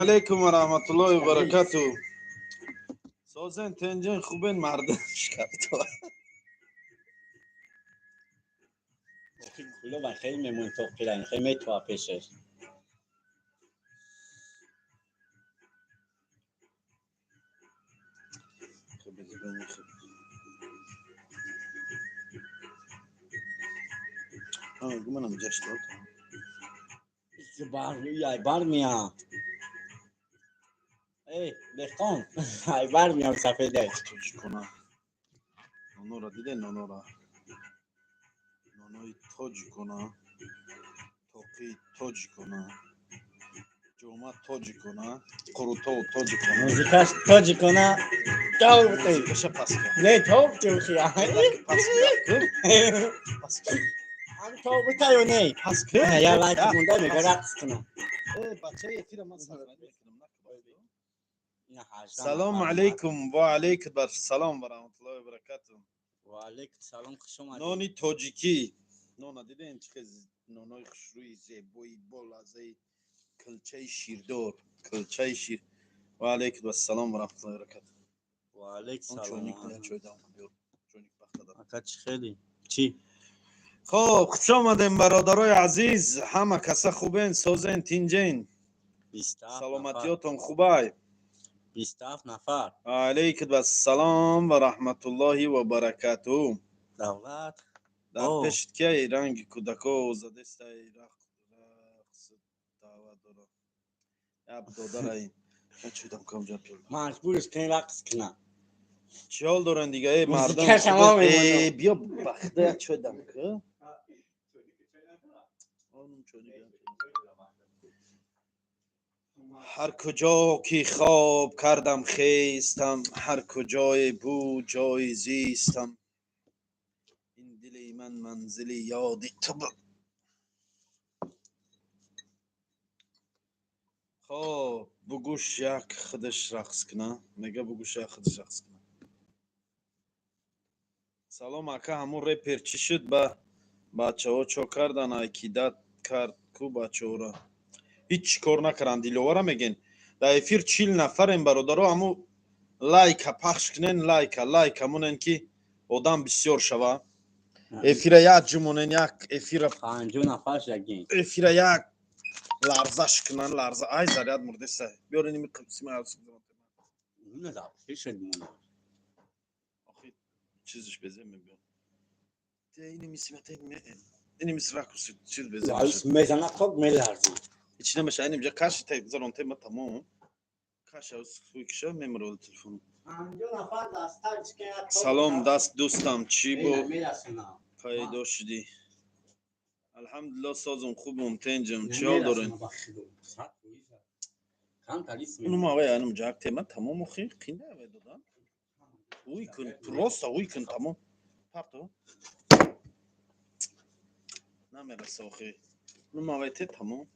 Алейкум ва раҳматуллоҳи ва баракату. Созен, тенҷен, хубен, мардум? Шкафто. Гулоба хеле мемон тоқилан, хеле метоа пешаш. Гуманам ҷашт. Ай бармия. Эй, деҳқон, ай бармиям сафеде. Тоҷикона. Нонора диден, нонора. Нонои тоҷикона. Тоқи тоҷикона. Ҷома тоҷикона. Қурутову тоҷикона. Музикаш тоҷикона. Товти. Музикаша пас кар. Не, товти ухи. Пас кар. Пас кар. Ам тобутаю не. Пас кар. Я лайк монда мега рақс кунам. Э, бачаи эфира ман сарғанӣ мекунам. Салому алейкум ва алейкум ассалом ва раҳматуллоҳи ва баракату. Ва алейкум салом, хуш омадед. Нони тоҷикӣ. Нона диден, чӣ хел нонои хушрӯи, зебои, болаззаи, килчаи ширдор, килчаи шир. Ва алейкум ассалом ва раҳматуллоҳи ва баракату. Ва алейкум Он салом. чойник кунед, чой дам биёр. Чойник пахтада. Ака, чӣ хеле? Чӣ? Хоб, хуш омадем, бародарои азиз. Ҳама каса хубен, созен, тинҷен? 27 нафар. Саломатиётон хубай? 27 нафар. Алейкум ассалом ва раҳматуллоҳи ва баракату. Давлат. Дар О. пешит кияй, ранги кӯдако задестай, рақс даъват дора. Як додараи. Чӯдам кам ҷа пиёла. Маҷбурш кунем рақс кунам. Чӣ ҳол дорен дига, э мардум? Музикаш ҳама Э, мемонад. биё, бахта, як чой дам ку. Онум чойник. Ҳар куҷо ки хоб кардам, хестам, ҳар куҷое буд ҷои зистам, ин дили ман манзили ёди ту буд. Хоб, бугӯш як худаш рақс куна, мега, бугӯш як худаш рақс куна. Салом, ака, ҳамун репер чӣ шуд? Ба бачаҳо чо кардан? Айкидат кард ку бачаҳоро? Ҳеҷ чӣ кор накардан. Диловара мегӯен. Дар эфир 40 нафарем, бародаро, ҳаму лайка пахш кунен, лайка, лайка монен, ки одам бисёр шава. Эфира як ҷумонен, як эфира. 50 нафар шагин. Эфира як ларзаш кунан, ларза. Ай, заряд мурдеса. Биёр, иними қисма. Не да, шуд мона. Охи, чизиш безе мебиён. Те иними симате, иними ракурси чиз безе. Мезана, ток меларзи. Ҳеч намеша, иним ҷа каши те гузарон, тема тамом. Каша хуй киша мемурол телефон. 50 нафар дастар. Салом, даст дӯстам, чӣ бо Мерасонам. пайдо шудӣ? Алҳамдулилло, созум, хубум, тенҷам. Чӣ ҳол дорен? Унум авай анум ҷак тема тамом, охи қинда авай додан. Уй кун, просто уй кун, тамом. Парто. Намераса охи. Унум авай те тамом.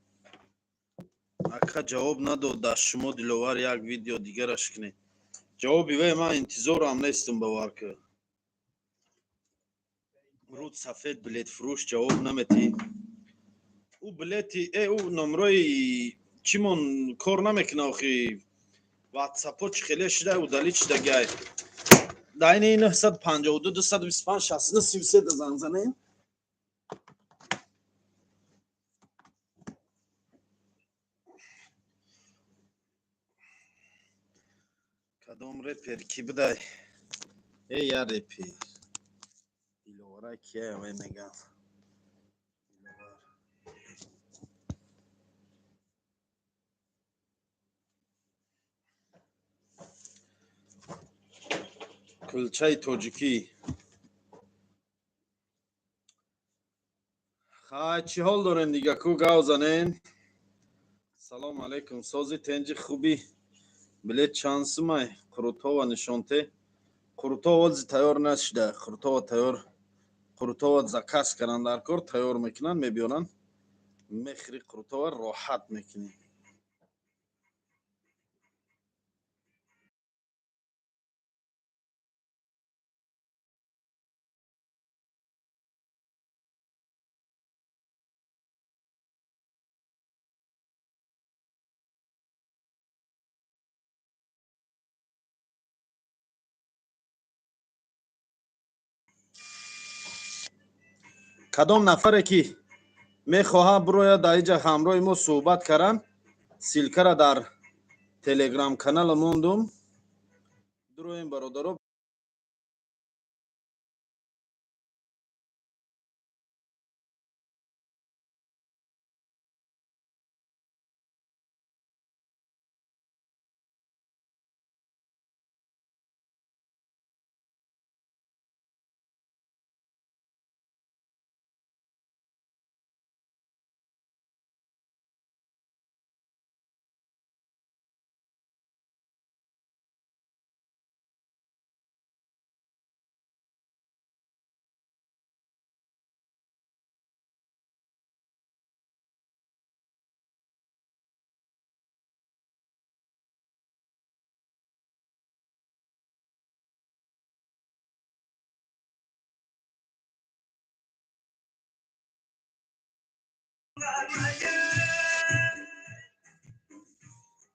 Ака, ҷавоб надод дар шумо Диловар, як видео дигараш кунед. Ҷавоби вай ман интизорам нестам, бовар ки. Руд сафед билетфурӯш ҷавоб наметӣ. Ӯ билети э ӯ номрои чимон кор намекуна охи. Ватсапо чӣ хеле шуда, удалить шудагай. Дар ини 952 225 69 33 занг занем. Кадом репер ки будай? Э, я репер. Диловара кия вай мегам. Диловар. Кулчаи тоҷикӣ. Хай, чӣ ҳол дорен дига, ку гав занен? Салому алейкум, сози, тенҷи, хубӣ? Билет чанд сумай? Қурутова нишонте. Қурутова ози тайёр нашуда. Қурутова тайёр, Қурутова заказ кардан дар кор, тайёр мекунанд, мебиёранд. Мехӯри қурутова, роҳат мекунӣ. Кадом нафаре ки мехоҳад бирояд, дар иҷа ҳамроҳи мо суҳбат каранд, ссылка ра дар телеграм канала мондум. Дуроем, бародаро.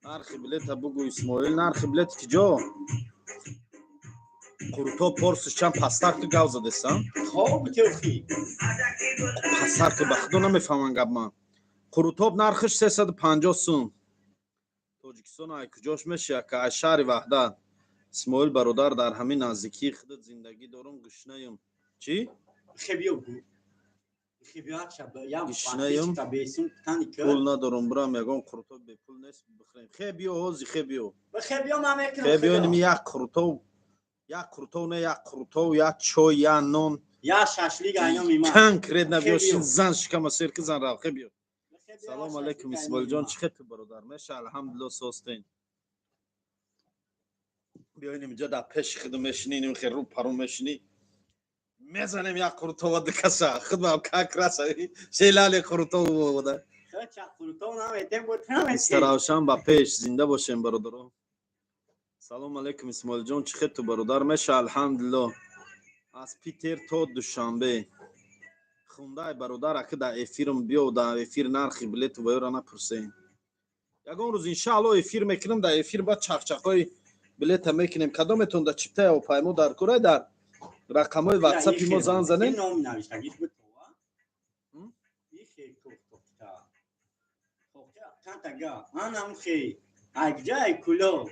Нархи билета бугӯ, Исмоил. Нархи билет киҷо? Қурутоб порсиш чанд? Пастар ки гав задесан. Хоб теохи. Пастар ки, ба худо, намефаҳмам гап ман. Қурутоб нархиш 350 сум. Тоҷикистон ай куҷош мешия ка? Ай шаҳри Ваҳдат. Исмоил бародар, дар ҳамин наздикии худат зиндагӣ дорум, гушнаем. Чӣ? Хебиё гу. Гишнаем, пул надорум, бирам ягон қурутоб бепул нест, бихӯрем. Хе биё, ҳози хе биё. Хе биё, инми як қурутоб, як қурутоб, не як қурутоб, як чой, як нон. Я шашлик айном има. Конкретно биё, шин, зан шикама сер ки, зан рав, хе биё. Салом алейкум, Исмоилҷон, чӣ хел ту, бародар? Меша, алҳамдулилло, состен. Биё, иним иҷа дар пеши худу мешинӣ, иним хе рӯ пару мешинӣ, мезанем як қурутова ду каса, худам как раз шелали қурутов буда. Истаравшан ба пеш, зинда бошем, бародаро. Салом алейкум, Исмоилҷон, чӣ хел ту, бародар? Меша, алҳамдулилло. Аз Питер то Душанбе хундай, бародар. Аки дар эфирм биё, дар эфир нархи билету ба ёра напурсем. Ягон рӯз, иншаалло, эфир мекунам, дар эфир баъд чақчақҳои билета мекунем. Кадометон дар чиптаи ҳавопаймо дар курай, дар рақамҳои ватсапи мо занг занем. Ном навиштагиш буд това. Ихе тохта. Тохта кантага. Анам хе. Айгҷа ай куло.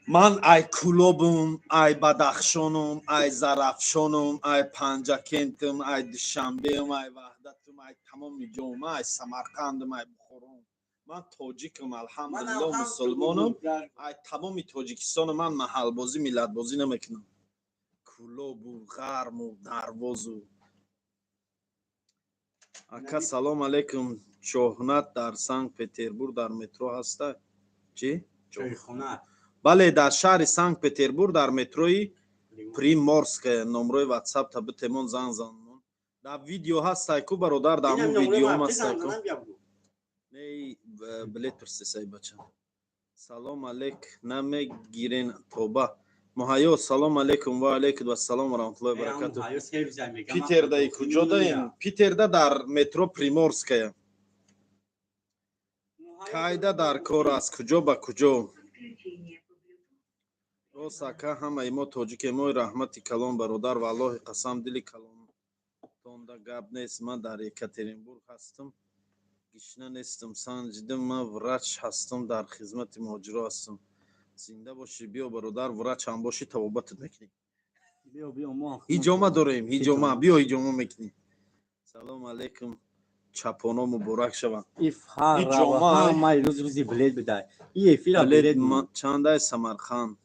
Ман ай Кулобум, ай Бадахшонум, ай Зарафшонум, ай Панҷакентум, ай Душанбеум, ай Ваҳдатум, ай тамоми ҷом, ай Самарқандум, ай Бухорум. Ман тоҷикам, алҳамдулилло, мусулмонам. Ай тамоми Тоҷикистону ман маҳалбозӣ, миллатбозӣ намекунам. Кулобу, Ғарму, Дарвозу. Ака, салом алейкум. Чоҳнат дар Санкт Петербург дар метро ҳаста? Чӣ? Чойхона. Бале, дар шаҳри Санкт Петербург дар метрои Приморская. Номрои ватсап та битемон, занг занмон. Дар видео ҳастай ку, бародар, дар ҳамун видеом ҳастай ку. Не, билет пурсисай, бача. Салом алейк, намегирен тоба. Муҳайё, салом алейкум. Ва алейкум вассалом ва раҳматуллоҳи баракату. Питердаи куҷо даем? Питерда дар метро Приморская. Кайда дар кор аст? Куҷо ба куҷо? Рост, ака, ҳамаи мо тоҷикем. Ой, раҳмати калон, бародар, валлоҳи қасам, дили калонтонда гап нест. Ман дар Екатеринбург ҳастам, гишна нестам, санҷидам. Ман врач ҳастам, дар хизмати муҳоҷиро ҳастам. Зинда бошӣ, биё, бародар, врач ҳам бошӣ, табобатат мекунем. Ҳиҷома дорем, ҳиҷома, биё, ҳиҷома мекунем. Салом алейкум, чапоно муборак шаванд. Ҳамаи рӯз рӯзи билет бидай. И эфира билет чандай? Самарқанд.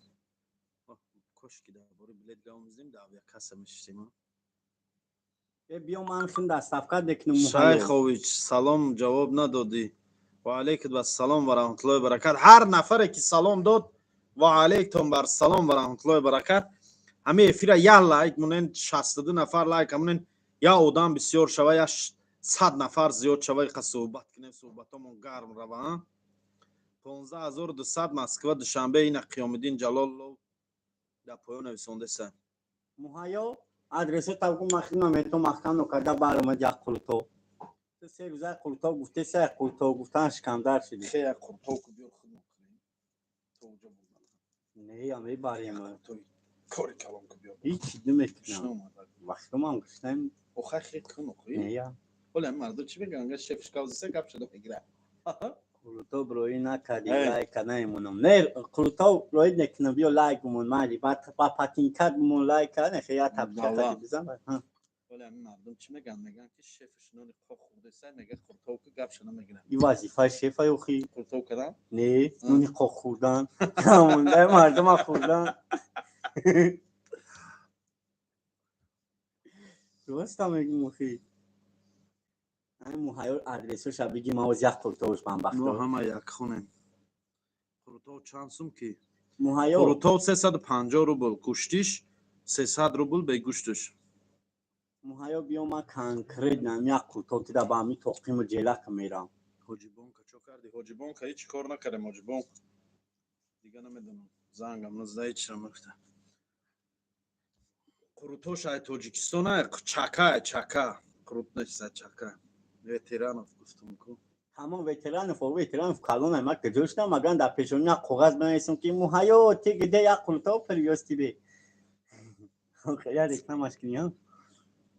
Кошки дар бораи билет гап мезанем, дар авиакасса мешистем. Биё, ман хин доставка мекунам. Шайхович, салом, ҷавоб надодӣ. Ва алейкум ассалом ва раҳматуллоҳи баракат. Ҳар нафаре ки салом дод, ва алейкум бар салом ва раҳматуллоҳи баракат. Ҳамин эфира як лайк монен, 62 нафар лайк монен, як одам бисёр шава, як 100 нафар зиёд шава, иқа суҳбат кунем, суҳбатомон гарм рава. 15 200, Москва, Душанбе. Ина Қиёмиддин Ҷалолов дар поён нависондеса. Муҳайё, адресо тавгу махина мето маҳкам карда баромад як қулто. Ту се рӯза қулто гуфте, се қулто гуфтан шикамдар шуди. Хе, як қулто ку, биёр, худмон кунем. То уҷо. Не, я мебарем. Кори калон ку, биё. Ҳеҷ намекунам. Вақтумам гуштам. Охай, хел кун, охи. Не я. Ҳоли ҳами мардум чӣ мегӯянд? Шеф шкавзиса гап шуда мегирад. Қурутоб роӣ накардӣ, лайка намемонам. Не, қурутоб роӣ накунам, биё лайк бимон, майли, ба патинкат бимон лайка, не хе я табча бизан. Ҳоли ҳами мардум чӣ мегӯянд? Мегӯянд, ки шефш нони қоқ хӯрдеса, мега қурутоб ки гап шуда мегирад. И вазифаи шефа охи. Қурутоб кардан? Не, нони қоқ хӯрдан. Ҳамондаи мардума хӯрдан. Роста мегӯм охи. Ай муҳайё, адресоша биги, ма оз як қурутовш бамбахт. Мо ҳама як хонем. Қурутов чанд сум ки? Муҳайё. Қурутов 350 рубл, гӯштиш 300 рубл, бегӯштуш. Муҳайё, биё, ма конкретно як қурутов тида ба ҳами тоқиму ҷелак мерам. Ҳоҷибонка чо кардӣ? Ҳоҷибонка ҳеҷ кор накардем, ҳоҷибонк. Дига намедонам. Зангам назда, ҳеҷ намегуфта. Қурутош ай Тоҷикистон ай, чака ай, чака. Қурут нест, чака. Ветеранов гуфтум ку. Ҳамон ветеранов, ветеранов калон ай, ма куҷо шудам, маган дар пешони як коғаз бинависам, ки муҳайё, ты где, як қурутов привёз тебе. Я рекламаш кунӣ.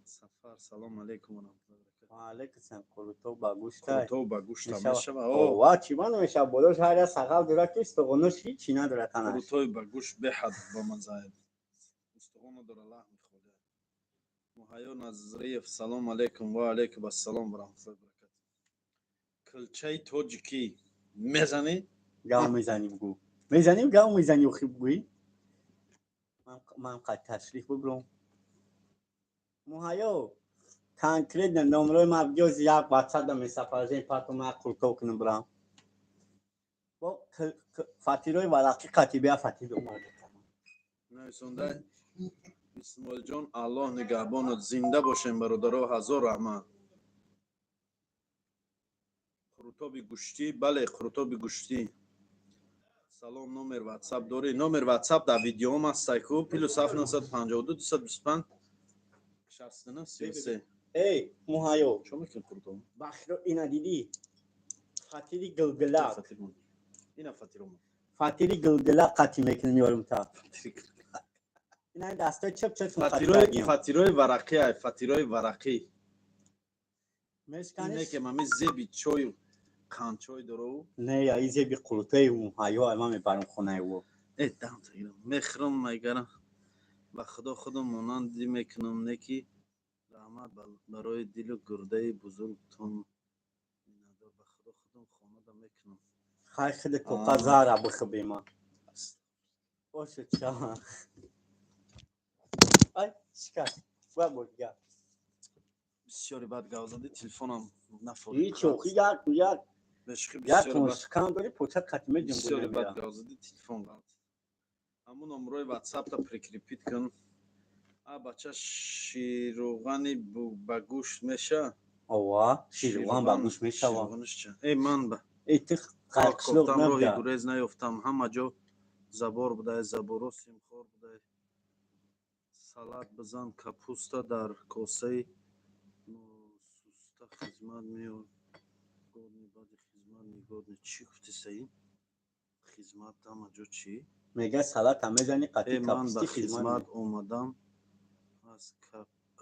Сафар, салом алейкум ва раҳматуллоҳи ва баракатуҳ. Ва алейкум салом. Қурутов ба гӯштай. Қурутов ба гӯшта мешава. Ва чӣ ма намешава? Болош ҳар як сағал дорад, ки устухонош ҳичи надорад танаш. Қурутои ба гӯшт беҳад бамаза. Устухон надора, лаҳми холӣ. Муҳайё Назриев, салом алейкум, ва алейкум ассалом ва раҳматуллоҳи ва баракатуҳ. Килчаи тоҷикӣ мезанӣ? Гав мезанӣ, бугӯ. Мезанӣ, гав мезанӣ, охи бугӯӣ. Ман қад ташриф бубурам. Муҳайё, конкретно номерои ма биёз, як ватсапда месапаржем, патом як қурутов кунам бирам. Бо фатирои варақӣ қати бия, фатир омада. Нависонда Исмоилҷон, Аллоҳ нигаҳбонат, зинда бошем, бародаро, ҳазор раҳмат. Қурутоби гӯштӣ, бале, қурутоби гӯштӣ. Салом, номер ватсап дорӣ? Номер ватсап дар видеом ҳастай ку, +7 952 225 69 33. Эй, муҳайё. Чо мекунӣ қурутоб? Бахро, ина дидӣ? Фатири гилгилак. Ина фатирома. Фатири гилгилак қати мекунем ёрум та. Ина дастои чап чап. Фатирои варақӣ ай, фатирои варақӣ. Мешканиш? Ине ки мами зеби чою қандчой дору. Не, я и зеби қурутои муҳайё, ай ман мебарам хонаи ӯ. Э, дам тагирам. Мехӯрам, майгарам. Ба худо худам монанди мекунам, не ки раҳмат барои дилу гурдаи бузургтон. Миннатдор, ба худо худам хонада мекунам. Хай, хиди тоқа зара бихӯ ма. Боша, ча. Ай, шикаст. Ва бо дига. Бисёри бад гав задӣ, телефонам нафорид. Ҳеҷ охи, як як як шикам дори, почат қати медиҳам. Бисёри бад гав задӣ, телефон ғалт. Ҳамун номрои ватсапта прикрепить кун. А бача, ширӯғани ба гӯшт меша? Ова, ширӯған ба гӯшт мешава. Э, ман ба Э, ти кофтам, роҳи гурез наёфтам, ҳама ҷо забор будай, заборо симхор будай. Салат бизан, капуста дар косаи носуста хизмат меёр. Годни баъди хизмат негодни. Чӣ гуфти, Саид? Хизмат ҳама ҷо чӣ? Мега, салата мезани қати Э, ман ба капусти хизмат омадам,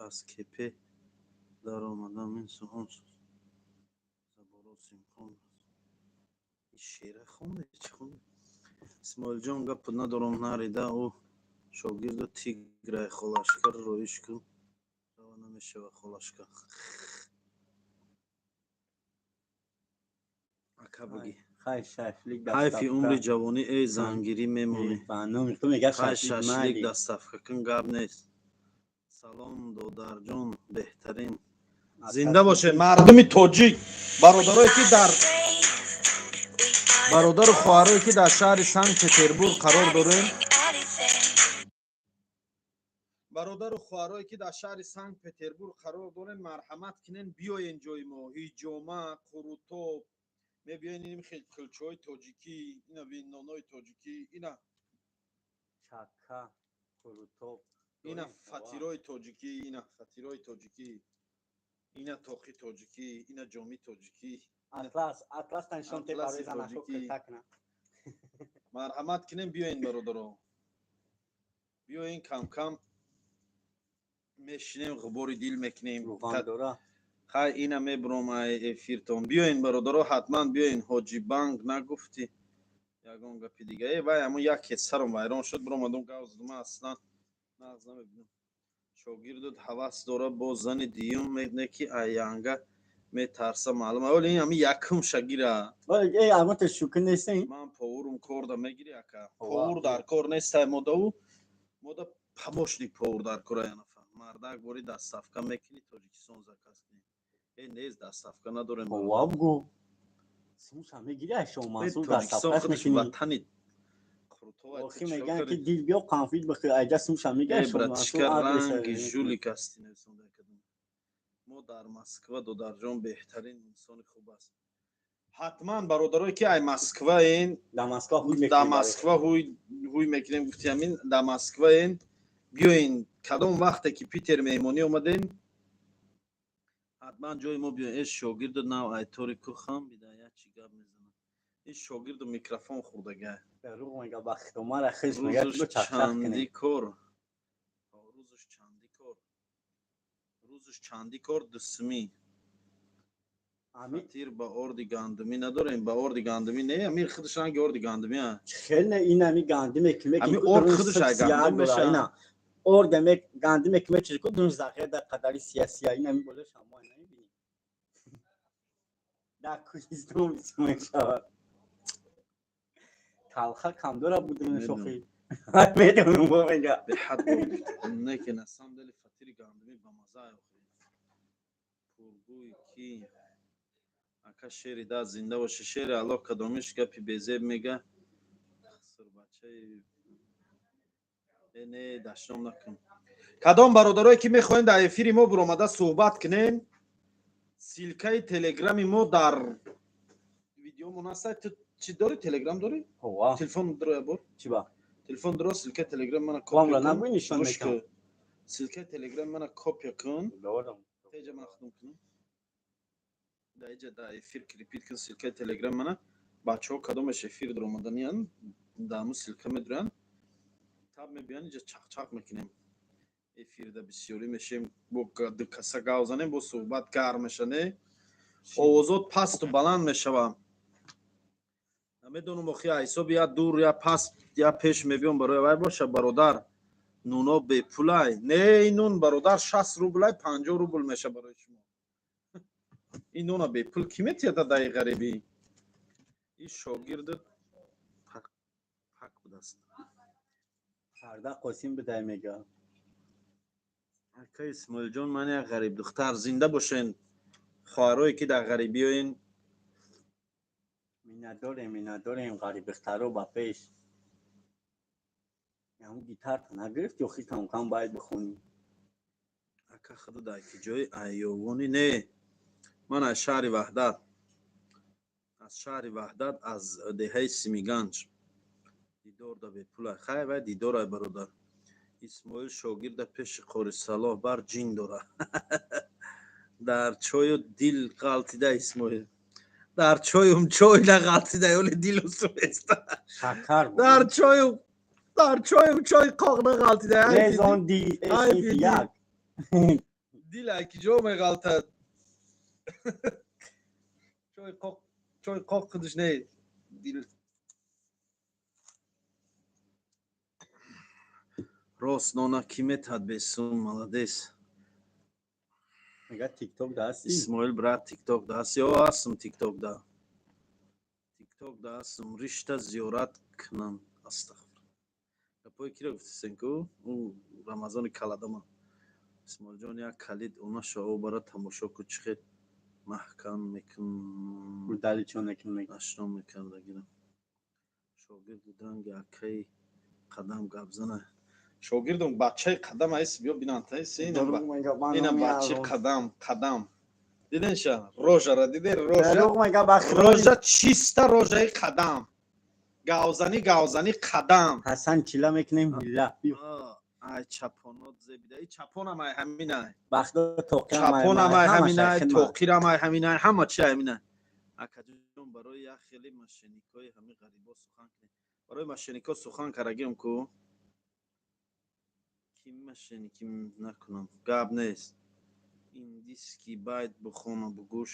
аз кепе даромадам, ин су он су заборо симхон. Шеъра хонде, чӣ хонде? Исмоилҷон, гапу надорам, нарида ӯ шогирду тиграй, холашка роиш кун, рава намешава холашка. Ака, буги. Хай, шашлик. Ҳайфи умри ҷавонӣ, эй, зангирӣ мемонӣ. Ба номи ту мега. Хай, шашлик. Шашлик Майли. Доставка кун, гап нест. Салом, додарҷон, беҳтарин. Зинда бошед, мардуми тоҷик, бародарое ки дар бародару хоҳарое ки дар шаҳри Санкт Петербург қарор дорем, бародару хоҳарое ки дар шаҳри Санкт Петербург қарор дорем, марҳамат кунен, биёен ҷои мо, ҳиҷома, қурутоб мебиёен, ин хел кулчаҳои тоҷикӣ, ина нонои тоҷикӣ, ина Чака, қурутоб. Ина фатирои тоҷикӣ, ина фатирои тоҷикӣ, ина тоқи тоҷикӣ, ина ҷоми тоҷикӣ. Атлас, атлас таншон те. Атласи Барои занашо тоҷикӣ. кирта кунам. Марҳамат кунем, биёен, бародаро. Биёин, кам-кам мешинем, ғубори дил мекунем. Рӯған дора. Хай, ина мебуром ай эфиртон. Биёин, бародаро, ҳатман биёин. Ҳоҷи Банк нагуфтӣ ягон гапи дига? Э, вай ҳамун як саром вайрон шуд, биромадум, гав задум. Аслан нағз намебинам. Шогирдут ҳавас дора бо зани дуюм, не ки аянга метарса, маълум. Оли ин ҳами якум шагира. Э, агота шӯкӣ нестин? Ман поварум, корда мегирӣ, ака? Повар дар кор нестай, модаву мода помощник повар дар кора. Янафа мардак бори доставка мекунӣ, Тоҷикистон заказ кунӣ. Э, нест, доставка надорем. Ова бугу. Сумша мегирӣ, айшо Мансур. Тоҷикистон доставкаш худаш мекунӣ. Ватани Крутова. Охи мегӯянд, ки дил биё, конфит бихӯр, айҷа сумша мегирӣ, айшо Мансур. Братишка, адреса ранги жулик ҳастӣ, нависонда кадом. Мо дар Москва, додарҷон беҳтарин инсони хуб аст. Ҳатман, бародарое ки ай Москваен, дар Москва ҳуй дар мекунӣ. Москва ҳуй мекунем, гуфти ҳамин, дар Москваен, биёин. Кадом вақте ки Питер меҳмонӣ омадем, ҳатман ҷои мо биёин. Э, шогирду нав айтори кухам бида, як чӣ гап мезанад ин шогирду, микрофон хӯрдага. Рӯғ мега, ба хитомара хиш мега, Рӯзуш ки чақчақ чанди кунем. кор, рӯзуш чанди кор, рӯзуш чанди кор, дусмӣ. Ами. Фатир ба орди гандумӣ надорем, ба орди гандумӣ не, ами худаш ранги орди гандумӣ а. Хел не, ин ами гандиме ки Ами орд худаш ай гандум меша. Ина орд аме гандиме ки мечизи ку дун зағир дар қадари сия сия, ин ами боло шамо намебинӣ, дар кӯҳистон бисёр мешавад, талха кам дора будуни шохӣ медонам, бо мега. Беҳад не, ки на самом деле фатири гандумӣ ба маза охи. Пургӯи ки ака шери да зинда боше, шери Аллоҳ. Кадомиш гапи безеб мега, сурбачаи. Э, не, дашном накун. Кадом бародарое ки мехоҳем дар эфири мо биромада суҳбат кунем, ссылкаи телеграми мо дар видеомон аст. Ту чӣ дорӣ, телеграм дорӣ? Ова. Телефон дро ябор. Чӣ ба? Телефон дро, ссылкаи телеграм мана Вамра копия кун. Набуй, нишон Гӯш мекунам. кун, ссылкаи телеграм мана копия кун. Дорам. Теҷа мана худум кунам, дар иҷа дар эфир крепить кун ссылкаи телеграм мана. Бачаҳо кадомеш эфир даромаданиян, дар ҳамун ссылка медуранд, таб мебиён, иҷа чақчақ мекунем. Эфирда бисёрӣ мешем, бо ду каса гав занем, бо суҳбат гарм меша, не, овозот пасту баланд мешава. Намедонам охи, ҳисоби я дур, я паст, я пеш мебиём. Барои вай боша, бародар, нуно бепулай не, ин нун, бародар, 60 рублай, 50 рубл меша барои шумо. Ин нуна бепул кӣ метиҳада даи ғарибӣ? Ин шогирду пак будааст. Фарда Қосим бидай мега. Ака Исмоилҷон, ман як ғарибдухтар. Зинда бошен, хоҳарое ки дар ғарибиёен. Миннатдорем, миннатдорем, ғарибдухтаро ба пеш. Ҳамун гитарта нагирифти охи, кам-кам бояд бихонӣ. Ака, худу дар ки ҷои айёвонӣ? Не, ман аз шаҳри Ваҳдат, аз шаҳри Ваҳдат, аз деҳаи Симиганҷ. Дидор да бепула, хай, вай дидорай, бародар Исмоил. Шогирда пеши Қори Салоҳ бар ҷин дора, дар чою дил ғалтида. Исмоил, дар чоюм чой нағалтида, ёли дилу сувеста. Шакар. Дар чою, дар чоюм чой қоқ нағалтида. Резон ди. Ай, синфи як. Дил ай ки ҷо меғалтад? Чой қоқ, чой қоқ худаш не, дил. Рост, нона кӣ метаҳад бесум? Молодец. Мега, тикток да ҳасти? Исмоил брат, тикток да ҳаст? Ё, ҳастм, тикток да, тикток да ҳастм. Ришта зиёрат кунам, астағфир. Гапои киро гуфтисен ку, ӯ Рамазони каладама. Исмоилҷон, як калид она шао бара, тамошо ку, чӣ хел маҳкам мекун. Гудали чон мекун мега. Ашно мекардагирам. Шогирди ранги акаи қадам гап зана. Шогирдум бачаи қадам айс, биё бинантайс. Дурӯғ мега, ман Ина номи бачаи Арон. қадам, қадам диденша, рожара диде, рожа. Дурӯғ мега, ба хироли. Рожа чиста, рожаи қадам, гавзанӣ, гавзанӣ қадам. Ҳасан чила мекунем, ҳилла. Биё. Ай чапонот зебида, и чапонам ай ҳаминай. Бахто тоқиам. Чапонам ай ҳаминай, тоқирам ай ҳаминай, ҳама чи ҳаминай. Акаҷон, барои як хеле мошенникои ҳами ғарибо сухан кунед. Барои мошеннико сухан карагиам ку. Ки машини ки накунам, гап нест. Индийский байт бихона, бугӯш.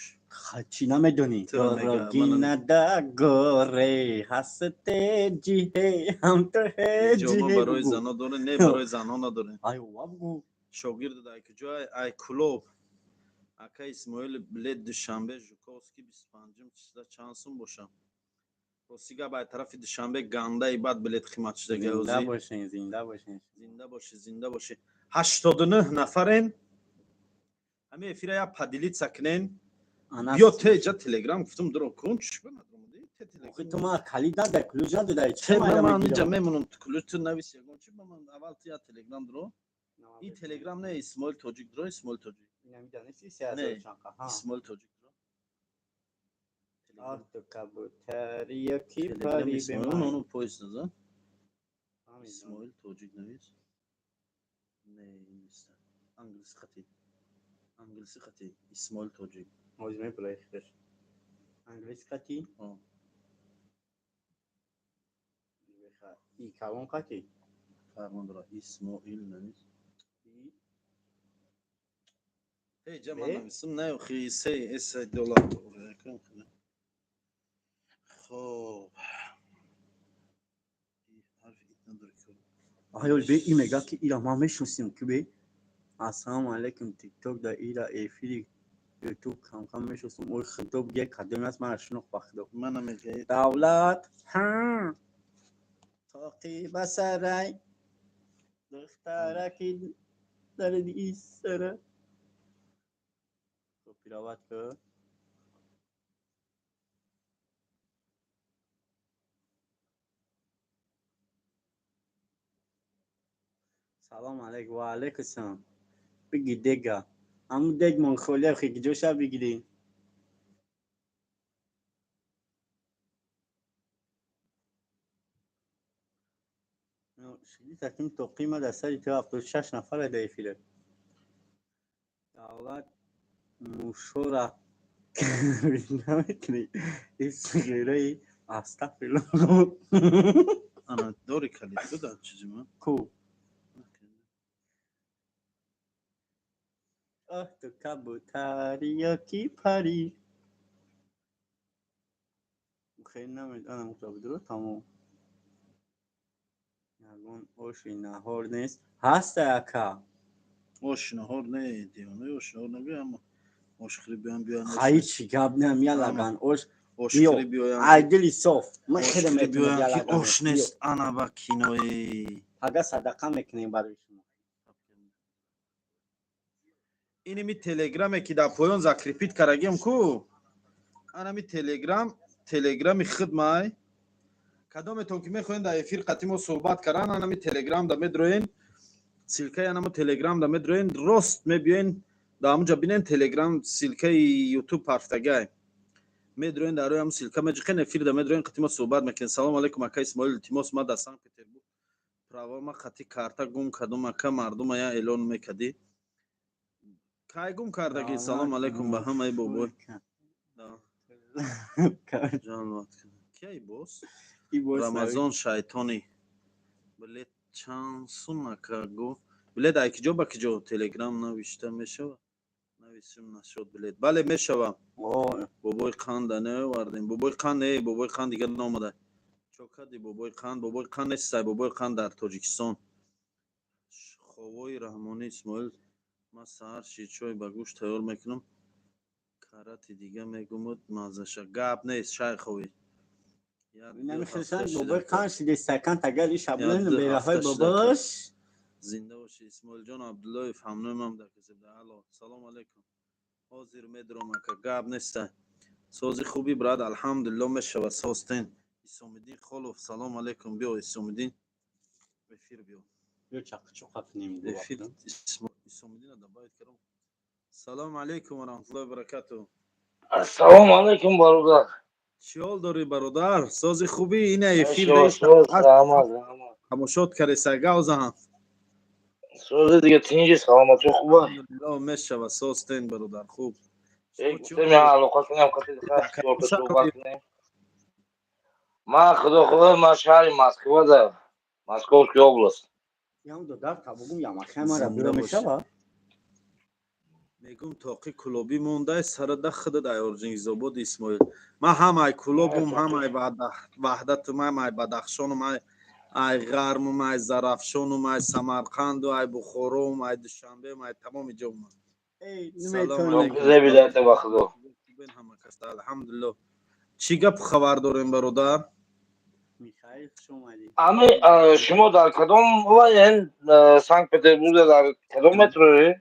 Чӣ намедонӣ? Туро мега, Рогинада горе ҳасте ҷиҳе ҳам то ҳе Ҷома ҷиҳе барои бугӯ. зано дорем, не, барои занҳо надорем. Айва, бугӯ. Шогирд ай куҷоай? Ай Кулоб. Ака Исмоил, билет Душанбе Жуковский 25 числа чанд сум бошам? Рости гап, ай тарафи Душанбе гандаи бад билет қимат шудага. Зинда ҳозир. бошен, зинда бошен. Зинда бошӣ, зинда бошӣ. 89 нафарен. Ҳамин эфира як поделиться кунен. Анас. Биё, теҷа телеграм гуфтум, дуро кун, чӣ ба надромадӣ? Те Охи, телеграм. ту ма калид надай, ключ надодай. Те Чӣ майда ман инҷа мегирам? мемонам, ключ ту навис ягон чи ба ман. Аввал ту як телеграм дуро. Ин телеграм не, Исмоил Тоҷик дуро, Исмоил Тоҷик. Намедонисти, се Не. ҳазору чанқа, ҳа. Исмоил Тоҷик дуро. Ах, ту кабутария ки Телеграм пари бе Исмоил ман. ону поиск наза. Исмоил Тоҷик навис. Не, ин нест. Англиси хати. Англиси хати. Исмоил Тоҷик. Ҳозир мебураи худаш. Англис қати? О. И калон қати? Фарқ надорад. Исмоил навис. Ҳеҷа ман Бе? нависам, не, охи се с доллар. Хоб. Ҳарфи ит надорӣ ки. Аёл, бе, и мега ки ира ман мешиносим, ки бе. Ассалому алайкум, тикток да ира эфири ютуб камкам мешиносам. Ой, худо, бия, кадоме аст, мана шинох, ба худо. Мана мега. Давлат, ҳа. Тоқи ба сарай. Духтараки дар исара. Копировать ку. Салом алейкум, ва алейкум салом. Биги дега. Ҳамун дег мон холия хи киҷоша бигирӣ? Шиди таким тоқима дар сари ту 76 нафара дар эфире. Давлат мушора наметунӣ. Исғираи астағфируллоҳ. Ана дори калид ку дар чизи ман. Ку. Оҳ, ту кабутария ки пари. Хеле намедонам, кабутаро тамом. Ягон оши наҳор нест. Ҳаста, ака. Оши наҳор не, девонаи, оши наҳор нагӯй, аммо ошхӯрӣ биёян, биёян. Хаи чӣ гап неам, я лаган ош. Ошхӯрӣ биёян. Ай дили соф. Ман хеле Ошхӯрӣ метавонам биёян я ки лаган ош ош. нест, ана ба кинои. Ага садақа мекунем барои шумо. Иними телеграме ки дар поён закрепить карагем ку, анами телеграм, телеграми хидмай. Кадометон ки мехоҳем дар эфир қатъи мо суҳбат каран, анами телеграм да медроен, ссылкаи анамо телеграм да медроен, рост мебиёен, дар ҳамунҷа бинен, телеграм ссылкаи ютуб парфтагай, медроен, дар рӯи ҳамун ссылка меҷиқен, эфир да медроен, қатъи мо суҳбат мекунем. Салому алейкум, ака Исмоил, илтимос, ма дар Санкт Петербург права ма қатъи карта гум кардум, ака, мардума я эълон мекардӣ. Кай гум кардагӣ? Салому алейкум ба ҳамаи бобой. Кияй боз? Рамазон шайтонӣ. Билет чанд сум, ака, гу? Билет ай киҷо ба киҷо? Телеграм навишта мешавад? Нависим нашуд билет. Бале, мешава. Бобои қанда наовардем. Бобои қанд не, бобои қанд дигар наомада. Чо кардӣ, бобои қанд? Бобои қанд нестай, бобои қанд дар Тоҷикистон. Ховои Раҳмонӣ. Исмоил, ман саҳар ширчой ба гӯшт тайёр мекунам, карати дига мегумуд маззаша. Гап нест, шайховӣ. Бобои қанд шиде стакан тагар ишаблен бераҳои бобош. Зинда бошӣ, Исмоилҷон Абдуллоев, ҳамноимам дар касеб. Алло, салому алейкум. Ҳозир медурам, ака, гап неста. Сози хуби, брат, алҳамдулилло, мешавад, созтен. Исомиддин Холов, салому алейкум. Биё, Исомиддин, эфир биё. Эфир Исомиддина добавить кардам. Салому алейкум ва раҳматуллоҳи ва баракатуҳ. Ассалому алайкум, бародар. Чӣ ҳол дорӣ, бародар? Сози хубӣ? Ина эфир. Раҳмат, раҳмат. Тамошот кареса, гавзаҳам. Сози дига, тинҷи, саломатӣ хуба? Алҳамдулилло, мешавад, созтен, бародар, хуб. Алоқа кунем, суҳбат кунем. Ман, худо хоҳад, ман шаҳри Москвада, Московский область. Ям додар табугум ямахамара Зинда биро бошӣ. Мешава. Мегум, тоқи Кӯлобӣ мондай сарада худат ай Орҷингизобод, Исмоил. Ман ҳам ай Кӯлобум, ҳам ай Ваҳдатум, ҳам ай Бадахшонум, ай Ғармум, ай Зарафшонум, ай Самарқанду, ай Бухорум, ай Душанбеум, ай тамоми ҷомам. Эй, Салом наметонӣ. алейкум. Зебидата ба худо. Бен ҳама кас, алҳамдулилло. Чӣ гапу хабар дорем, бародар? Михаил, хуш омадӣ. Ами шумо дар кадом ваен, Санкт Петербург дар кадом метрои?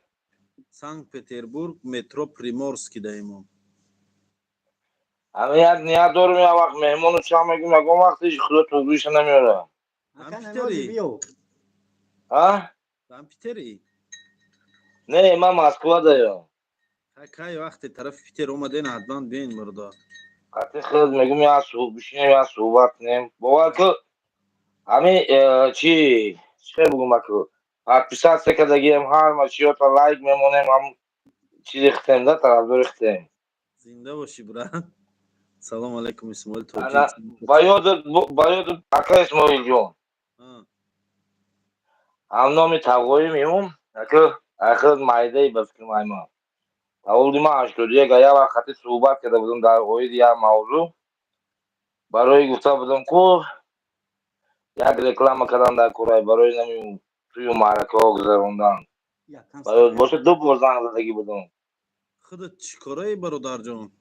Санкт Петербург, метро Приморский даимон. Ами як ният дорем, як вақт меҳмону чанд мегум, ягон вақт ҳеҷ худо туғриша намеёрам. Ака. Питери? Намози биё. А? Дан Питери? Не, ман Москва даём. Кай вақте тарафи Питер омаден, ҳатман биен, бародар. Қатъи худ мегум, як бишинем, як суҳбат кунем. Бовар ку, ҳами чи чӣ бугум, аку, подписаться кардагием, ҳама чиёта лайк мемонем, ҳам чизи хитем да, тарафдори хитем. Зинда бошӣ, брат. Салом алейкум, Исмоил. Ана, Тоҷик. Ба ёдат, ака Исмоилҷон, ҳам номи тағоӣ меум, аку, ахир майдаи ба фикри майма. Таваллуди ман 81. Як вақт хати суҳбат карда будам дар оиди як мавзӯъ. Барои гуфта будам, ку як реклама кардан дар курай барои нами тӯю маъракаҳо гузарондан. Якам. Ба ёд бошад, ду бор занг задагӣ будам. Худат чӣ кораи, бародарҷон?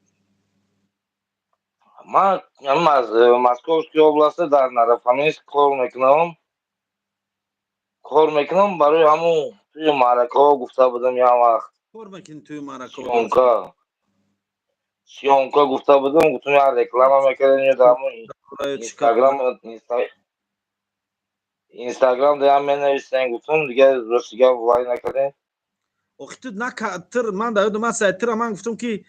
Ман ҳам аз Московский области, дар Нарофоминск кор мекунам. Кор мекунам, барои ҳамун тӯи маъракаҳо гуфта будам як вақт. Кор мекунӣ тӯи маъракаҳо? Съёмка. Съёмка гуфта будам, гуфтам, як реклама мекардем ё дар ҳамун Инстаграм, Инстаграм да ям менависем, гуфтам, дигар ростига вай накардем. Охи, ту тр ман дар ёдам аст, тира ман гуфтам, ки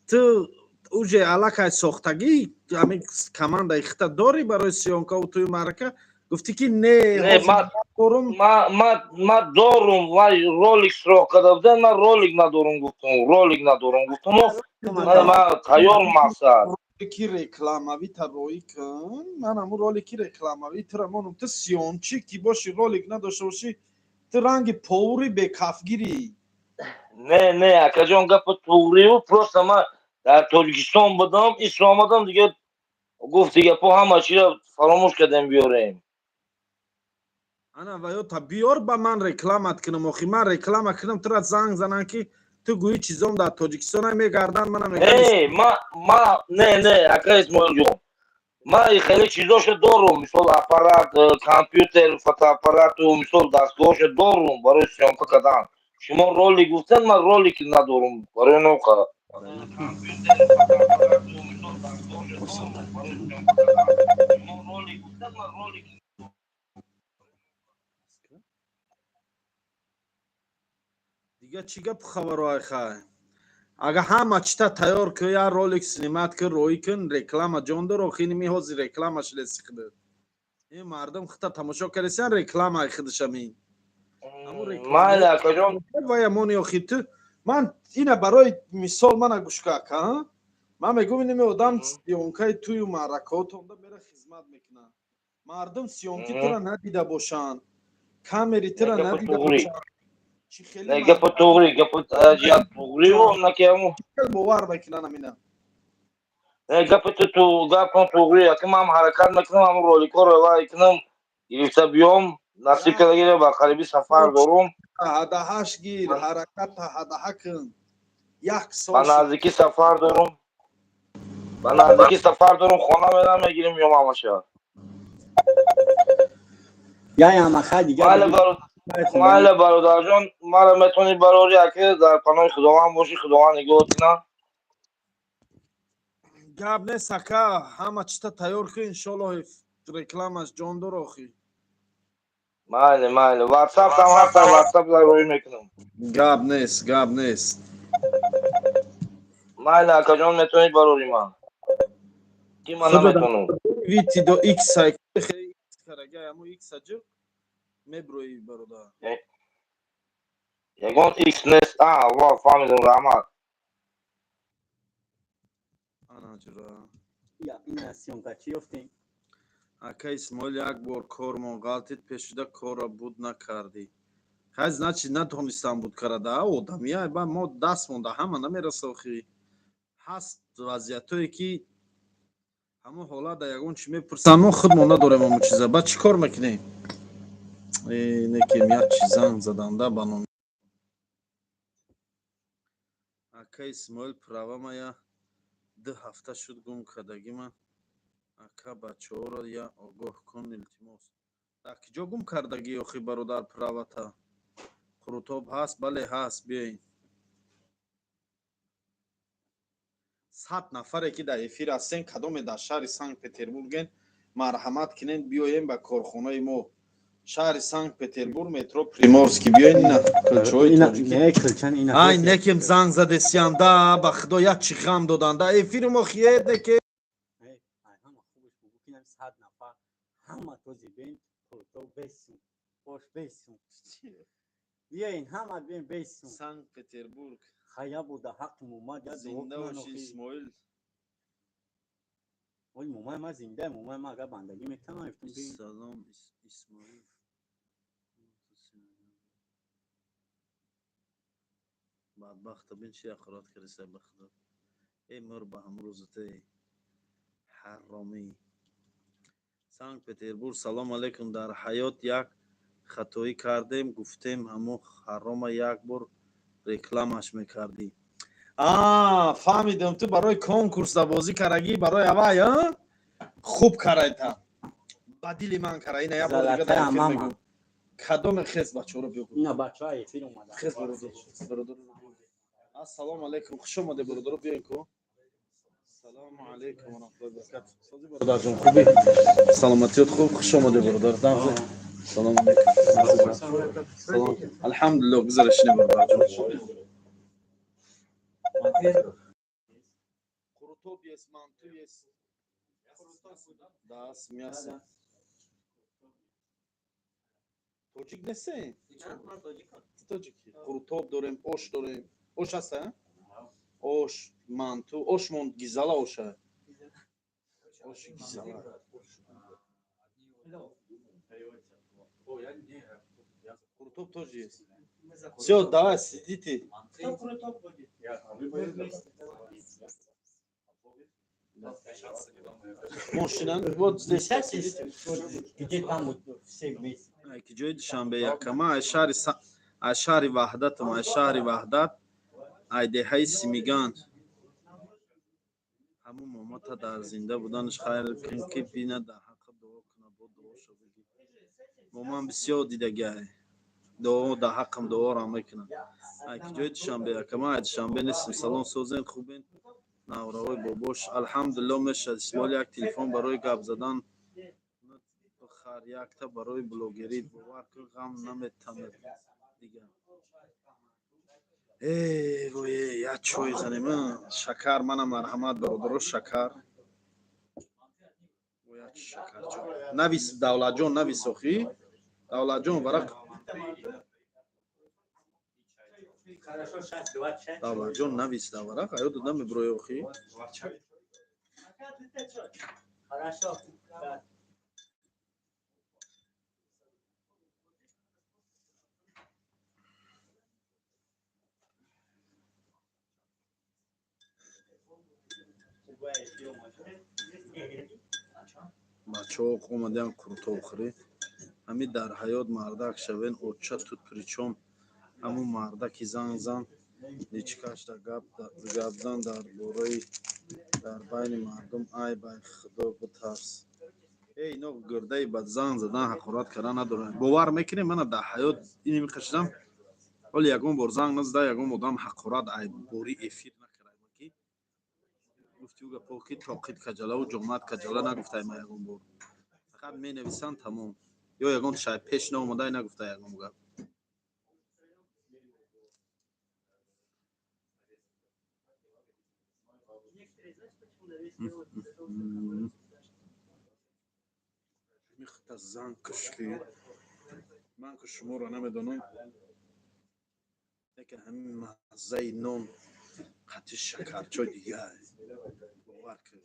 ту уже аллакай сохтагӣ ҳамин командаи хита дорӣ барои съёмкаву тӯи маърака. Гуфтӣ, ки не. Дорум. Ма дорум, вай ролик сироқ карда будам, ман ролик надорум, гуфтам, ролик надорум, гуфтам, ма тайёр мақсад. Ролики рекламавӣ тарроҳӣ кун. Ман ҳамун ролики рекламавӣ тура монум. Ту съёмщик ки бошӣ, ролик надошта бошӣ, ту ранги повари бекафгирӣ. Не, не, акаҷон, гапа туғриву, просто ман дар Тоҷикистон будам, исро омадам, дига гуфти гапо, ҳама чиро фаромӯш кардем биёрем. Ана ва ё та биёр, ба ман рекламат кунам. Охи, ман реклама кунам, тура занг занам, ки ту гӯӣ чизом дар Тоҷикистон мегарданд, мана. Не, ма не, не, ака Исмоилҷон, ма хеле чизошо дорум, мисол, аппарат, компютер, фотоаппарату, мисол, дастгоҳошо дорум барои съёмка кардан. Шумо ролик гуфтан, ман ролик надорум барои ноқа. Дига чӣ гапу хабаро, ай хай? Агар ҳама чита тайёр ки, як ролик снимать ки, роӣ кун, реклама ҷон дор. Охи, ними ҳозир реклама шилеси худат. Ин мардум хита тамошо кардесиан, реклама худашамин. Майли, акаҷон. Ваямони. Охи, ту ман ина барои мисол мана гӯш ка, ман мегӯм, инами одам съёмкаи тую маъракаотонда мера, хизмат мекунад. Мардум съёмки тура надида бошанд, камери тура надида бошанд. Чӣ хеле Гапа туғри, гапа туғриву накиаму. бовар мекунанд амина? Гапа ту гапон туғри, аки, ман ҳаракат мекунам, ҳамун роликҳоро вай кунам, гирифта биём, насиб кардагиро, ба қариби сафар дорум. Ҳадаҳаш гир, ҳараката ҳадаҳа кун, як сол. Ба наздикӣ сафар дорум, ба наздикӣ сафар дорум, хона мерам, мегирим, меём ҳамаша. Яямаха дига. Майли, бародарҷон, мара метавонӣ барори, аки, дар паноҳи Худованд бошӣ, Худованд нигоҳ кунад. Гап нест, ака, ҳама чита тайёр кун, иншоллоҳ, рекламаш ҷон дор, охи. Майли, майли, Ватсап там ҳаста, Ватсап роӣ мекунам. Гап нест, гап нест. Майли, акаҷон, метавонӣ барори ман, ки ман наметавонам. Вити до икс карага, амо икс аҷиб меброи, бародар. Ягон икс нест. А, ва, фаҳмидам, раҳмат. Ана ҷура. Ина съёмка чӣ ёфтем? Ака Исмоил, як бор кормон ғалтид, пешуда корро буд накардӣ. Хай, значит, натонистам буд карада. Одамия ба мо даст монда, ҳама намераса охи. Ҳаст вазъиятое ки ҳамон ҳолат дар ягон чи мепурсанд, мо худмон надорем ҳамон чиза. Баъд чӣ кор мекунем? Некем як чи занг заданда ба ном ака Исмоил, правамая 2 ҳафта шуд гум кардагима. Ака, бачаҳоро я огоҳ кун, илтимос. Дар киҷо гум кардагӣ охи, бародар, правата? Қурутоб ҳаст? Бале, ҳаст, биёин. 100 нафаре ки дар эфир ҳастен, кадоме дар шаҳри Санкт Петербурген, марҳамат кинен, биёем ба корхонаи мо. Шаҳри Санкт Петербург, метро Приморский, биёен. Ина кӯлчаҳои тоҷикӣ. Ай, некем занг задесианда, ба худо, як чӣ ғам доданда эфири мо хиед неке. Ҳама този бен қурутоб бесум, бош бесум, биёин, ҳама бен бесум. Санкт Петербург. Хая буда ҳаққи мумад. Зинда боши, Исмоил. Ой, мумай ма зинда, мумай ма агар бандагӣ метавонам. Салом, Исмоил. Бадбахта бин, чи ҳақорат кардиса, ба худо. Эй, мур ба ҳамрӯзате, ҳаромӣ. Санкт Петербург, салом алейкум. Дар ҳаёт як хатоӣ кардем, гуфтем ҳамо ҳарома як бор рекламаш мекардӣ. А, фаҳмидам, ту барои конкурса бозӣ карагӣ, барои авай хуб карайта, ба дили ман кара. Ина як бор дига дар эфир мегӯм, кадоме хез, бачаҳоро биё. Хез, бародар. Ассалому алайкум, хуш омадед, бародаро, биёен ку. Салому алайкум ва раҳматуллоҳи ва баракатуҳ. Сози, бародарҷон, хубӣ? Саломатиёт хуб? Хуш омадед, бародар. Салому алайкум. Салом. Алҳамдулиллоҳ, гузара, шине, бародарҷон. Қурутоб есть, манту есть. Да, с мясом. Тоҷик нестен? Тоҷики. Қурутоб дорем, ош дорем. Ош ҳаст, а? Ош, манту, ош мон гизала оша. Оши гизала. Қурутоб тоже есть. Все, давай, сидите. Мошина, вот здесь сидите. Где там вот все вместе. Ки ҷои Душанбе, якама? Аз шаҳри Ваҳдатам, аз шаҳри Ваҳдат, ай деҳаи Симиган. Ҳамун момата дар зинда буданаш хайр кун, ки бина, дар ҳаққа дуо куна, бо дуоша бигӣ. Моман бисёр дидагиай, дуо дар ҳаққам дуорам мекунад. Ай ки ҷои Душанбе, якама? Ай Душанбе нестем. Салом, созен, хубен? Навраҳои бобош, алҳамдулилло, мешавад. Исмоил, як телефон барои гап задан бихар, якта барои блогерӣ. Бовар кун, ғам наметанад дигар. Э вое, як чой занем, шакар мана, марҳамат, бародаро, шакар. Шакарҷон, навис, Давлатҷон, навис охи. Давлатҷон, варақ. Давлатҷон, навис дар варақ, аё дода меброи охи. Хорошо. Бачаҳо омадиан қурутоб хӯрӣ. Ҳами дар ҳаёт мардак шавен, оча тут причём? Ҳамун мардаки занг зан, личкашда гапзан дар бораи дар байни мардум, айб, ай худо битарс. Э, ино гирдаи ба занг задан, ҳақорат кардан надоранд. Бовар мекунем, мана дар ҳаёт ини мекашидам, ҳоли ягон бор занг назада, ягон одам ҳақорат айббори эфир накарда, ки гуфти ӯ гапо ки тоқит каҷалаву ҷомат каҷала нагуфтай. Ма ягон бор фақат менависанд, тамом, ё ягон шай пеш наомадай, нагуфта ягон гап. Михта занг куш, ки ман ку шуморо намедонам, лекин ҳамин маззаи нон қати шакарчой дигар, бовар кун.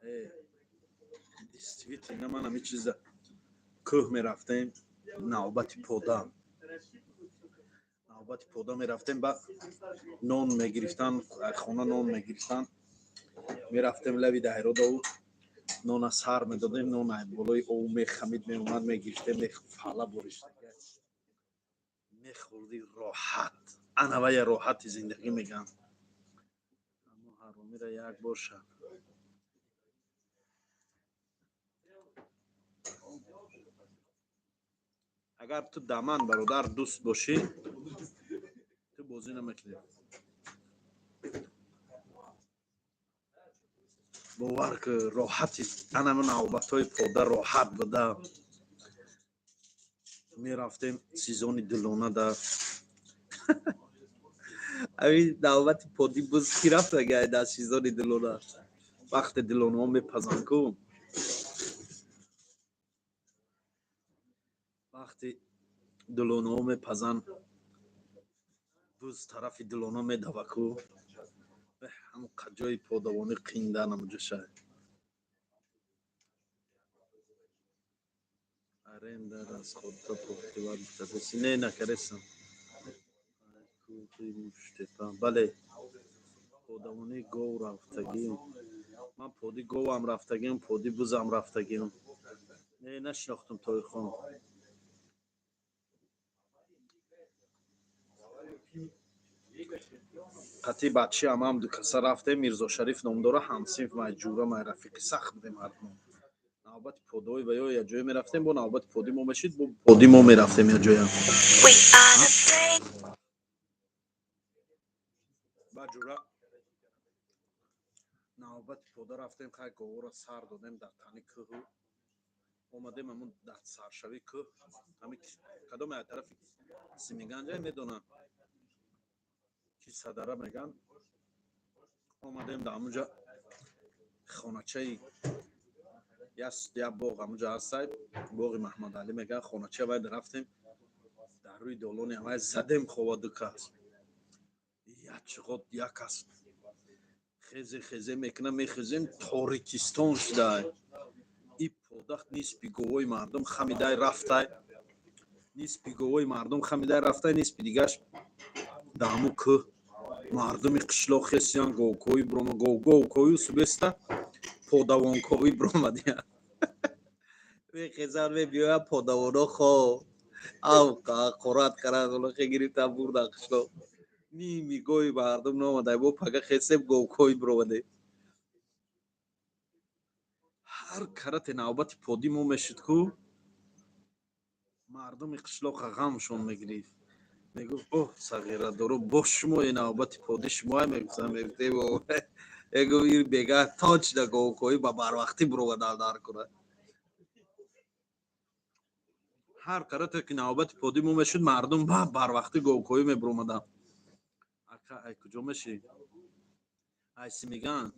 Э. Действительно, ман ҳами чиза, кӯҳ мерафтем, навбати пода, навбати пода мерафтем, ба нон мегирифтан, хона нон мегирифтан, мерафтем лави дайродову нона сар медодем, нон болои ов мехамид, меомад, мегирифтем, фала бориш мехӯрди, роҳат. Анавая роҳати зиндагӣ мегӯям. Аммо ҳаромира як боша. Агар ту даман, бародар, дӯст бошӣ, ту бозӣ намекунӣ. Бовар ки, роҳати анама навбатҳои пода роҳат буда. Мерафтем сезони дилона да ави навбати поди буз ки рафтага дар сезони дилона, вақте дилонаҳо мепазанд ку, вақте дилонаҳо мепазанд, буз тарафи дилона медава ку, ҳамон ҷои подавонӣ қиндан амҷаша. Аренда расходта покрывать гуфтадаси, не накаресам. Муштепа, бале, подавонии гов рафтагим. Ман поди говам рафтагим, поди бузам рафтагим. Не, нашинохтум, Тоихон. Қатъи бачиам ҳам дукаса рафтем, Мирзошариф ном дора, ҳамсинф май, ҷура май, рафиқи сахт будем ҳардмо. Навбати подои ва ё як ҷое мерафтем, бо навбати поди мо мешид, бо поди мо мерафтем як ҷоя. Ба ҷура навбати пода рафтем, хай, говора сар додем дар тани кӯҳу омадем. Ҳамун дар саршавии кӯҳ, ҳами кадоме аз тарафи Симиганҷа медонам, ки садара меган, омадем дар ҳамунҷа, хоначаи як боғ ҳамунҷа ҳастай, боғи Маҳмадалӣ меган, хонача вай рафтем, дар рӯи долони ҳамай задем хова ду кас. Як чиғот, як кас хезе хезе мекунам, мехезем, торикистон шудай. И подахт нисби говои мардум хамидай рафтай, нисби говои мардум хамидай рафтай, нисби дигаш дар ҳамун кӯҳ. Мардуми қишлоқ хесиян, говкоӣ бирома, говкоию субеста подавонковӣ биромадия, мехезан, мебиёян, подавоно хоб ав қорат каран, хе гирифтан, бурдан қишлоқ. Ними гои мардум наомадай, бо пага хесем, говкоӣ биромаде. Ҳар карате навбати поди мо мешид ку, мардуми қишлоқа ғамшон мегирифт, мегуфт: «Оҳ, сағирадоро, бо шумо навбати поди шумоа», мегуфтам, мегуфтем, мегуфт: «Ир бега точно говкоӣ ба барвақтӣ биромадан дар кунад». Ҳар карате ки навбати поди мо мешуд, мардум ба барвақтӣ говкоӣ мебиромаданд. Ака, ай куҷо мешӣ? Ай Симиган.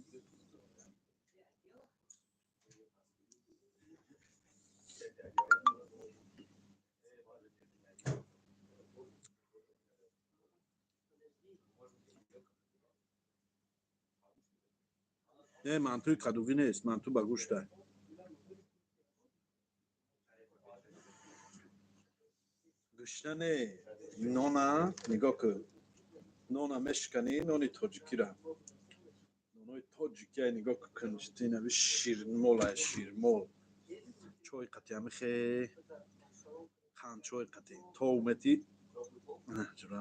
Не, мантуи кадугӣ нест, манту ба гӯшта. Гӯшта не, нона нигоҳ кун, нона мешиканӣ, нони тоҷикира, нонои тоҷикия нигоҳ кун, тинави ширмолай, ширмол, чой қатӣ, ҳамихе қандчой қатӣ тов метӣ, ҷура.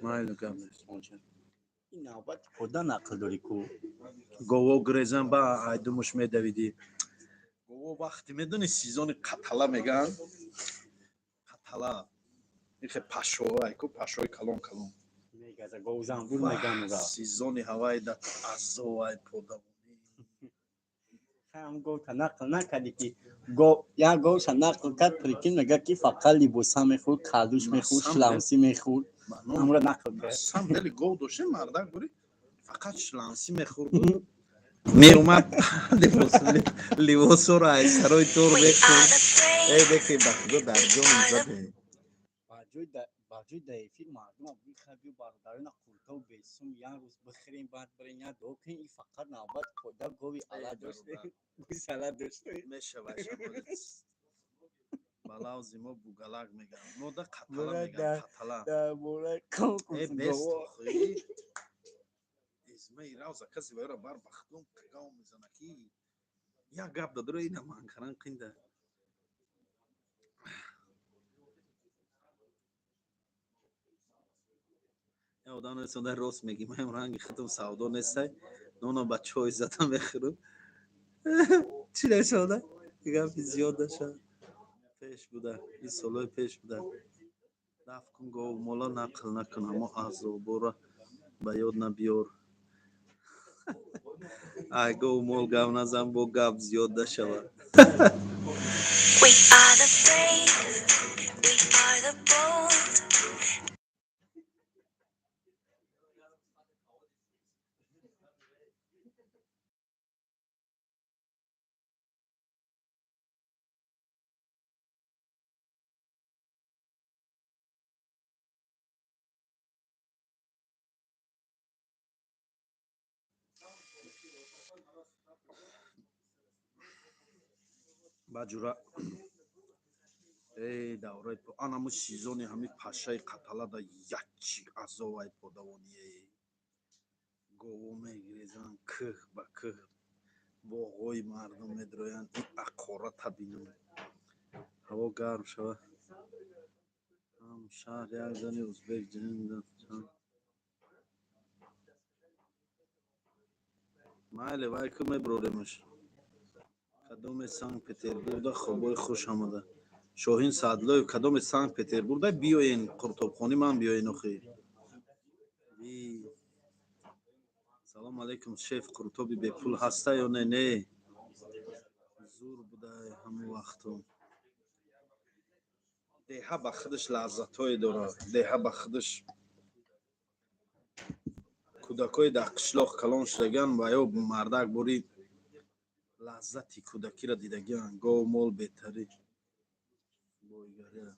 Майли, гап нест. Ин навбати пода нақл дорӣ ку? Гово гурезан, ба айдумуш медавидӣ. Гово вақте, медони, сезони қатала мегӯянд, қатала ихе пашоай ку, пашои калон калон. Мегаза, говзанбур меган ура. Сезони ҳавай да азовай подавонӣ. Ҳам говта нақл накардӣ, ки як говша нақл кард, прикинь, мега ки фақат либоса мехӯрд, калдуш мехӯрд, шлансӣ мехӯрд, ҳамура нақл кард. Сам дели гов доштем, мардак бури, фақат шлансӣ мехӯрду. Меомад, либосоро ай сарои тор мекун. Эй, беки, ба худо, дар ҷоном заде. Ба ҷои дар эфир мардума бихӯр, биё бародарона, қуртоб бесум як рӯз бихӯрем, баъд бирем як дуо кунем. И фақат навбат пода гови ала доште, гӯсала доште. Мешавад, ба лавзи мо бугалак мегӯянд, мо да қатала мегӯянд, қатала. Дар бораи э бест охи измаи равза касе вайро бар ба худом гав мезана, ки як гап дадура ина манкаран қинда. Одам несонда, рост мегӣ, маям ранги худам савдо нестай, ноно ба чой зада мехӯрам. Чӣ несонда, гапи зиёд наша. Пеш буда, ин солҳои пеш буда. Даф кун говмола, нақл накун, аммо азобора ба ёд набиёр. Ай говмол гап назан, бо гап зиёд нашавад. We are the brave, we are the bold. Баҷура, эй, давраи анаму сезони ҳами пашаи қаталада ячи азовай подавоние. Гово мегирезанд, кӯҳ ба кӯҳ боғҳои мардум медроянд. Ин ақората бинам. Ҳаво гарм шава, ҳам шаҳр як зани узбек ҷинда. Майли, вай ку меброремаш. Кадоме Санкт Петербургда, хобои хуш омада. Шоҳин Саъдуллоев, кадоме Санкт Петербургда, биёен қуртобхонӣ ман, биёен охи. Салом алейкум, шеф, қуртоби бепул ҳаста ё не? Не, зур будай ҳамон вақту. Деҳа ба худаш лаззатҳое дорад, деҳа ба худаш. Кӯдакҳои дар қишлоқ калон шудагиан ва ё мардак бори лаззати кӯдакиро дидагиан. Гов мол беҳтари бойгария.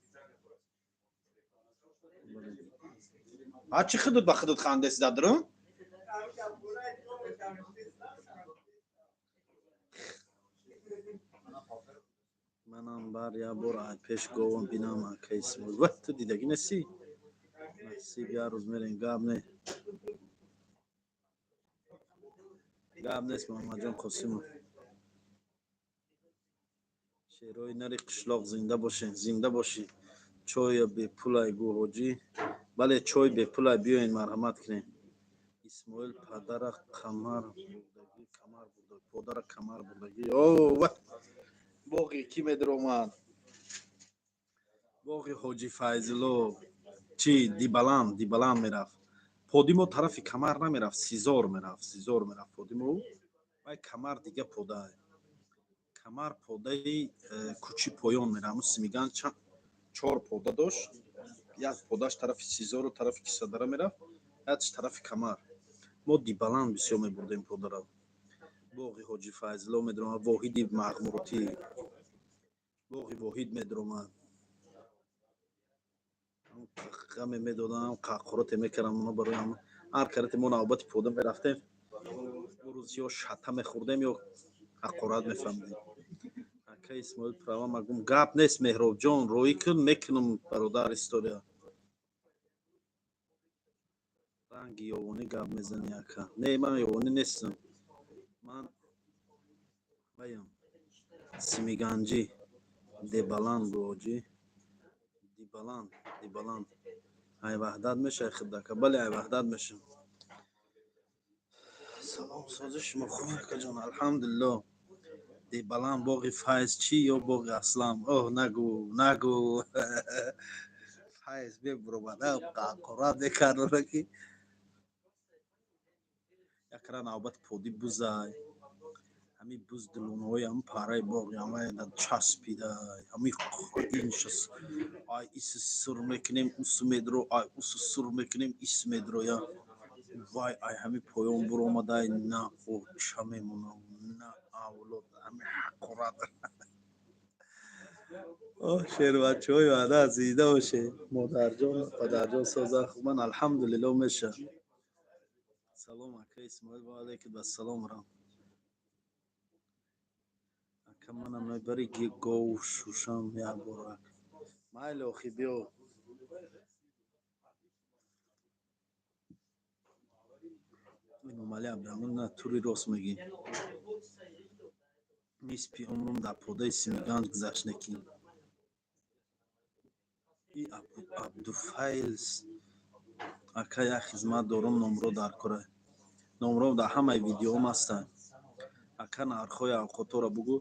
А чӣ худут ба худут хандеси дадрун? Манам бар як бор ай пеш говам бинам, ака Исмоил. Ва ту дидагӣ нестӣ? Насиб, як рӯз мерем, гап не. Гап нест, Муҳаммадҷон Қосимов. Шерои нари қишлоқ зинда бошен, зинда бошӣ. Чоя бепулай гӯ, ҳоҷӣ. Бале, чой бепулай, биёен, марҳамат кунед. Исмоил падара камар бурдагӣ, камар бурдагӣ, подара камар бурдагӣ. О, ва боғи кӣ медаромад? Боғи ҳоҷи Файзулло. Чӣ Дибаланд, Дибаланд мерафт. Подимо тарафи камар намерафт, Сизор мерафт, Сизор мерафт подимо. Вай камар дига подай. Камар подаи кӯчи поён мерафт. Ҳамун Симиган чор пода дошт. Як подаш тарафи Сизору тарафи Кисадара мерафт, якш тарафи камар. Мо Дибаланд бисёр мебурдем подара. Боғи ҳоҷи Файзулло медаромад, Воҳиди Мағмуртӣ. Боғи Воҳид медаромад. Ғаме медодам, қаққуроте мекардам оно барои ҳама. Ҳар карате мо навбати пода мерафтем, рӯз ё шата мехӯрдем, ё ҳақорат мефаҳмидем. Ака Исмоил, права магум, гап нест, Меҳробҷон, роӣ кун, мекунам, бародар, история. Ранги ёвонӣ гап мезанӣ, ака. Не, ман ёвонӣ нестам. Ман ваям Симиганҷӣ, Дебаланд гӯ, ҳоҷӣ. Дибаланд, Дибаланд. Ай Ваҳдат мешавӣ худака? Бале, ай Ваҳдат мешавам. Салом, сози шумо хуб, акаҷон? Алҳамдулилло. Дебаланд боғи Файз чӣ ё боғи Аслам? Оҳ, нагӯ, нагӯ. Файз мебуромад, қаққорат мекард, ки якра навбати поди бузай. Ҳамин буз дилонҳои ҳамин параи боғи ҳамаи часпидай. Ҳамин иншас ай ис сур мекунем, усу медро, ай усу сур мекунем, ис медроя. Вай, ай ҳами поён буромадай, на оча мемонам, на авлод, ҳами ҳақорат. О, шербачаҳои ваъда, зида боше. Модарҷон, падарҷон соза, ман алҳамдулилло меша. Салом, ака Исмоил, ва алайкум ассалом рам. Ака, манам мебари гов шушам як бор. Майли, охи, биё. Эмомалӣ Абдураҳмон, на тури рост мегӣ. Нисфи умрум дар подаи Симиганҷ гузашт, некин. И Абдуфайлс, ака, як хизмат дорум, номро дар кора. Номро дар ҳамаи видеоам ҳастанд. Ака, нархҳои авқотҳоро бугӯ.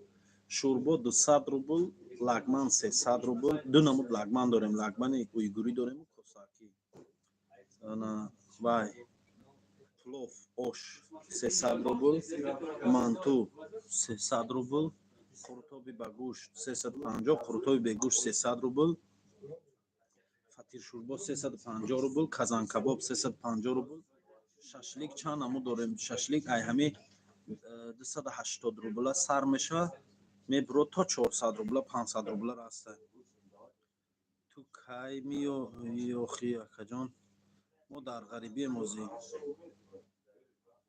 Шӯрбо 200 рубл, лагман 300 рубл. Ду намуд лагман дорем, лагмани уйгурӣ дорему косакӣ. Вай, плов, ош 300 рубл, манту 300 рубл, қурутоби ба гӯшт 350, қурутоби бегӯшт 300 рубл, фатиршӯрбо 350 рубл, казанкабоб 350 рубл. Шашлик чанд намуд дорем? Шашлик ай ҳами 280 рубла сар мешавад, мебурод то 400 рубла, 500 рубла раста. Ту кай меоӣ охи, акаҷон? Мо дар ғарибием озӣ.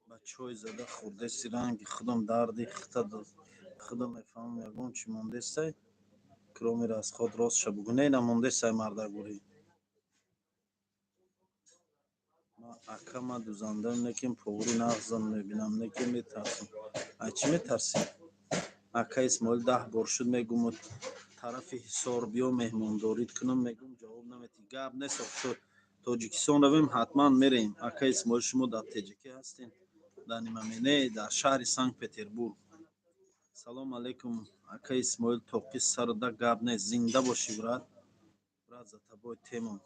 Ба чой зада хӯрдеси, ранги худам дарди худам мефаҳмам, ягон чӣ мондестай? Кроме расход, ростша бугӯ. Не, намондестай, мардагурӣ. Ака, ман дузандаам, лекин повари нағзам мебинам, лекин метарсам. Ай чӣ метарсӣ? Ака Исмоил, 10 бор шуд мегуму тарафи Ҳисор биё, меҳмондорит кунам, мегум, ҷавоб наметӣ. Гап нест, охшо Тоҷикистон равем, ҳатман мерем. Ака Исмоил, шумо дар ТҶК ҳастем? Дар Нимамене, дар шаҳри Санкт Петербург. Салом алейкум, ака Исмоил, тоқи сарда гап нест. Зинда бошӣ, брат. Брат, за тобой тему.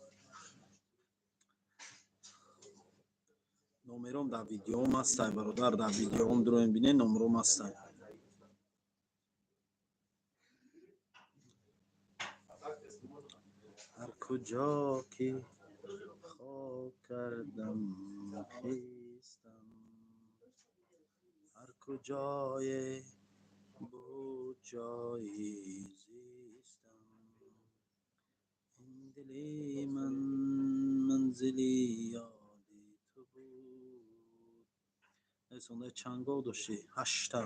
Номером дар видеоам ҳастай, бародар, дар видеоам дуроем бинед, номером ҳастай. Ҳар куҷо ки хоб кардам, хистам, ҳар куҷое буд ҷои зистам, ин дили ман манзили ёди ту буд. Несонда, чанд гов доштӣ? Ҳашта.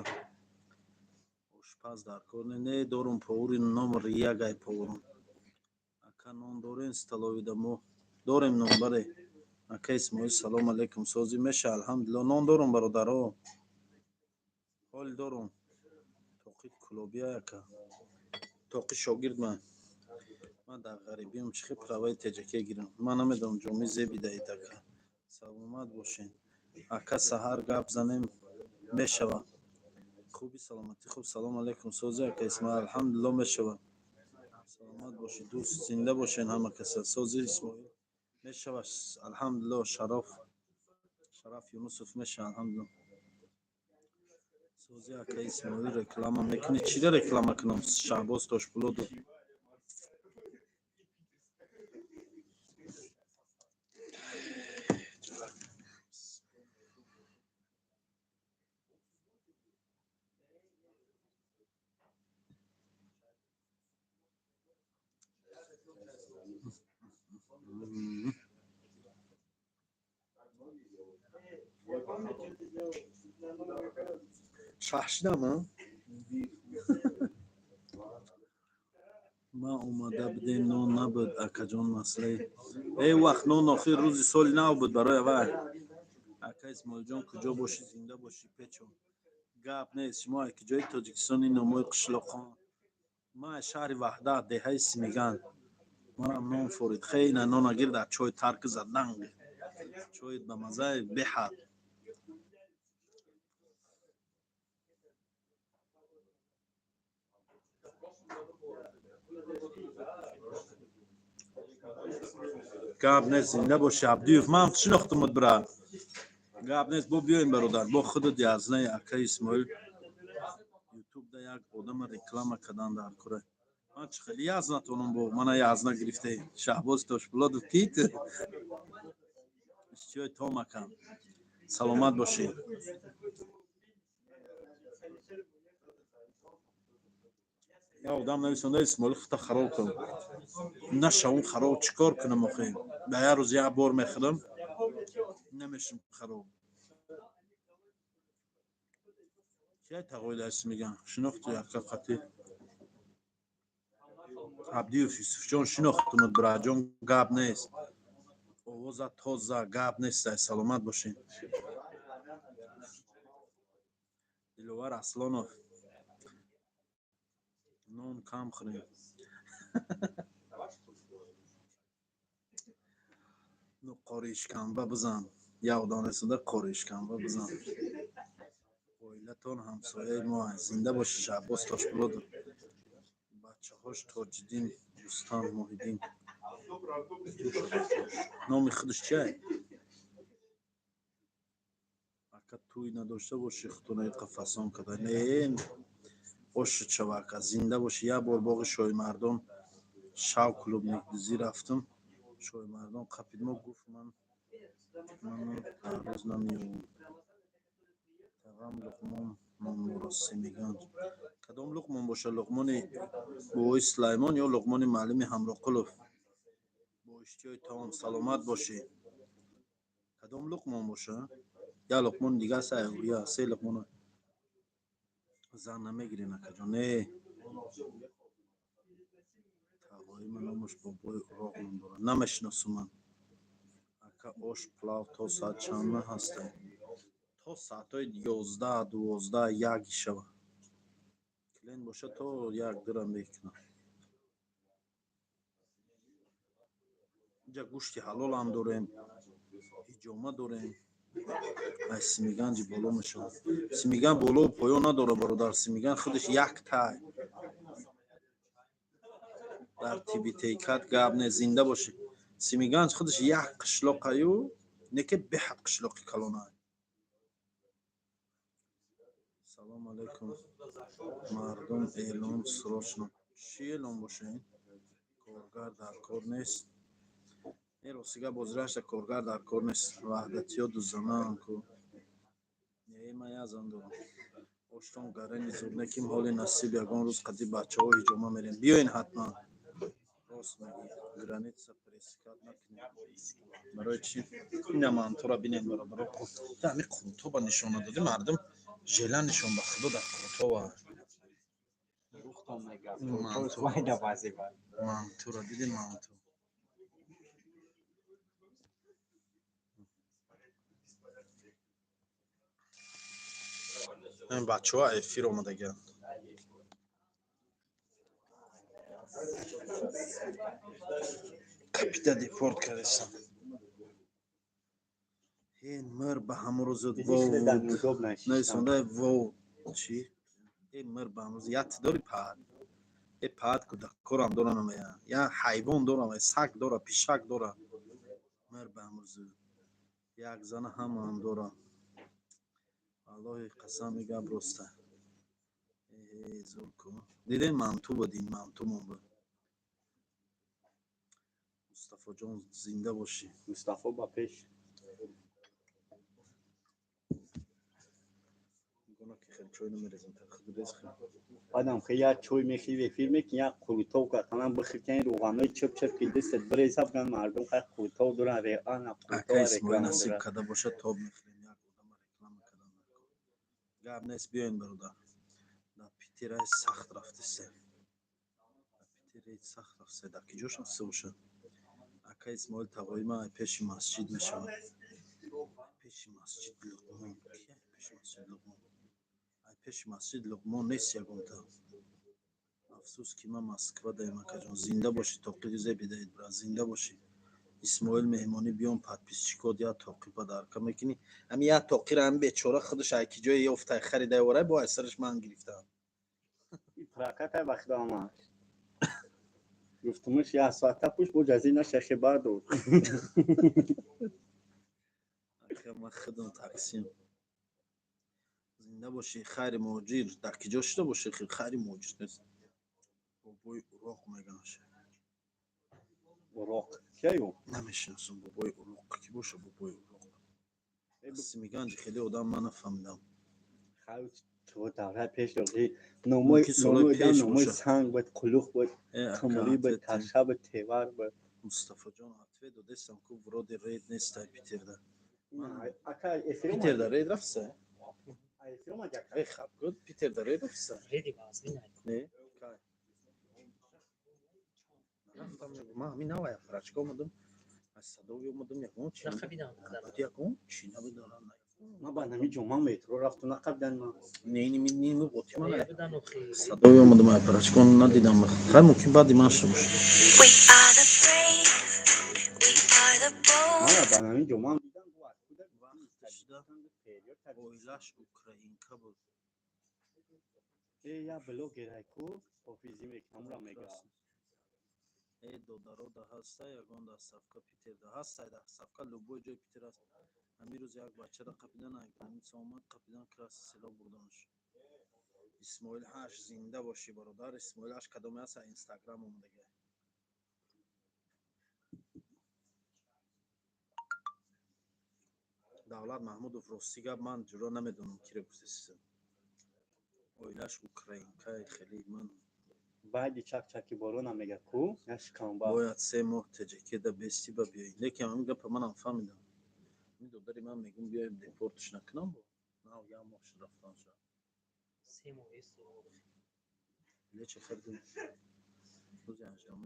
Ошпаз дар кор не дорум, повари номер як ай поварам. Ака, нон дорем столовыйда? Мо дорем нон, бале. Ака Исмоил, салом алейкум, созӣ меша, алҳамдулилло, нон дорум, бародаро. Ҳол дорум. Тоқи кулобия, ака. Тоқи шогирд ман. Ман дар ғарибиам, чӣ хел праваи ТҶК гирам? Ман намедонам, ҷомӣ зеби даҳед, ака. Саломат бошед. Ака, саҳар гап занем мешавад? Хуби, саломатӣ хуб. Салом алейкум, созӣ, ака Исмоил, алҳамдулилло, мешавад. Саломат бошед, дӯст, зинда бошед ҳама каса. Сози, Исмоил, мешавад, алҳамдулилло, Шароф, Шараф Юнусов, мешавад, алҳамдулилло. Сози, ака Исмоил, реклама мекунӣ? Чида реклама кунам? Шаҳбоз Тошпулодов. Шаҳшидам, ма омада будем, нон набуд, акаҷон, масъалаи э вақт нон охир рӯзи соли нав буд барои вай. Ака Исмоилҷон, куҷо бошӣ, зинда бошӣ, печо. Гап нест, шумо ай куҷои Тоҷикистони номои қишлоқон? Ман аз шаҳри Ваҳдат, деҳаи Симиган. Манам нон форид. Хейна нона гир, дар чой тарк заданг. Чои ба маззаи беҳад. Гап нест, зинда бошӣ, Абдуев. Ман шинохтумуд, брат. Гап нест, бо биёем, бародар, бо худат язнаи. Ака Исмоил, ютубда як одама реклама кардан дар кора. Ман чӣ хеле яз натонам, бо мана язна гирифтаи. Шаҳбоз Тошпулодов кит? Иштиёи том, акам, саломат бошед. Я одам нависонда: «Исмоил, хута хароб кун». Нашавум хароб, чӣ кор кунам охи? Ба як рӯз як бор мехӯрам, намешум хароб. Кия тағоидаст меган? Шинохту яка қатӣ Абдиев Юсуфҷон, шинохтумуд, бираҷон, гап нест, овоза тоза, гап нест, саломат бошед. Диловар Аслонов, нон кам хӯрем. Ну, қори ишкамба бизан. Я одам расонда: «Қори ишкамба бизан». Оилатон ҳамсояи мо. Зинда боши, Шаҳбоз Тошбулодов. Бачаҳош Тоҷиддин, Рустам, Муҳиддин. Номи худаш чиай? Ака, тӯй надошта бошӣ, худтона иқа фасон када. Не, ошуд шава, ака, зинда бошӣ. Як бор боғи Шоҳимардон шав клубник дузӣ рафтам, Шоҳимардон қапид мо, гуфт: «Ман ману дар рӯз намеёвам». Тағам Луқмон номдорад, Семиганҷ. Кадом Луқмон боша? Луқмони бувои Сулаймон ё Луқмони муаллими Ҳамроқулов? Бо иштиёи таом, саломат бошӣ. Кадом Луқмон боша? Я Луқмони дига са, я се Луқмон. Зан намегирен, акаҷон? Не, тағои ман номаш Бобои Уроқ ном дорад, намешиносум ман. Ака, ош плав то соат чанд ҳаста? То соатҳои 11, 12, 1 шава. Клиент боша, то як дура мекунам. Инҷа гӯшти ҳалолам дорем, ҳиҷома дорем. Ай Симиганҷи боло мешавад. Симиган болову поён надорад, бародар, Симиган худаш як тай. Дар тибитейкат гап не, зинда бошӣ. Симиганҷ худаш як қишлоқаю, не ки беҳад қишлоқи калонай. Салом алейкум, мардум, эълон срочно. Чӣ эълон боша ин? Коргар дар кор нест? Не, ростига, бозирашта коргар дар кор нест. Ваҳдатиё дузанаанд ку. Не, ман як зан дорам. Оштон гарени зуд неким, ҳоли насиб, ягон рӯз қади бачаҳо ҳиҷома мерем. Биёен ҳатман. Рост мегӯӣ, граница пересекать накунем. Барои чӣ? Ина мантура бинед, бародаро. Ҳами қурутоба нишона додӣ, мардум жела нишон, ба худо, дар қурутова. Мантура диди, манту. Ин бачаҳо эфир омадагианд. Капита депорт кардесам. Ҳен мир ба ҳамон рӯзот вов нависонда вов чӣ? Э мир ба ҳамон рӯз як дори паҳат. Э паҳат кӯдаккорам дорам, я. Я ҳайвон дорам, саг дора, пишак дора. Мир ба ҳамон рӯз як зана ҳамаам дорам. Валлоҳи қасам, и гап роста. Э зур ку. Дидем, манту буд, ин мантумон буд. Мустафоҷон, зинда бошӣ. Мустафо ба пеш. Гуна ки хел чой намерезем, та худ рез хел. Баъдам хе як чой мехӯри, эфир мекунӣ, як қурутов кақалан бихӯр, ки ин рӯғанои чип-чип ки дастат биреза, биган мардум хай қурутов доран, реально Ака қурутова Исмоил, реклама насиб дорад. Када бошад, тоб мехӯрем. Як одама реклама кардан дар кор. Гап нест, биёен, бародар. Дар Питер ай сахт рафтисе. Дар Питер ай сахт рафтисе. Дар киҷош рафтисе бошад? Ака Исмоил, тағои ман ай пеши масҷид мешавад. Пеши масҷид Луқмон. Ки ай пеши масҷид Луқмон? Ай пеши масҷид Луқмон нест ягонта. Афсӯс, ки ман Москва даем, акаҷон. Зинда бошӣ, тоқиди зебидаед, брат, зинда бошӣ. Исмоил, меҳмонӣ биём, подписчикот як тоқи подарка мекунӣ. Ҳами як тоқира ҳами бечора худаш ай ки ҷое ёфтай, харидай, орай, бо ай сараш ман гирифтам. Прокатай ба худо ҳамаш. Гуфтумаш як соата пуш бо ҷазина шахи бардор. Ака, ман худам таксим. Зинда бошӣ, Хайри Муҳоҷир. Дар киҷо шуда бошӣ, Хайри Муҳоҷир нест. Бобои Уроқ меганаш. Уроқ. Кияю? Намешиносам, Бобои Уроқ ки боша, Бобои Уроқ. Симиганҷ хеле одам ман нафаҳмидам. То давраи пеш дохи номои номои санг буд, қулуқ буд, қумрӣ буд, таша буд, тевар буд. Мустафоҷон, ответ додестам ку, вроде рейд нестай Питерда. Питерда рейд рафтса? Э, хаб гуд, Питерда рейд рафтса? Не? Кай? Нарафтам, ман ҳамин навая фарачка омадам. Аз Садови омадам, ягон чи ягон чи набудам. Ман ба нами ҷома метро рафту нақабдан ман. Не, не, не, не, оти ман Садови омадам, апарачкон надидам. Хай, мумкин баъди ман шуда бошад. We are the brave, we are the bold. Ман ба нами ҷома дидам. Вақташда оилаш украинка буд. Э, я блогерай ку, офизи мекунамра мега. Э, додаро, да ҳаста ягон доставка Питерда? Ҳастай доставка, любой ҷои Питер аст. Ҳамин рӯз як бачара қапидан, ай граница омад, қапидан, Красное Село бурданш. Исмоил ҳаш, зинда бошӣ, бародар. Исмоил ҳаш кадоме аст, инстаграм омадага. Давлат Маҳмудов, рости гап, ман ҷуро намедонам, киро гуфтесисам. Оилаш украинкай, хеле ман. Баъди чак-чаки борона мега ку, я шикамба. Бояд 3 моҳ теҷакеда бести ба биёӣ. Лекин ҳамин гапа манам фаҳмидам. Ҳамин додари ман мегум, биёем, депортш накунам, бо нав як моҳ шуд рафтан шуд. Лечи хардим рӯзи 18-ум.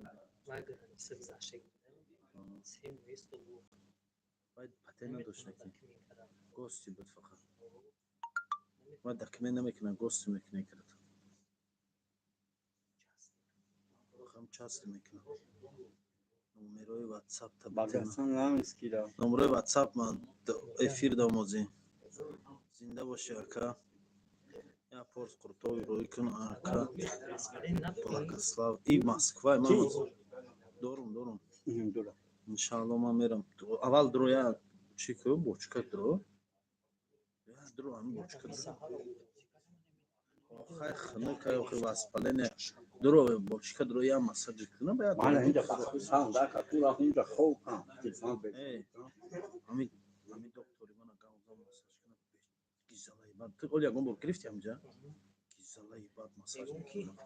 Баъд патент надошт, ки гости буд фақат. Ма документ намекунам, гости мекунем кард. Хам часто мекунам. Номерои ватсап. Багасан ламскида. Номерои ватсап ман эфир дамозӣ. Зинда бошӣ, ака. Я порс қуртови рӯй кун, ака. Благослав и Москва ман дорум, дорум. Иншаалло, ман мерам. Аввал дро, я чӣ ку, бочка дро. Я дро, ами бочка дро. Хай, хнукай, охи воспаление. Дро, бочка дро, я массаж кунам, я. Ман инҷа бахусам да ка ту рафт инҷа хоб кам. Телефон бе. Ами ами доктори мана гауза массаж кунам. Гизалаи бад. Ту оли ягон бор гирифти ҳамҷа? Гизалаи бад массаж мекунам.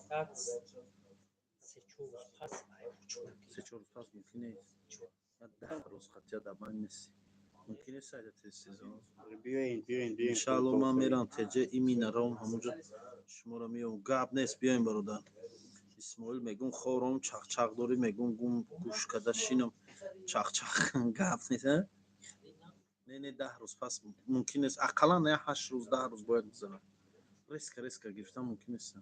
3-4 рӯз пас мумкин нест. 10 рӯз хатия дар байн нест. Мумкин нест айда тез сезон. Биёин, биёин, биёин. Иншаалло, ман мерам теҷа, имина ром, ҳамонҷо шуморо меём. Гап нест, биёем, бародар. Исмоил, мегум, хором чақчақ дорӣ, мегум, гум гӯш када шинам чақчақ, гап нест. Не, не, 10 рӯз пас мумкин нест, ақаллан я 8 рӯз, 10 рӯз бояд гузарад. Резко, резко гирифтан мумкин нест,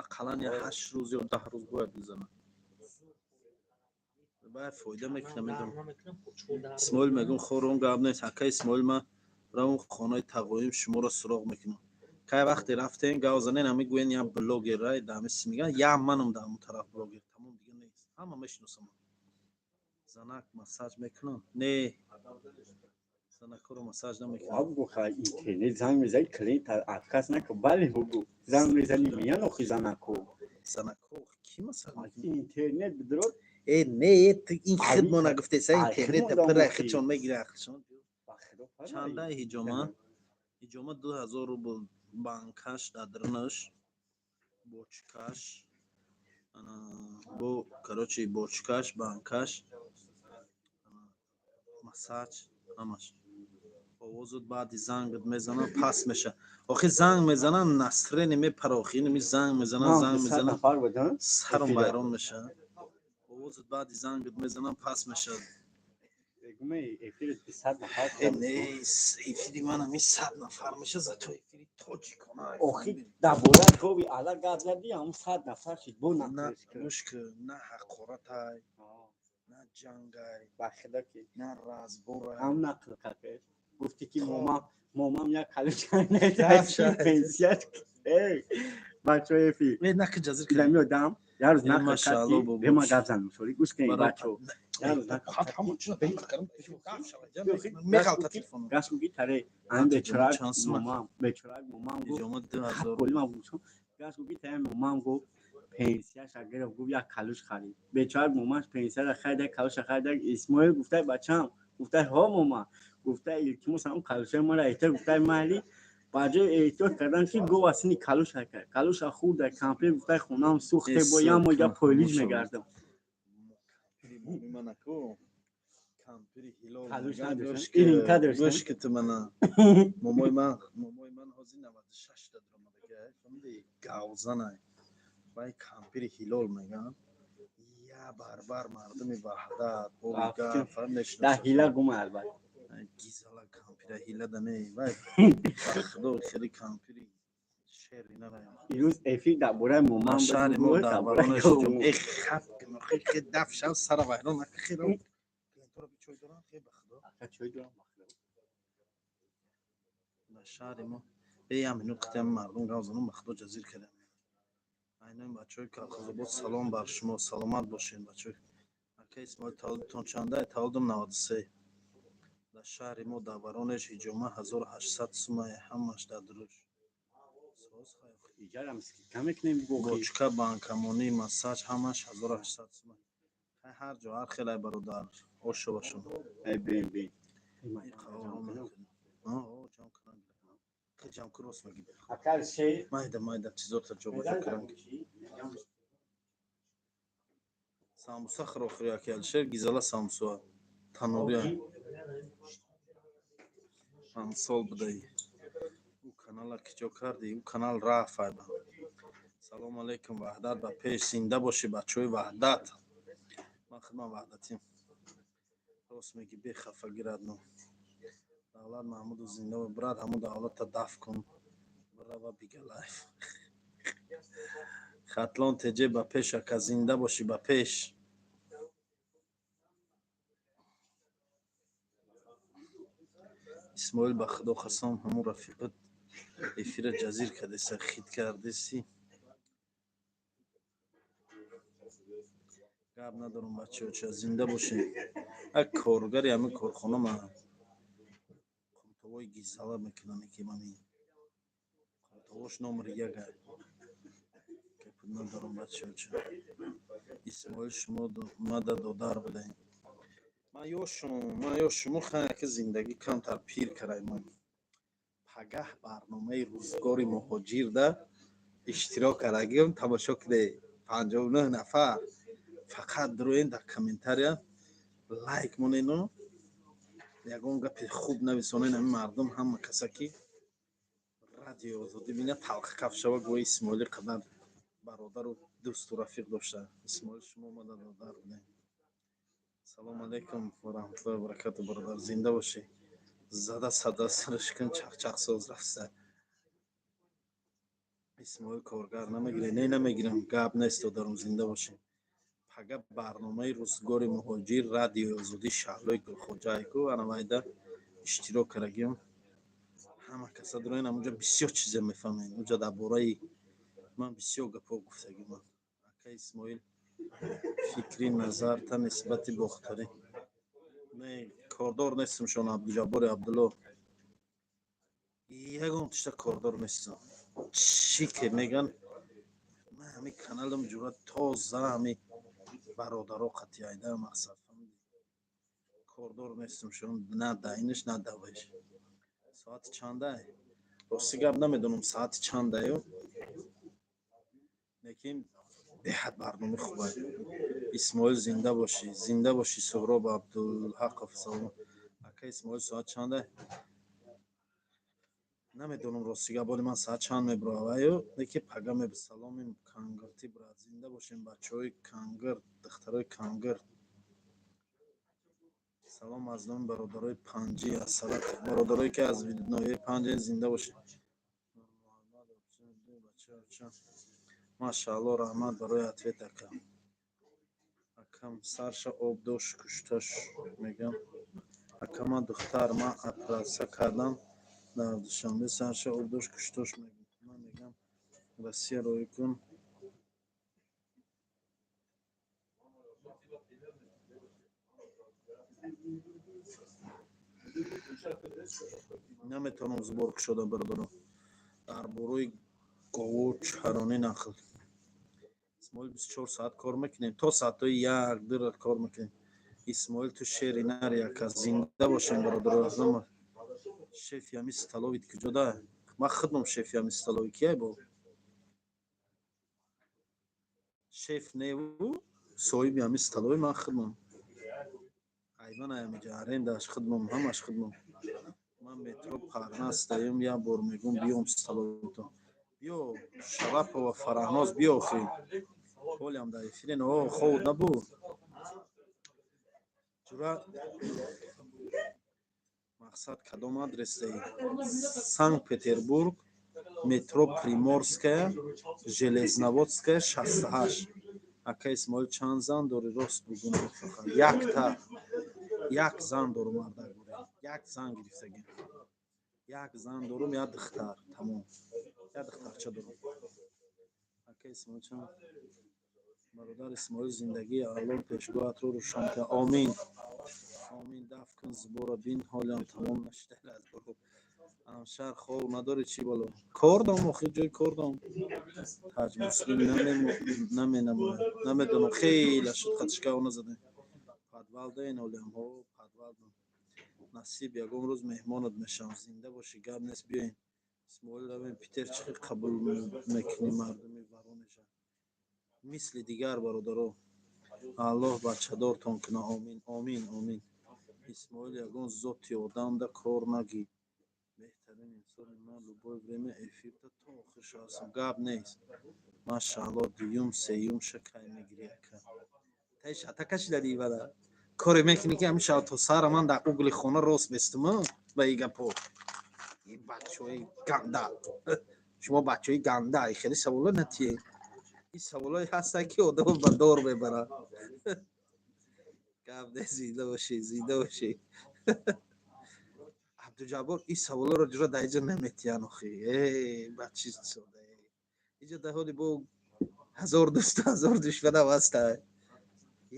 ақаллан я 8 рӯз ё 10 рӯз бояд гузарад, баъд фоида мекунам, медонам. Исмоил, мегум, хором, гап нест. Ака Исмоил, ман равм хонаи тағоим, шуморо суроғ мекунам. Кай вақте рафтем, гав занен, ҳами гӯен я блогер рай даҳами меган, я манам дар ҳамон тараф блогер, тамом, дига нест, ҳама мешиносам. Занак массаж мекунам? Не, занакҳоро массаж намекунам. Бугу, хай, интернет занг мезани, клиент отказ накун, бале, бугу, занг мезани, миян, охи занако. Занакҳо ки массаж мекунад? Интернет бидро. Э, не, ту ин хидмо нагуфтеса, интернет пира хидшон мегира, хидшон. Чанда ҳиҷома? Ҳиҷома 2000 рубл, банкаш дадрнаш, бочкаш, бо, короче, бочкаш, банкаш, массаж, ҳамаш. Овозот баъди зангат мезанам, паст меша. Охи занг мезанам, настроение мепара. Охи инами занг мезанам, занг мезанам, сарам вайрон меша. Овозат баъди зангат мезанам, паст мешавад. Не, эфири ман ҳами 100 нафар меша, зато эфири тоҷикона. Охи дар бораи гови ала гап задӣ, ҳамун 100 нафар шид, бо. Гӯш ки, на ҳақоратай, на ҷангай. Ба худо ки. На разборай. Ҳам нақл кард, гуфтӣ ки момам як калучпенсия. Бачаҳои эфир меодам, як рӯз нақл кард, бема гап занам, сори, гӯш кунед, бачаҳо. Гаш гуфти таре ан бечорак момам, бечорак момам гуфт, гаш гуфти таре момам гуфт, пенсияша гирифт, гуфт, як калуш харид. Бечорак момаш пенсияра харида, калуша харида. Исмоил гуфтай: «Бачам», гуфтай: «Ҳо, мома», Гуфта, илтимос, ҳам калушаи мара эҳтиёт. Гуфтаи, майли. Ба ҷои эҳтиёт кардан, ки гова сини калуша кард, калуша хӯрда, кампир, гуфтаи, хонаам сӯхте, бо як моҳ пойлиҷ мегардам. Кампири ҳилол. Калуш надоштан? Иринка доштан? Гӯш ки, ту мана, момои ман ҳозир 96 та дуромадага, фаҳмиди, гавзанай. Вай кампири ҳилол меган, я барбар мардуми Ваҳдат обига. Да ҳила гума, албатта. Гизала кампира ҳила да не, вай ба худо хеле кампири шери нараям. Ирӯз эфир дар бораи моман. Шаҳри мо дар баронаш э хат хе даф шав, сара вайрон нака, хело клиентора чой дорам, хе, ба худо. Чой дорам. Дар шаҳри мо э як минут қитям мардум гав занам, ба худо ҷазир кардам. Айнои бачаҳои Калхозобод, салом бар шумо, саломат бошед, бачаҳои. Ака Исмоил, таваллудтон чанда? Таваллудам 93. Дар шаҳри мо дар Воронеж ҳиҷома 1800 сумае, ҳамаш дар дуруш. Соз хай. Иҷарам скидка мекунем. Бочка, банкамонӣ, массаж, ҳамаш 1800 сума. Хай, ҳар ҷо ҳар хелай, бародар, ошо ба шумо. Бин, бин. Ҷам кунам, ҷам кун, рост мегӣ. Акар шер. Майда майда чизота ҷобаҷо кунам. Самбуса хӯр, охир, яки Алишер гизала самбусуа танурия сол будаи. Ӯ канала ки ҷо кардӣ, ӯ канал рафт айба. Салому алейкум, Ваҳдат ба пеш, зинда бошӣ, бачаҳои Ваҳдат. Ман худман ваҳдатим. Рост мегӣ, бехафагӣ, радно. Давлат Маҳмудов, зинда, брат. Ҳамун давлата даф кун, бирава бигалайф. Хатлон теҷе ба пеш, ака, зинда бошӣ, ба пеш. Исмоил, ба худо қасам, ҳамун рафиқат эфира ҷазир кардеса, хит кардеси. Гап надорам, бачаоча, зинда бошем. Як коргари ҳамин корхона ма қуртовои гизала мекунам, ки мами қуртовош номери як. Гап надорам, бачаоча. Исмоил, шумо мада додар будаем. Ман ёшум, ман ёшуму хаяки зиндагӣ камтар пир карайман. Пагаҳ барномаи рӯзгори муҳоҷирда иштирок кардагиам, тамошо киде. 59 нафар, фақат дуроен, дар комментария лайк монену ягон гапи хуб нависонен. Ҳами мардум, ҳама каса ки Радиои Озодӣ бина, талхкаф шава, гӯи Исмоили қадар бародару дӯсту рафиқ дошта. Исмоил, шумо омада додар будем. Салому алейкум ва раҳматуллоҳи ва баракату, бародар, зинда бошӣ. Зада сада сарашкун, чақчақсоз рафта. Исмоил, коргар намегирӣ? Не, намегирам, гап нест, додарум, зинда бошӣ. Пага барномаи рӯзгори муҳоҷир, Радиои Озодӣ, Шаҳлои Гулхоҷаайку анавайда иштирок кардагиам. Ҳама каса дуроен, ҳамунҷа бисёр чизе мефаҳмем. Унҷа дар бораи ман бисёр гапҳо гуфтагиман. Ака Исмоил, фикри назарта нисбати бохтарӣ? Не, кордор нестам шон, Абдуҷаббори Абдулло, ягон тишта кордор нестам. Чӣ ки меган, ман ҳами каналам ҷура тоза, ҳами бародаро қатъиайда мақсад, фаҳмидӣ? Кордор нестам шон, на даинаш, на давеш. Соати чандай? Рости гап, намедонам соати чандаю, лекин беҳад барномаи хубай. Исмоил, зинда бошӣ, зинда бошӣ. Суҳроб Абдулҳақов, салом. Ака Исмоил, соат чандай? Намедонам, рости гап, оли ман соат чанд мебураваю, леки пага меб. Саломи кангиртӣ, брат, зинда бошем, бачаҳои Кангирт, духтарои Кангирт. Салом аз номи бародарои Панҷӣ, аз Саратов, бародарое ки аз ноҳияи Панҷен, зинда бошед. Машаалло, раҳмат барои ответ, ака. Акам сарша об дошт, кушташ мегам. Ака, ман духтар, ман оператсия кардам дар Душанбе, сарша об дошт, куштош. Ман мегам, Россия роҳӣ кун. Наметавонам сбор кушода, бародарам. Дар бораи гову чаронӣ нақл. Исмоил, 24 соат кор мекунем, то соатҳои 1-2 кор мекунем. Исмоил, ту шери нари, ака. Зинда бошем, бародаро. Шефи ҳами столовый куҷода? Ман худмам шефи ҳами столовый. Кияй бо шеф неву, соҳиби ҳами столовый ман худмам. Айван ҳамиҷа арендааш худмам, ҳамаш худмам. Ман метро Парнас даём, як бор мегум, биём столовый то. Биё, Шарапова Фараҳноз, биё. Охи, ҳолиам дар эфирен. О, хов набуд, ҷура. Мақсад, кадом адрес даи? Санкт Петербург, метро Приморская, Железноводская, 68. Ака Исмоил, чанд зан дорӣ? Рост бугун фақат. Якта, як зан дорум, мардак буре, як зан гирифтагӣ. Як зан дорум, як духтар, тамом. Як духтарча дорум. Ака Исмоил чанд, бародар Исмоил, зиндагии Аллоҳ пешгоҳатро рӯшан кунад. Омин, омин. Даф кун зубора, бин, ҳолиам тамом нашуда разбору. Ҳамшар, хов надорӣ, чӣ бало? Кор дом, охир ҷои кор дом. Таҷ Муслим наменамояд, намедонам, хеле шуд, хатишкао назадем. Подвал даен ҳолиам? Ҳо, подвал дом. Насиб, ягон рӯз меҳмонат мешавам. Зинда бошӣ, гап нест, биёем. Исмоил, равем Питер, чӣ хел қабул мекунӣ мардуми Воронежа? Мисли дигар бародаро. Аллоҳ бачадортон кунад. Омин, омин, омин. Исмоил, ягон зоти одамда кор нагӣ. Беҳтарин инсони, ман любое время эфирда то охирша ҳастам. Гап нест, машаалло. Дуюм, сеюмша кай мегирӣ, ака? Тай шата кашидади бада, коре мекунӣ, ки ҳамин шаб то саҳара ман дар угли хона рост бестуму ба и гапо. И бачаҳои ганда, шумо бачаҳои ганда, хеле саволо натиед. Ин саволое ҳастанд, ки одамо ба дор мебаранд. Гап нест, зинда бошӣ, зинда бошӣ, Абдуҷаббор. Ин саволоро ҷура дар иҷо наметиҳанд, охи. Э, бачи сода, иҷо дар ҳоли бо ҳазор дӯсту ҳазор душманам ҳаста.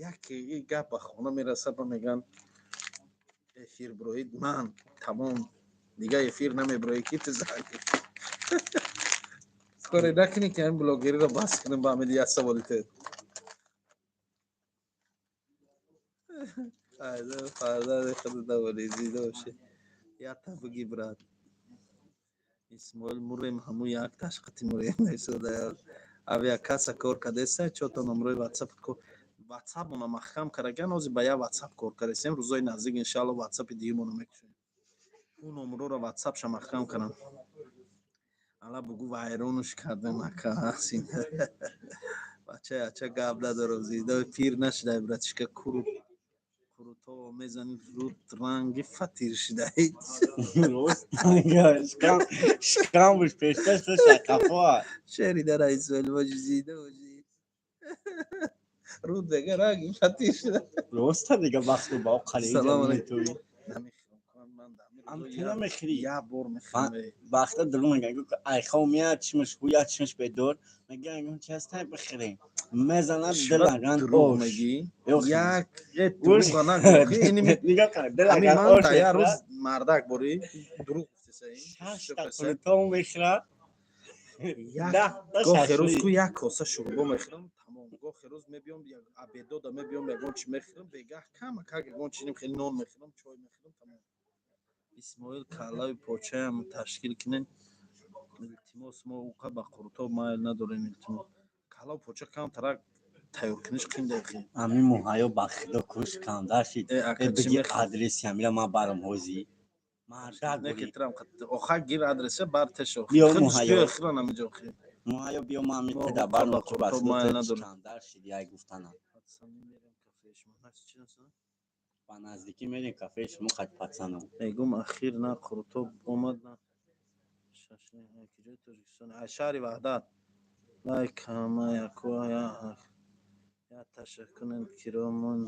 Яке гап ба хона мераса, ба меган эфир броид, ман тамом, дига эфир намеброӣ, ки ту занг коре накунӣ, ки ҳамин блогериро бас кунем. Ба ҳамин як саволи ту фарзанди худ даволӣ. Зинда бошӣ, якта буги, брат Исмоил. Мурем, ҳамун як ташқати мурем. Авиакасса кор кардеса? Чото номрои ватсап, ватсапмона маҳкам караган. Ҳозир ба як ватсап кор кардесем. Рӯзои наздик, иншаалло, ватсапи дуюмоно мекушоем. Ӯ номроро ватсапша маҳкам кардам. Ала бугу, вайронуш кардем, ака. Бачаи ача, гап надорам. Зинда пир нашидай, братишка. Куру қурутова мезанӣ, руд ранги фатир шидай. Шикам буш пешташ шақафоа. Шери дара, Исмоил, боши, зинда боши. Руд дега ранги фатир шида. Роста дига вақту ба Салом алейкум. Ам ту намехӯрӣ? Як бор мехӯрам. Вақта дуру меган, айхо меяд, чимаш гӯя, чимаш бедор меган, чи ҳастай, бихӯрем. Мезанад дилаган. Дурӯғ мегӣ, як дурӯға нагӯ. Ман дар як рӯз, мардак, борӣ дурӯғ гуфтесаин. Шашта қурутов мехӯрад. Гохе рӯз ку як коса шӯрбо мехӯрам, тамом. Гохе рӯз мебиём, обедода мебиём, ягон чи мехӯрам, бегаҳ камакак ягон чи, хеле нон мехӯрам, чой мехӯрам, тамом. Исмоил, каллави почаям ташкил кунен, илтимос. Мо уқа ба қурутоб майл надорем, илтимос. Каллаву поча камтарак тайёр куниш қин дохи. Ами муҳайё, ба худо, куш канда шид. Биги адреси ҳамира, ман барам ҳозӣ. Оха, гир адреса, бар тешо. Биё. Хиран ҳамиҷо охи. Муҳайё, биё, ман митеда барам, ба худо, кандар шид яй гуфтанам. Ба наздикӣ мерем кафеи шумо қад пацано. Мегум, ахир на қурутоб омад, на киҷои Тоҷикистон, шаҳри Ваҳдат. Лайк ҳамаяко, я ташаккунем, киромон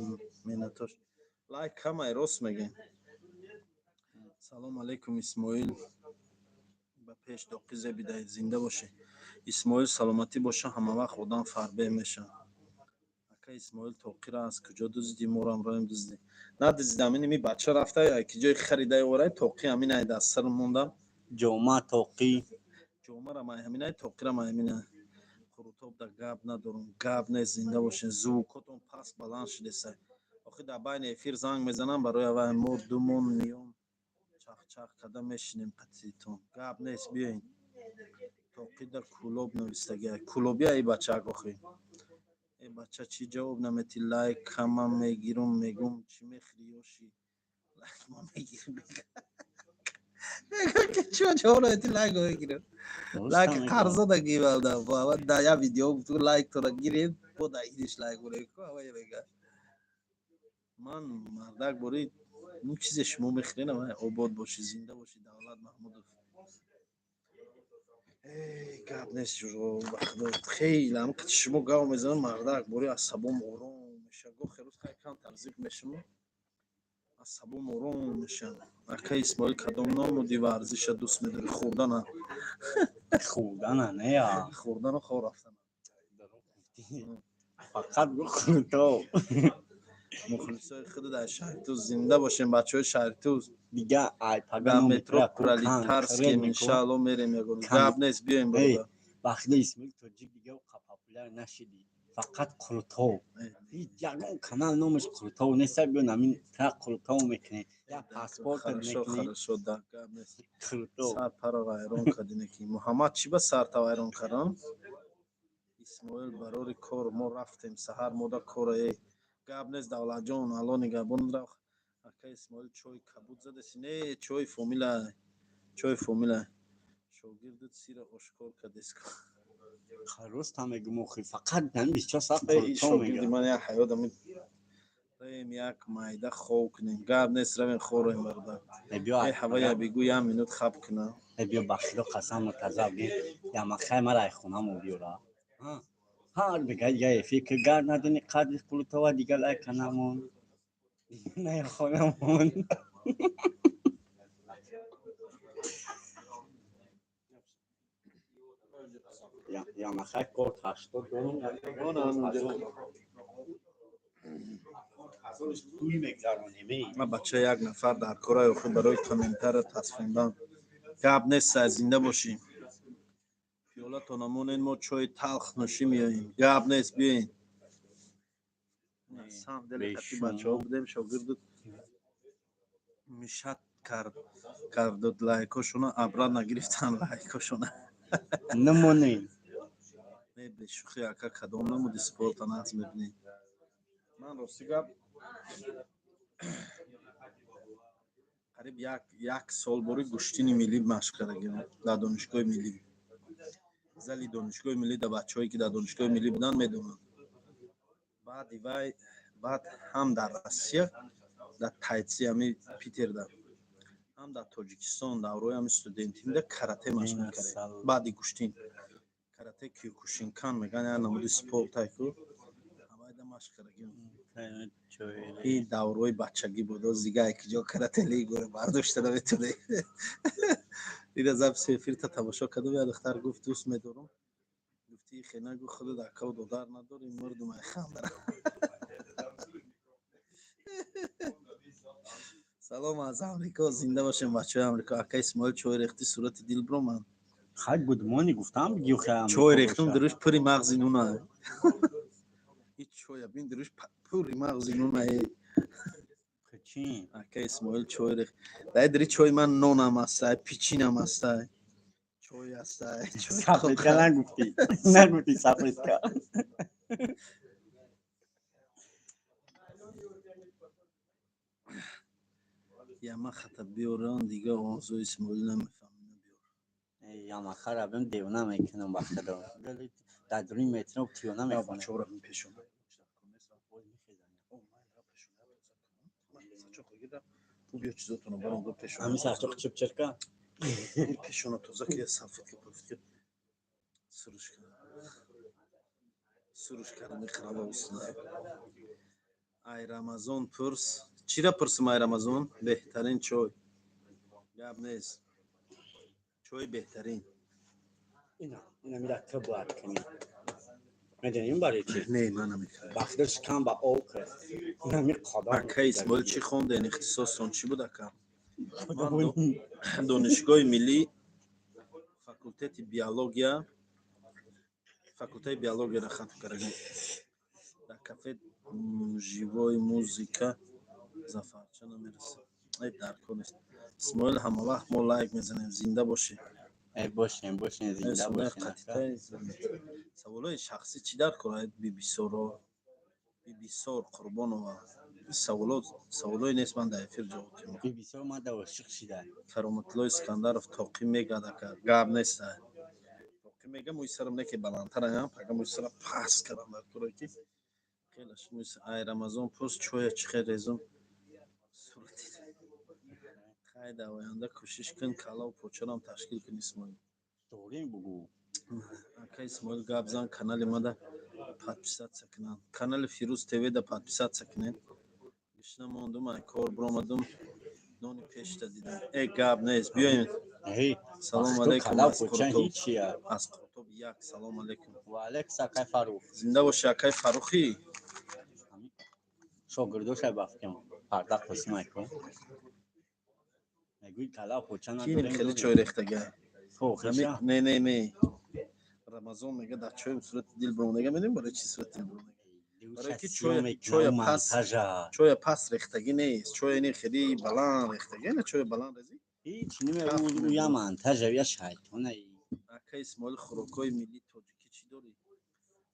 миннатош. Лайк ҳамай, рост мегем. Салом алейкум, Исмоил, ба пеш доқӣ зебидаед. Зинда бошед, Исмоил. Саломатӣ боша, ҳамавақт одам фарбеҳ мешавад. Ака Исмоил, тоқира аз куҷо дуздӣ? Морам роем дуздӣ? Надуздидам, ини ми бача рафта, ки ҷои харидаи орай, тоқи ҳаминай дар сар мондам. Ҷома, тоқӣ. Ҷомарам ай ҳаминай, тоқирам ай ҳаминай. Қурутоб да гап надорум, гап нест, зинда бошед. Звукотон паст баланд шудесай. Охи дар байни эфир занг мезанам, барои аввал мо думон миён чахчах карда мешинем қатитон. Гап нест, биёин. Тоқида Кӯлоб навистагия. Кӯлобия и бачаак охи. Э бача, чӣ ҷавоб наметӣ? Лайк кама мегирум, мегум, чӣ мехӯри ёши? Лайк ма мегирим. Мегум ки чӣ ҷавоб наметӣ, лайк мегирим. Лайк қарзо да гивалда. Да я видео гуфту лайк тора гиред, бо да идиш лайк бурем. Ку ава мега. Ман мардак бори ну чизе шумо мехӯред, обод бошӣ, зинда бошӣ, Давлат Маҳмудов. Эй, гап нест, ҷуро, ба худо хеле ҳам қати шумо гав мезанам, мардак бори асабом ором меша. Гоҳ рӯз хай камтар зиқ мешавам, асабом ором меша. Ака Исмоил, кадом намуди варзиша дӯст медорӣ? Хӯрдана. Хӯрдана не я. Хӯрдану хоб рафтана. Фақат бихӯрто. Мухлисои худ дар Шаҳритуз зинда бошем, бачаҳои Шаҳритуз. Дига ай пага Дар метро Пролетарскем, иншаалло, мерем ягон. Гап нест, биёем, бародар. Бахтида Исмоил Тоҷик дига қа популяр нашиди. Фақат Қурутов. Ҳеҷ ягон канал номаш Қурутов нест, биё намин та Қурутов мекунем. Я паспорт Хорошо, мекунем. хорошо, да, гап нест. Қурутов. Сар пара вайрон кардине ки. Муҳаммад, чӣ ба сарта вайрон кардам? Исмоил, барори кор мо рафтем, саҳар мода кора. Эй, гап нест, Давлатҷон, Алло нигаҳбон рафт. Ака Исмоил, чой кабуд задаси? Не, чой фомила, чой фомила. Шогирдат сира ошкор кардес. Рост ҳам мегум охи, фақат ҳамин 24 соат Эй, Қурутов шогирди мегӯям. ман як ҳаёт ами раем, як майда хов кунем. Гап нест, равем, хорем, бародар. Э, биё. Эй, ҳавая бигӯ, як минут хаб кунам. Э, биё, ба худо қасам, муртаза бигем, ямахай мара ай хонамо биёра. Ҳар мега я эфир ки гар надони қадри Қурутова, дига лайка намон. Дига на хонамон. Ямахай корт 80 дорум. Туй мегзаронем. Ма бача як нафар дар кора охи барои комментара тасфондан. Гап нест, сай зинда бошӣ. Пиёлатона монед, мо чои талх нӯшӣ меоем. Гап нест, биёен. Сам дели қати бачаҳо будем, шогирдут мишат кард кардод лайкошона, обратно гирифтан лайкошона. Намонем. Не, бешӯхӣ, ака, кадом намуди спорта нағз мебинӣ? Ман рости гап қариб як сол бори гӯштини миллӣ машқ кардагиам дар Донишгоҳи миллӣ. Зали Донишгоҳи миллӣ да бачаҳое ки дар Донишгоҳи миллӣ буданд, медонанд. Баъди вай баъд ҳам дар Россия, дар Тайци, ҳами Питерда, ҳам дар Тоҷикистон давраи ҳами студентимда карате машқ мекардем. Баъди гӯштин карате киёкушинкан мегӯянд, як намуди спортай ку ҳавайда машқ кардагиам. Ин давраҳои бачагӣ буд, оз дига ай киҷо карате лигора бардошта наметонем. Ира записи эфирта тамошо кардам, як духтар гуфт, дӯст медорам. Гуфти, хе нагӯ, худат акаву додар надорӣ, мурдум ай хандара. Салом аз Амрико, зинда бошем, бачаҳои Амрико. Ака Исмоил, чой рехтӣ, сурати дил биромад. Хай, гудмони гуфтам, бигӯ хай. Чой рехтум, дуруш пури мағзи нуна. Ҳеҷ чоя бин, дуруш пури мағзи нуна. Чин? Ака Исмоил, чой рех. Дай дари чой ман нонам астай, печинам астай. Чой астай. Сафедка нагуфтӣ. Нагуфтӣ сафедка. Ямахата биёран, дига орзу Исмоил намефаҳмам, биёр. Ямахара бим девона мекунам, ба худо. Дар дуруни метро тиёна мехонам. Бачаҳоро бин пешона. Биё, чизотонро барам, бо пешона. Ҳамин сарчоқ чипчирка. Пешона тоза ки, салфетка пафетка суруш кардам. Суруш кардам, мехӯрам усна. Ай Рамазон пурс. Чира пурсим ай Рамазон? Беҳтарин чой. Гап нест. Чой беҳтарин. Ина, ина мира ту бояд кунӣ. Медонӣ барои чӣ? Не, ман намекунам. Ба худо шикам ба об кард. Ина ми қадам. Ака Исмоил, чӣ хонден? Ихтисостон чӣ буд, ака? Ман Донишгоҳи миллӣ, факултети биология, факултаи биологияро хатм кардагам. Дар Кафе живой музыка Зафарча намерасад. Ай, дар кор нест. Исмоил, ҳамавақт мо лайк мезанем, зинда бошӣ. Э, бошем, бошем, зинда бошем. Саволои шахсӣ чӣ дар кор, Бибисоро, Бибисор Қурбонова? Саволо саволое нест, ман дар эфир ҷавоб диҳам. Бибисор мада ошиқ шида. Кароматулло Искандаров, тоқӣ мегад, ака, гап нест. Тоқӣ мега, мӯи сарам не ки баландтар, пага мӯи сарам паст кардам дар коре ки хелаш мӯи. Ай, Рамазон пурс, чоя чӣ хел резум сурати. Хай, дар оянда кӯшиш кун, калаву почарам ташкил кун, Исмоил. Дорем, бугӯ. Ака Исмоил, гап зан, канали мада подписаться кунанд, канали Фирӯз ТВ да подписаться кунед. Гишна мондум, ай кор биромадум, нони пешта дидам. Э, гап нест, биёем. Салом алейкум аз Қуртоб, як салом алейкум. Ваалейкум, акай Фарух. Зинда боши, акай Фарухӣ. Шогирдоша бафкем парда қосимайку мегӯи калав поча. Кинем, хеле чой рехтага. Не, не, не, Рамазон мега, дар чоем сурати дил биромадага. Медонӣ барои чи сурати дил биромадага? Барои ки чоя паст рехтагӣ нест, чоя не, хеле баланд рехтагӣ. На, чоя баланд резӣ. Ҳеч немея, монтажа, я шайтона. Ака Исмоил, хӯрокҳои миллии тоҷикӣ чӣ дорӣ?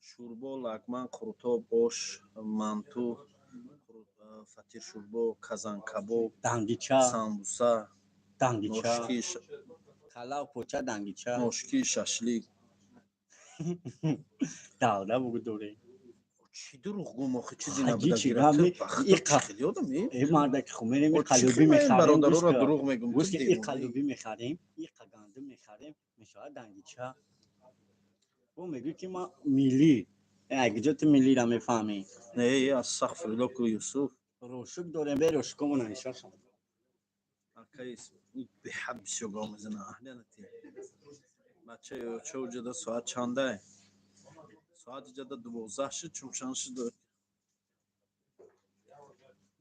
Шӯрбо, лагман, қурутоб, ош, манту, фатиршӯрбо, казанкабоб. Дангича. Самбуса. Дангича, калав поча, дангича. Ношки, шашлик. Далда бугу дорем. Чӣ дурӯғ гум охи, чизе. Набудамардаки ху мерем, иқалюби мехарем. Бародароро дурӯғ мегум. Иқалюби мехарем, иқа гандум мехарем, мешавад дангича. Бо мегӯй ки ма миллӣ, куҷо ту миллира мефаҳмӣ? Не, астағфирулло ку, Юсуф. Рошук дорем, бе рошукомона нишон. Акай, беҳад бисёр гов мезана, аҳлянати. Бача чо, уҷада соат чандай? Соат иҷада 12 шуд, чун чанд шуд?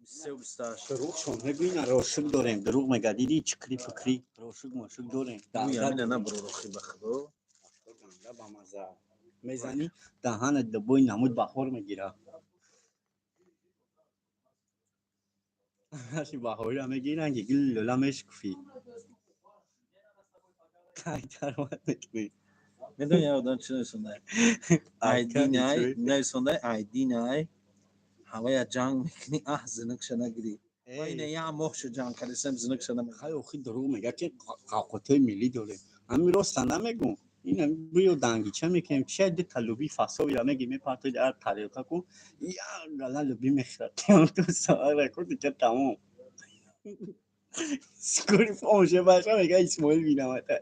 23:28. Дурӯғшон мегӯй, на, рошук дорем, дурӯғ мега. Диди, чикри фикри, рошук мошук дорем. Ямина набуророхи, ба худо. Ганда бамаза мезанӣ, даҳанат дубои намуд баҳор мегира. Аши баҳориро мегиранд, ки гил лӯла мешукуфӣ, кайтармат мекунӣ. Медони, я одам чӣ нависондай? Айдинай нависондай, айдинай ҳавая ҷанг мекунӣ, аҳ, зинукша нагирӣ. Ина як моҳ шуд ҷанг кардисем, зинукша намегирӣ. Хай, охи дурӯғ мега, ки қавқотҳои миллӣ дорем. Ҳамин роста намегӯм. Ина биё, дангича мекунем. Чи ду та луби фасовира меги, мепартои дар тарелка кун, як гала луби мехӯрад. Ту соат ку дига тамом. Скори фомше баша мега, Исмоил виновата.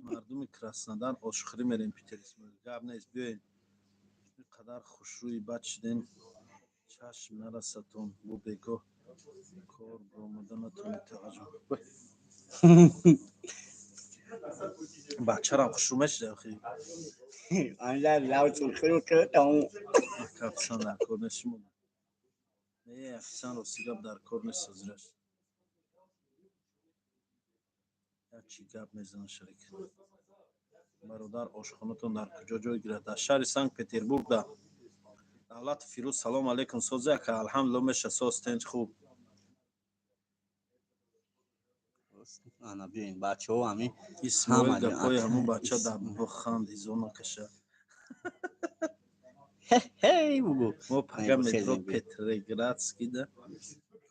Мардуми Краснодар, ошхӯрӣ мерем Питер. Исмоил, гап нест, биёед. Ин қадар хушрӯи бад шудем, чашм нарасатон. Бо бегоҳ кор баромаданатон таваҷҷӯҳ. Бачарам хушрӯ мешуда охи. Анҷа лав цурхӯ ки тамом. Капсан дар кор нест шумо. Не, афсан, рости гап, дар кор нест ҳозираш. Як чӣ гап мезанад шарик. Бародар, ошхонатон дар куҷо ҷой гирад? Дар шаҳри Санкт Петербург да. Давлати Фирӯз, салом алейкум, сози, ака? Алҳамдулилла, меша, соз, тенч, хуб. Ана биёин, бачаҳо, ҳамин. Исмоил, гапҳои ҳамун бача дар буханд изо накаша. Ҳей, бугу. Мо пага метро Петроградскийда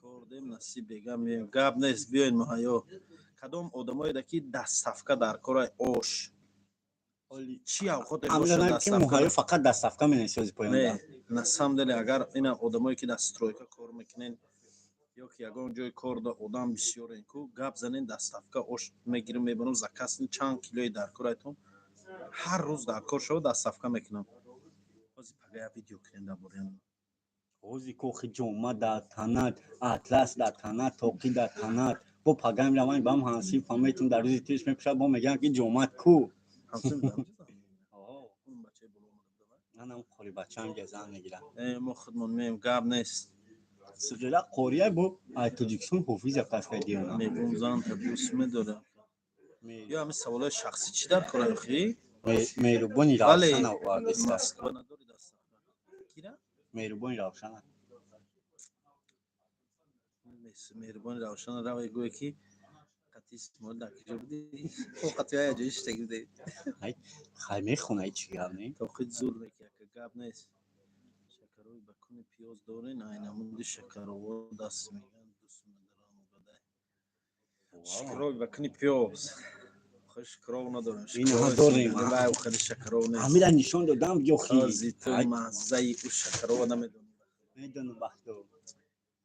кордем, насиб бега меем. Гап нест, биёин, муҳайё. Кадом одамоеда ки доставка дар кора ош, чӣ авқоте бошад, муҳайё фақат доставка менависози поён. Не, на самом деле, агар ина одамое ки дар стройка кор мекунен ё ки ягон ҷои кор да одам бисёрен ку, гап занен, доставка ош мегирам, мебарам. Заказ чанд килои дар корайтон, ҳар рӯз дар кор шава, доставка мекунам. Ҳозир пага як видео кунем дар бораи он. Ҳози кохи ҷома дар танат, атлас дар танат, тоқӣ дар танат. Бо пагам раван бам ҳансиф ҳаметун дар рӯзи тиш мепӯшад, бо мегӯянд ки ҷомат ку. Манам қори бачаам ҷазан мегирам. Мо худмон меем, гап нест. Сиғира қория бо ай Тоҷикистон ҳофиза паскадиёна. Мегум, занта дӯст медорам. Ё ҳамин саволои шахсӣ чӣ дар кора охи? Меҳрубони Бале. Равшана овардеста. Москва надори доставка кира? Меҳрубони Равшана. Меҳрубони Равшана раве, гӯе ки қати Исмоил дар куҷо будӣ? О, қати ая ҷои шиштагӣ будӣ. Хай, мехона, ҳеҷ гап не. Тоқит зур неки, яка гап нест. Шакарови ба куни пиёз дорен, айнамуди шакарово даст меган, дӯст медорам угадай. Шакарови ба куни пиёз. Охи, шакаров надорем. Инаҳо дорем. Вай, охири шакаров нест. Ҳамира нишон додам, ёхи. Ози ту маззаи ӯ шакарова намедонӣ. Медонам, бахто.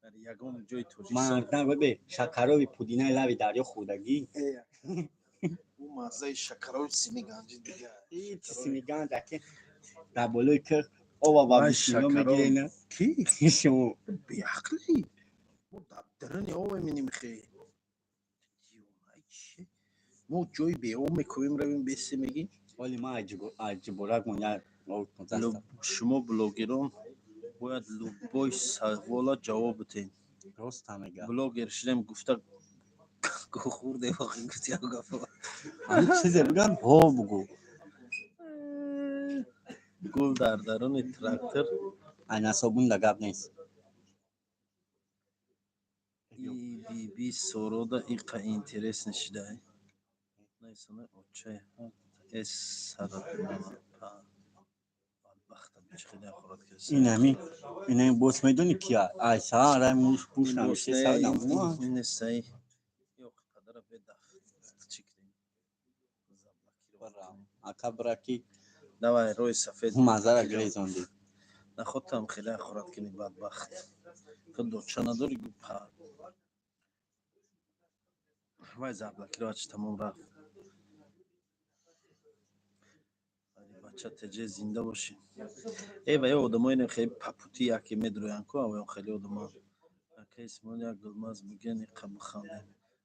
Дар ягон ҷои Тоҷикистон. Мардам, бебе, шакарови пудинаи лави дарё хӯрдагӣ. Ӯ маззаи шакарови Симиганҷи дигар. Ҳеҷ Симиганҷ аки дар болои кӯҳ ова ба Вай, бисмилло шакаров. мегирена. Ки? Шумо. Беақлӣ, мо дар даруни об меминем, хе девонаи чи? Мо ҷои беоб мекӯвем, равем бесе мегӣ. Оли ман аҷиборак мон як об 15. Шумо блогерон бояд любой савола ҷавоб битен. Роста мега. Блогер шудем гуфта хурде, охи, гуфти як гапо. Ҳамин чизе бигам, ҳо бугӯ. Гул дар даруни трактор. Айнасобун да гап нест. И биби Сорода иқа интересный шидай. Найсона очай эс саратмана бадбахта бичхеле ахорат кардаса. Инами инами бос медони кия? Ай сара муш пуш намише сардам. Инесай ёқ падара бедаф чӣ кунем? Заблокировать. Ака, браки. Давай, рӯи сафед. Мазара грезонди. Нахотам хеле ахорат кунӣ, бадбахт. Ту доча надорӣ, гупа. Вай, заблокировать тамом рафт. Али бача теҷе, зинда бошӣ. Э, ва ё одамои хеле папути яке медроянд ку, авоён хеле одамо. Ака Исмоил, як гулмаз буген, иқа бихандем.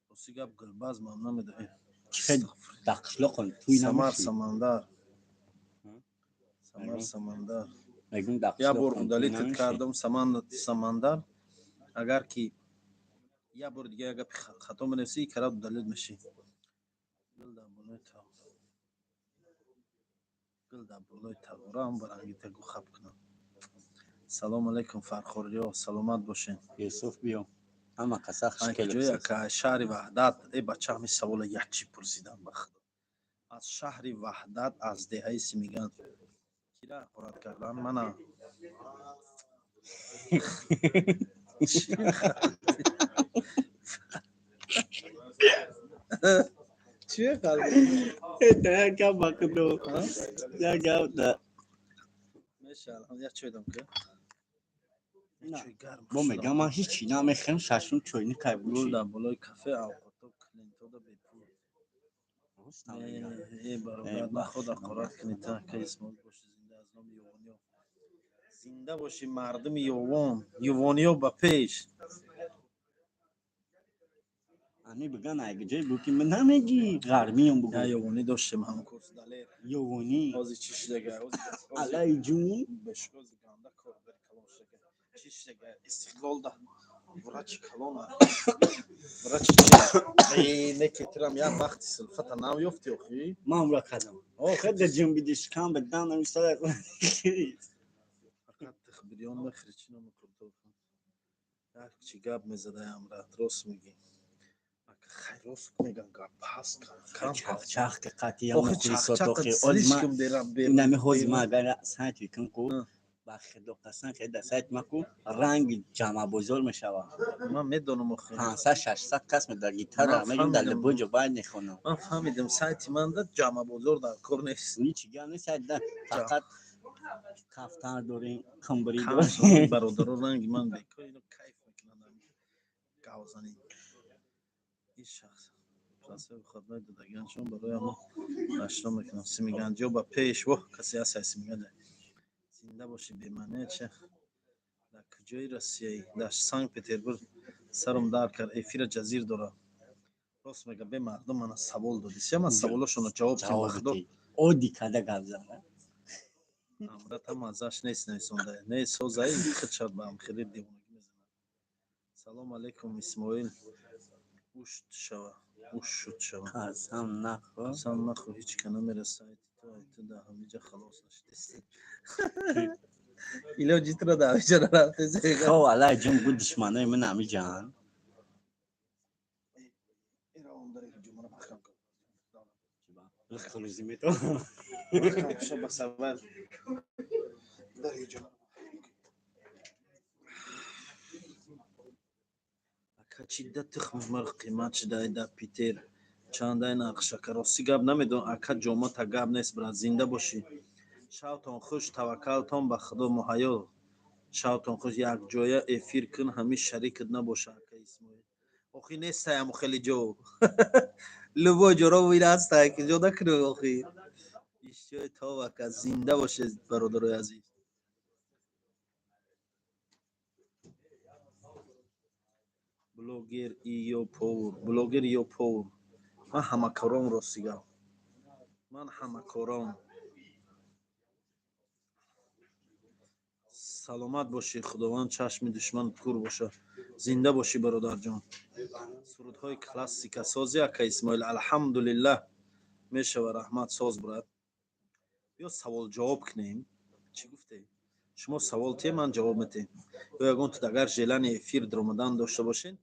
Рости гап, гулбаз ман намедонем. Чихел дар қишлоқон туй Самар намуши. Самандар. Ҳм? Самар Мегӯм. Самандар. Мегӯм, дар Як бор қишлоқон туй удалить намуши. кардам, Самандар. Агар ки як бори дига як гапи хато менависӣ, карат удалить мешӣ. Гул дар болои тав. Гул дар болои тағораам барангита гу хаб кунам. Салом алейкум, фархориё, саломат бошед. Юсуф, биё. Ҳама каса Ай хушкел. куҷои, ака, шаҳри Ваҳдат. Э бача, ҳамин савола як чӣ пурсидам, ба худо. Аз шаҳри Ваҳдат, аз деҳаи Симиган. Кира ҳақорат кардан? Мана. Чӣ механдӣ? Чӣ механдӣ? Як гап, ба худо. Як гап да. Меша, алҳамд, як чой дам ка. На. Чой гарм. Бо мегам, ман ҳичи намехӯрам, шашум чойникай Гул бучи. дар болои кафе, авқото клиентода бепул. Роста мегам. Э, бародар, Э, наход бахшида. ҳақорат кунӣ, та ака Исмоил боши зинда аз номи ёвониё. Зинда боши, мардуми ёвон, ёвониё ба пеш. Ами биган, ай ҷой бу ки ман намегӣ, ғармиён бугӯ. Я ёвонӣ доштем ҳамкурс, Далер. Ёвонӣ. Ҳозир чӣ шудага? Алай ҷун. Бешози ганда корбари калон шудага. Чӣ шудага? Истиқлол да врачи калона. Врачи чи? Э, неки тирам як вақти силфата нам ёфти охи? Ман умра кардам. О, Хеле ҷунбиди шикам ба дам намисада. Фақат тихбириён мехӯри, чӣ номи куртов. Як чи гап мезадай, амрат, рост мегӣ. Ака, хай, рост меган, гап ҳаст кам. Чах-чах ки қатъия Охи, мухлисот чах-чах охи. Оли ман слишком дерам инами ҳози ман агар сайт викун ку, Ҳа. ба худо қасам, ки дар сайт ма ку ранги ҷамъабозор мешавад. Ман медонам охи. 500, 600 кас дар гитара Ман мегӯм, дар фаҳмидам. любой ҷо бояд мехонам. Ман фаҳмидам, сайти манда ҷамъабозор дар кор нест. Ҳеҷ гап нест, сайт да фақат кафтар дорем, қумбрӣ Кам дорем. Бародаро ранги ман бекор ино кайф мекунанд гавзанӣ. Ин шахс трансфер выходной додагианшон барои ҳамо нашро мекунам. Симиганҷиё ба пеш, воҳ, касе ҳаст ай Симиганҷа. Зинда бошӣ, бемаъне ча. Дар куҷои Россияи? Дар Санкт Петербург. Сарум дард кард, эфира ҷазир дорад. Рост мега, бе мардум мана савол додисия, ман саволошонро ҷавоб дидам, ба худо. Оддӣ карда гап зада. Амрат ҳам азаш нест нависонда. Не созаи худшад ба ҳамхели девонагӣ мезанад. Салом алейкум, Исмоил. Ушт шава, уш шуд шава. Қасам нахӯр. Қасам нахӯр, ҳеҷ ка намерасад. Сайти ту ай ту дар ҳамиҷа халос нашидест. Илоҷи туро дар ҳамиҷа нарафтеси. Хоб, алай ҷон, бу душманои ман ҳамиҷаанд. Рӯзи метавонам. Ака, чи да тухми мурғ қимат шудай да Питер? Чандай нарх шакар? Рости гап намедонам, ака. Ҷомата гап нест, брат, зинда бошӣ. Шавтон хуш, таваккалтон ба Худо, муҳайё. Шавтон хуш. Якҷоя эфир кун, ҳамин шарикат набоша, ака Исмоил. Охи, нестай ҳаму хеле ҷо. Любой ҷоро ҳастай, ки ҷо накунӣ охи. Иштиёи тов, ака, зинда бошед, бародарои азиз. Блогер ё повар? Блогер ё повар? Ман ҳамакором, рости гап, ман ҳамакором. Саломат бошӣ, Худованд чашми душманат кур боша. Зинда бошӣ, бародарҷон. Сурудҳои классика сози, ака Исмоил? Алҳамдулиллаҳ, мешава, раҳмат, соз, брат. Биё, савол ҷавоб кунем. Чӣ гуфте? Шумо савол те, ман ҷавоб метем. Ё ягон тут агар желание эфир даромадан дошта бошед,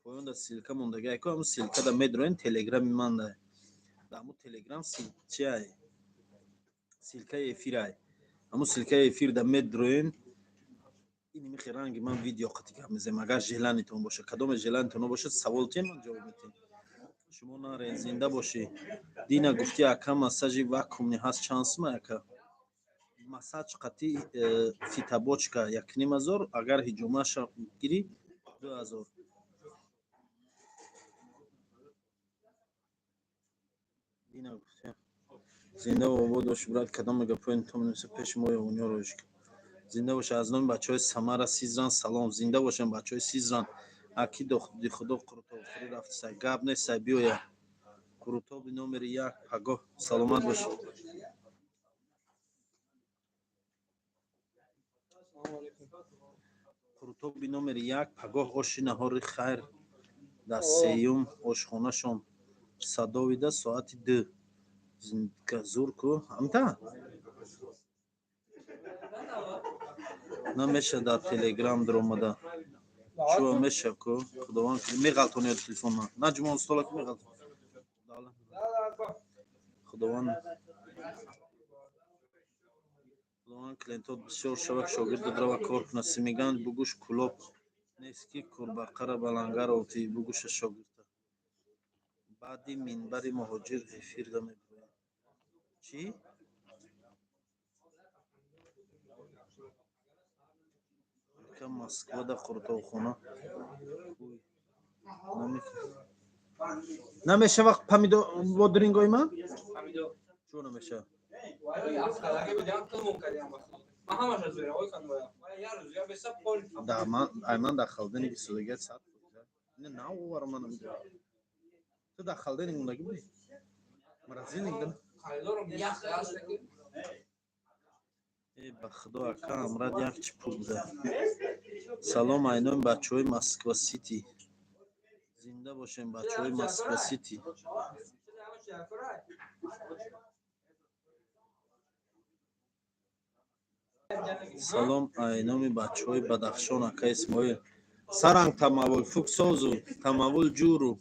поёнда ссылка мондага яко, ҳамун ссылкада медроен, телеграми манда. Дар ҳамун телеграм чиай? Ссылкаи эфирай. Ҳамун ссылкаи эфирда медроен. Ини михи ранги ман видео қати гап мезанем. Агар желаниетон бошад, кадоме желаниетон бошад, савол те, ман ҷавоб метем. Шумо нарен, зинда бошӣ. Дина гуфти, ака, массажи вакуумный ҳаст, чанд сума, ака? Массаж қати фитобочка 1500, агар ҳиҷомаша гирӣ, 2000. Дина гуфти, зинда обод бошӣ, брат. Кадоме гапои то менависа, пеши мо ёвониё роиш. Зинда боша. Аз номи бачаҳои Самара, Сизран салом. Зинда бошем, бачаҳои Сизран. Аки дохди худо, қурутобхӯрӣ рафтисай. Гап нестай, биёя. Қурутоби номери як пагоҳ. Саломат бошед. Қурутоби номери як пагоҳ, оши наҳори хайр дар сеюм ошхонашон садовида, соати 2. Зур ку амта намеша дар телеграм даромада. Чуа меша ку, Худованд меғалтони телефонма наҷмон стола ки меғалтон. Худованд клиентот бисёр шавак, шогирдат рава, кор куна. Симиган бугуш, кулоб нест ки курбақара балангар овтӣ, бугуша шогирда. Баъди минбари муҳоҷир эфирда мебироем. Чӣ? Ака, Москвада қурутобхона намешава? Помидор, бодрингои ман чӯ намешава? Айман дар холодильник истодага, 100. На овара, ман намедонам, ту дар холодильник мондагӣ будӣ, морозильник да. Э, ба худо, ака, амрад як чи пул буда. Салом айноми бачаҳои Москва Сити. Зинда бошем, бачаҳои Москва Сити. Салом айноми бачаҳои Бадахшон, ака Исмоил. Саранг тамавул фуксозу тамавул ҷуру.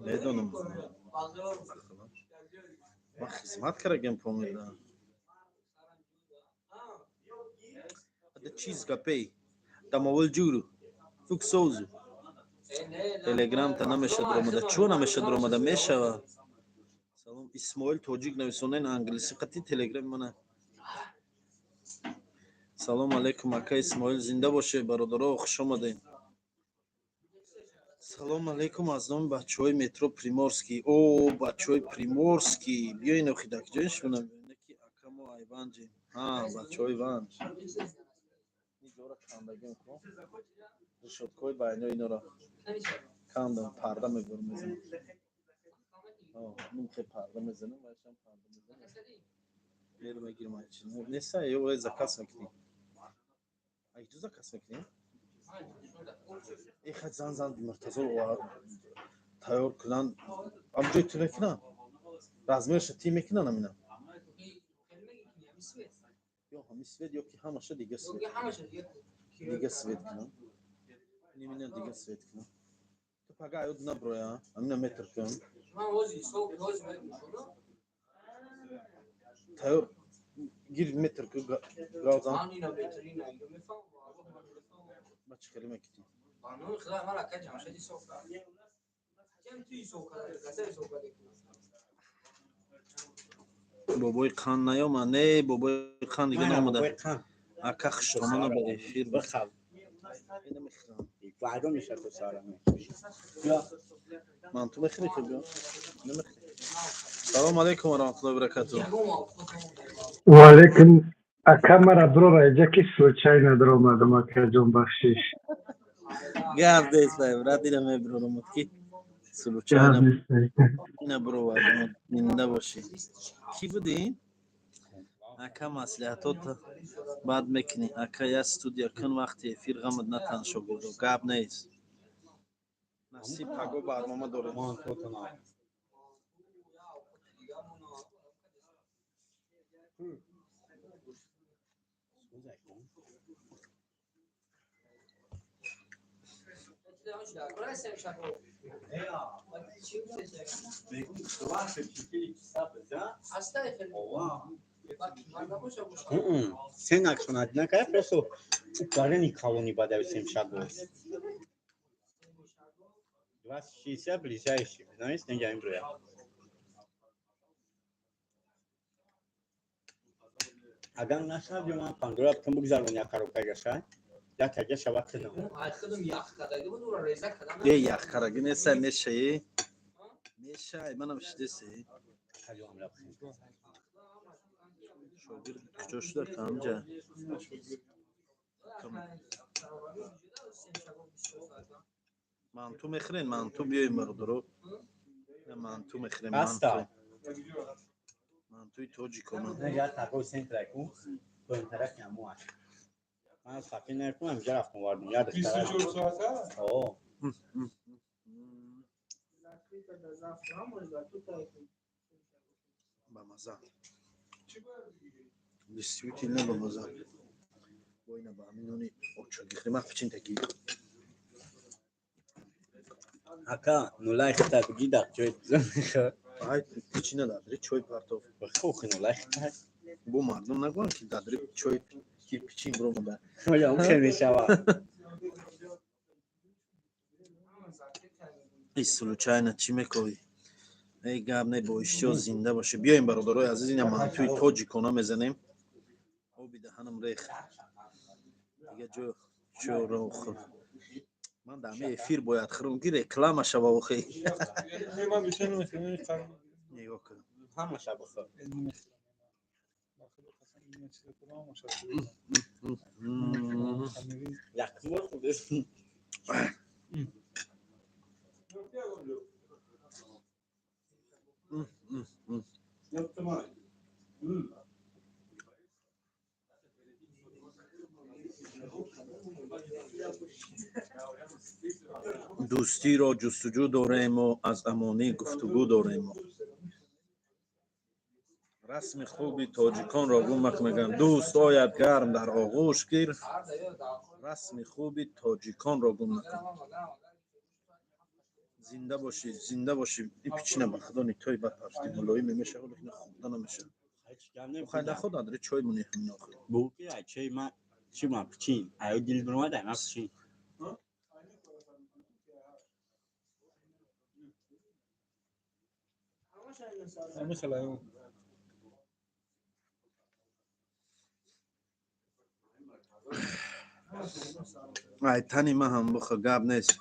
Медонам, ман хизмат кардагем Помирда. Да чиз гапей тамавул ҷуру фуксозу. Телеграмта намеша даромада? Чӯ намеша даромада? Мешава. Салом, Исмоил Тоҷик нависонен, англисӣ қати телеграми мана. Салом алейкум, ака Исмоил. Зинда бошед, бародаро, хуш омадед. Салом алейкум аз номи бачаҳои метро Приморский. О, бачаҳои Приморский, биёин охи, дар куҷоин шумо? Ки ака, мо айванҷем. Ҳа, бачаҳои Ванҷ. Иҷора кандагем ку, решёткаҳои байно инора кандам, парда мебурам, мезанам. Нумхе парда мезанам, вайшам парда мезанам. Бер мегирам, чи неста ё вай заказ мекунӣ? Айҷо заказ мекунӣ? Эхат зан зан Муртазо тайёр кунанд, амҷои ту мекунанд, размерша ти мекунанд, амина. Ё ҳамин свет, ё ки ҳамаша дига свет. Дига свет кунам. Нимина дига свет кунам. Ту пага аёд наброя, амина метр кун. Тайёр гир метр ку галзам. Ба чӣ хеле мекитӣ? Бобои қанд наёмад? Не, бобои қанд дига наомада. Ака хушромона ба эфир бихав. Намехӯрам. Ваъда мешавад то сараме. Ман ту мехӯрӣ ки биё? Намехӯрӣ. Салому алайкум ва раҳматуллоҳи ва баракатуҳ. Ва алайкум ака мара брора иҷа ки случайно даромадам акаҷон бахшиш. Гап нест, брат, ина мебурорам ки случайно ина буровардам. Зинда бошӣ. Кӣ будӣ? Ака маслиҳатот баъд мекунӣ. Ака я студия кун вақти эфир ғамат натан шогирдо. Гап нест. Насиб паго барнома дорем. Сенакшон одинаковая, просто управление колонии бадави 7 шагов. 2060 ближайший, знаешь, не я имбря. Агар нашав ё ман пандора тум бигзарони акаро кайгаша, як ага шавад кунам. Е ях караги неса мешаи. Мешаи, манам шидесе. Шогирд куҷо шуда камҷа? Манту мехӯрен, манту биёем бародаро. Манту мехӯрем, манту. Мантуи тоҷикона. Я такой центр ку, поинтарак яму аш. Ман сафи накунам, инҷа рафтам вардум. Я духтара. О. Ба маза. Действительно ба маза. Бойна ба ҳамин нони очаги хӯрем. Ман пичин таки. Ака, нулай хита буги дар ҷой бизан. Ай пичина дадри чой партов. Хохи нулай хита. Бо мардум нагӯянд ки дадри чой ки пичин биромада. Оя, хел мешава. И случайно чӣ мекоӣ? Эй гап не, бо иштиёқ зинда бошӣ. Биёем бародарои азиз, ина мантуи тоҷикона мезанем. Оби даҳанам рех. Дига ҷо чоро хӯр. Ман дар ҳамин эфир бояд хӯрам ки реклама шава охи. Нигоҳ кун. Ҳамаша бихӯр. Якум бор хӯрдест. Дӯстиро ҷустуҷӯ дорему, аз амонӣ гуфтугӯ дорему. Расми хуби тоҷиконро гум макун, мегӯянд. Дӯст ояд гарм дар оғӯш гир, расми хуби тоҷиконро гум накун. Зинда бошӣ, зинда бошӣ. Ин пичина ба худо нитои бад пафти мулоим мешава, лекин хӯрда намешава. Хай наход адри чой муни ҳамин охир. Буки ай чой ма чӣ ма пичин. Ай дил биромад ай ма пичин. Ай тани ма ҳам бихӯр, гап нест.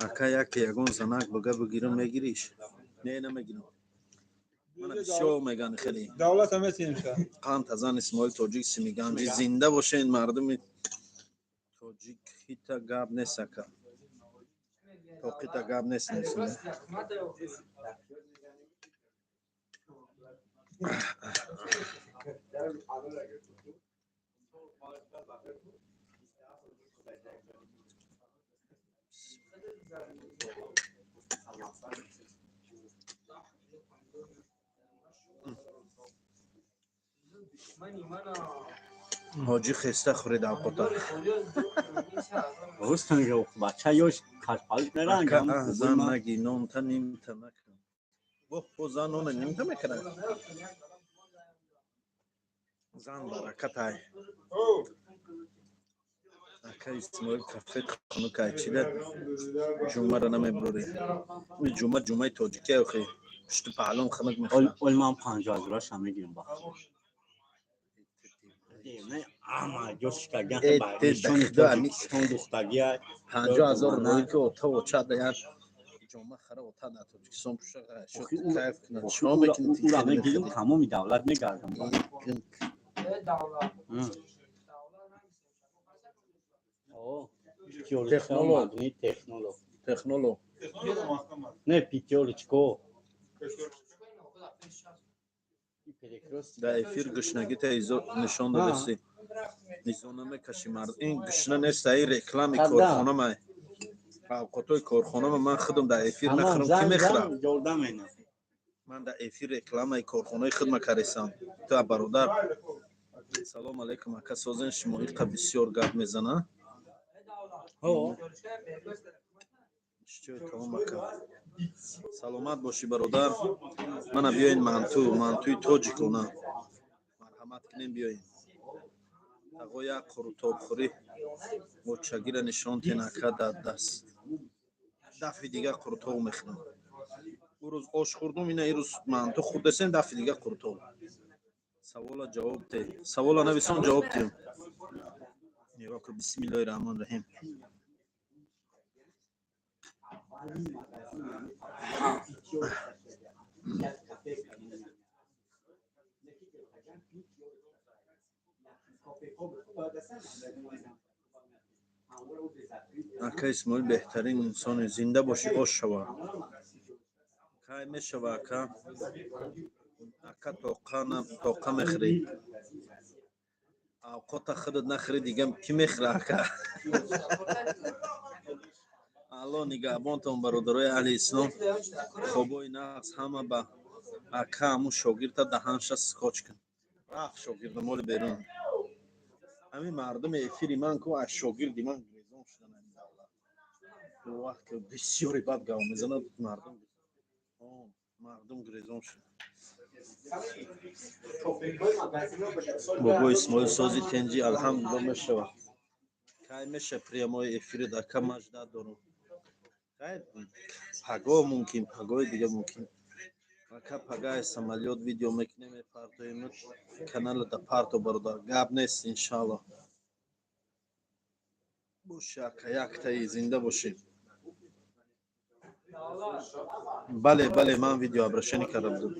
Ака яке ягон занак бага бигирам мегириш? Не, намегирам. Мана бисёр меган хеле. Давлат метиҳем ша. Қанд тазан Исмоил тоҷик симиганҷӣ зинда бошен мардуми тоҷик ҳита гап нест ака. Тоқита гап нест несида. Ҳоҷӣ, хеста хӯред авқота. Рост мега, бача ёш кашпалик меранг. Ака, зан наги, нонта нимта накун. Бо бо зан нона нимта мекунад. Зан баракатай. Ака Исмоил, кафе хунукай, чида ҷумъара намебурӣ? Ҷумъа ҷумъаи тоҷикия охи, пушту паҳлум хунук мехӯрад. Ол ман 50 ҳазораша мегирам, ба ама ҷошкаган. Э, те, дахда, Тоҷикистон духтагия. 50 000 рӯй ки ота оча да як ҷома хара, ота дар Тоҷикистон пуша, Охи, кайф кунад. Шумо мекунед. Ура мегирим, тамоми давлат мегардам. Технолог. Магнит, технолог. Технолог. Не, пятёрочка. Дар эфир гушнагита изо нишон додасти, изо намекаши мард. Ин гушна неста, ин реклами Када? корхонама, авқотҳои корхонама. Ман худам дар эфир нахӯрам, ки мехӯрам? Ёрдам мена. Ман дар эфир рекламаи корхонаи хидма каресам. Ту, бародар, салом алейкум, ака, созен шумо? Иқа бисёр гап мезана. Чӣ тамом, ака, саломат бошӣ, бародар. Мана биёин, манту, мантуи тоҷикона, марҳамат кунем, биёин. Тағо, як қурутобхӯрӣ очагира нишон тен, ака, дар даст. Дафъи дига қурутоб мехӯрам. Ӯ рӯз ош хӯрдум, ина ирӯз манту хӯрдасем, дафъи дига қурутоб. Савола ҷавоб де, савола нависон, ҷавоб диҳем. Нигоҳ кун, бисмиллоҳи раҳмони раҳим. Ака Исмоил, беҳтарин инсоне, зинда бошӣ. Ош шава, кай мешава, ака? Ака, тоқа тоқа мехӯрӣ? Авқота худат нахӯрӣ, дига кӣ мехӯра, ака? Алло нигаҳбонтон, бародарои аҳли ислом. Хобои нағз ҳама ба. Ака, ҳамун шогирда даҳанша скотч кун. Рафт шогирда моли берун. Ҳамин мардуми эфири ман ку аз шогирди ман гирезон шудан. Ҳамин давлат вақт ки бисёре бад гав мезанад, мардум гирезон шуд. Бобо Исмоил, сози, тенҷи? Алҳамдулилла. Мешава, кай меша прямой эфири, ака? Ман ждать дорам. Кай? Паго мумкин, пагои дига мумкин, ака. Пагаи самолёт видео мекунем, мепартоем канала да. Парто, бародар, гап нест, иншалло. Боши, ака, яктаи, зинда бошӣ. Бале, бале, ман видео обращение карда будам.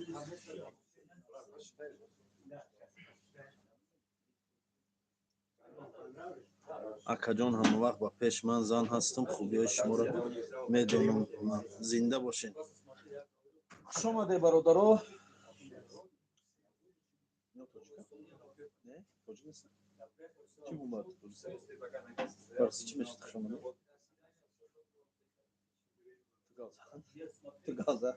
Акаҷон, ҳамавақт ба пеш. Ман зан ҳастам, хубиҳои шуморо медонам. Зинда бошед. Хуш омаде, бародаро. Не, тоҷик нест? Чӣ бумад? Фарси чӣ мешад хуш омаде? Ту галза,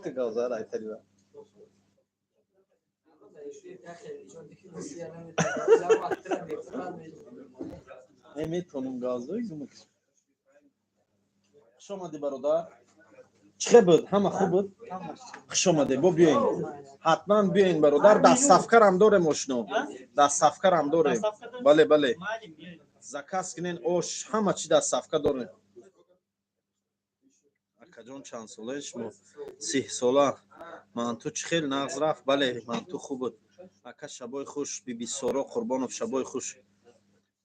ту галза, райтарива. Не метавонам галза. Хуш омадӣ, бародар. Чӣ хел буд? Ҳама хуб буд? Хуш омадед, бо биёин, ҳатман биёин, бародар. Доставкарам дорем, ошно, доставкарам дорем. Бале, бале, заказ кунен, ош, ҳама чи доставка дорем. Акаҷон, чанд солаи шумо? 30 сола. Манту чӣ хел, нағз рафт? Бале, манту хуб буд, ака. Шабои хуш, Бибисоро Қурбонов, шабои хуш.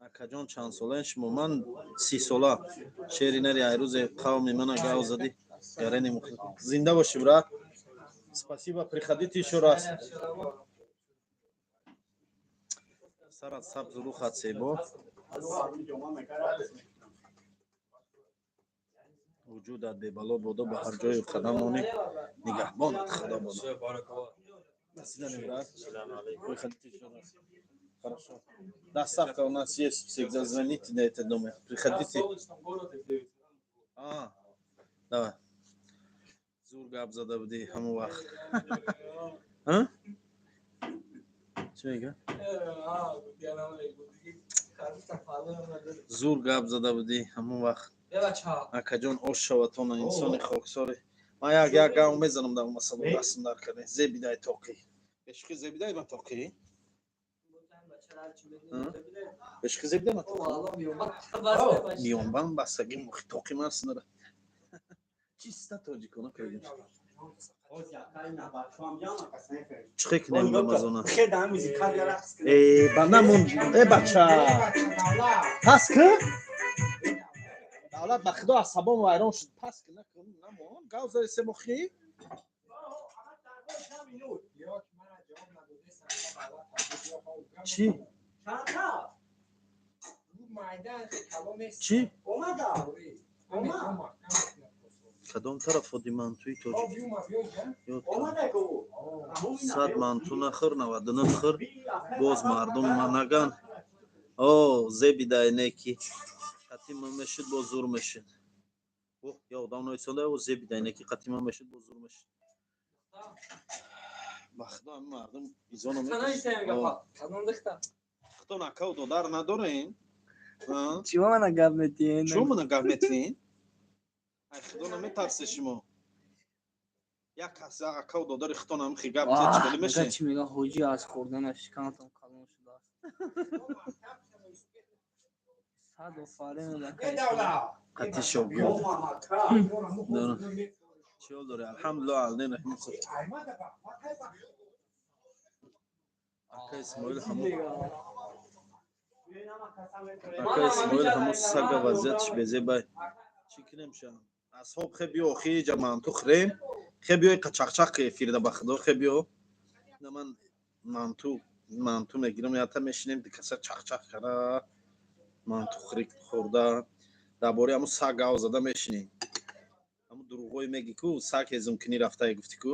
Акаҷон, чанд солаи шумо? Ман 30 сола. Шери нари, айрӯзе қавми мана гав задӣ, гарени. Зинда бошӣ, брат, спасибо, приходите ещё раз. Сарат сабзу, рухат зебо, вуҷудат бебало бодо, ба ҳар ҷою қадам монӣ, нигаҳбонат Худо бодо. До свидания, брат. Приходите еще раз. Хорошо. Доставка у нас есть, всегда звоните на этот номер. Приходите. А, давай. Зур гап зада будӣ ҳамон вақт. Чӣ мега? Зур гап зада будӣ ҳамон вақт. Акаҷон, ош шаватона, инсони хоксоре. Ман як як гап мезанам дар масъала, дастм дар карде. Зебидай тоқӣ. Бешухӣ зебидай ма тоқӣ? Бешухӣ зебидай ма тоқӣ? Миёнбанд бастагӣ тоқӣ маст нара. Чиста тоҷикона кардем. Чӣ кунем Рамазона? Э, ба намон, э бача. Пас ки? Давлат, ба худо асабом вайрон шуд. Пас ки накун, намон. Гав зади се мохи? Чӣ? Чӣ? Кадом тараф оди мантуи тоҷик? 100 манту нахӯр, 99 хӯр, боз мардум наган. О, зебидай неки. Қатима мешуд, боз зур мешуд. Я одам нависонда, о зебидай неки қатима мешуд, боз зур мешуд. Ба худо ҳамин мардум изоно худо накау додар надорем. Чиво мана гап метиҳен? Чиво мана гап метиҳен? Ай худо наметарсе шумо. Як кас акау додари худо намихи гап чӣ хеле мешед? Чӣ мега ҳоҷӣ, аз хӯрданаш шикаматон калон шудааст. Сад офарин. Қати шогирд. Чӣ ҳол дорӣ? Алҳамдулиллоҳ, алдин раҳим. Ака Исмоил ҳамон, ака Исмоил ҳамон сага вазъиятш безебай. Чӣ кунем ша? Асҳоб, хе биё, охи ҷа манту хӯрем. Хе биё, қачақчақ эфирда, ба худо хе биё. На, ман манту мегирам, ята мешинем, каса чақчақ кара манту хӯри хӯрда, дар бораи ҳамун саг гав зада мешинем. Ҳамун дурӯғҳое мегӣ ку, саг ҳезумкунӣ рафтае гуфтӣ ку.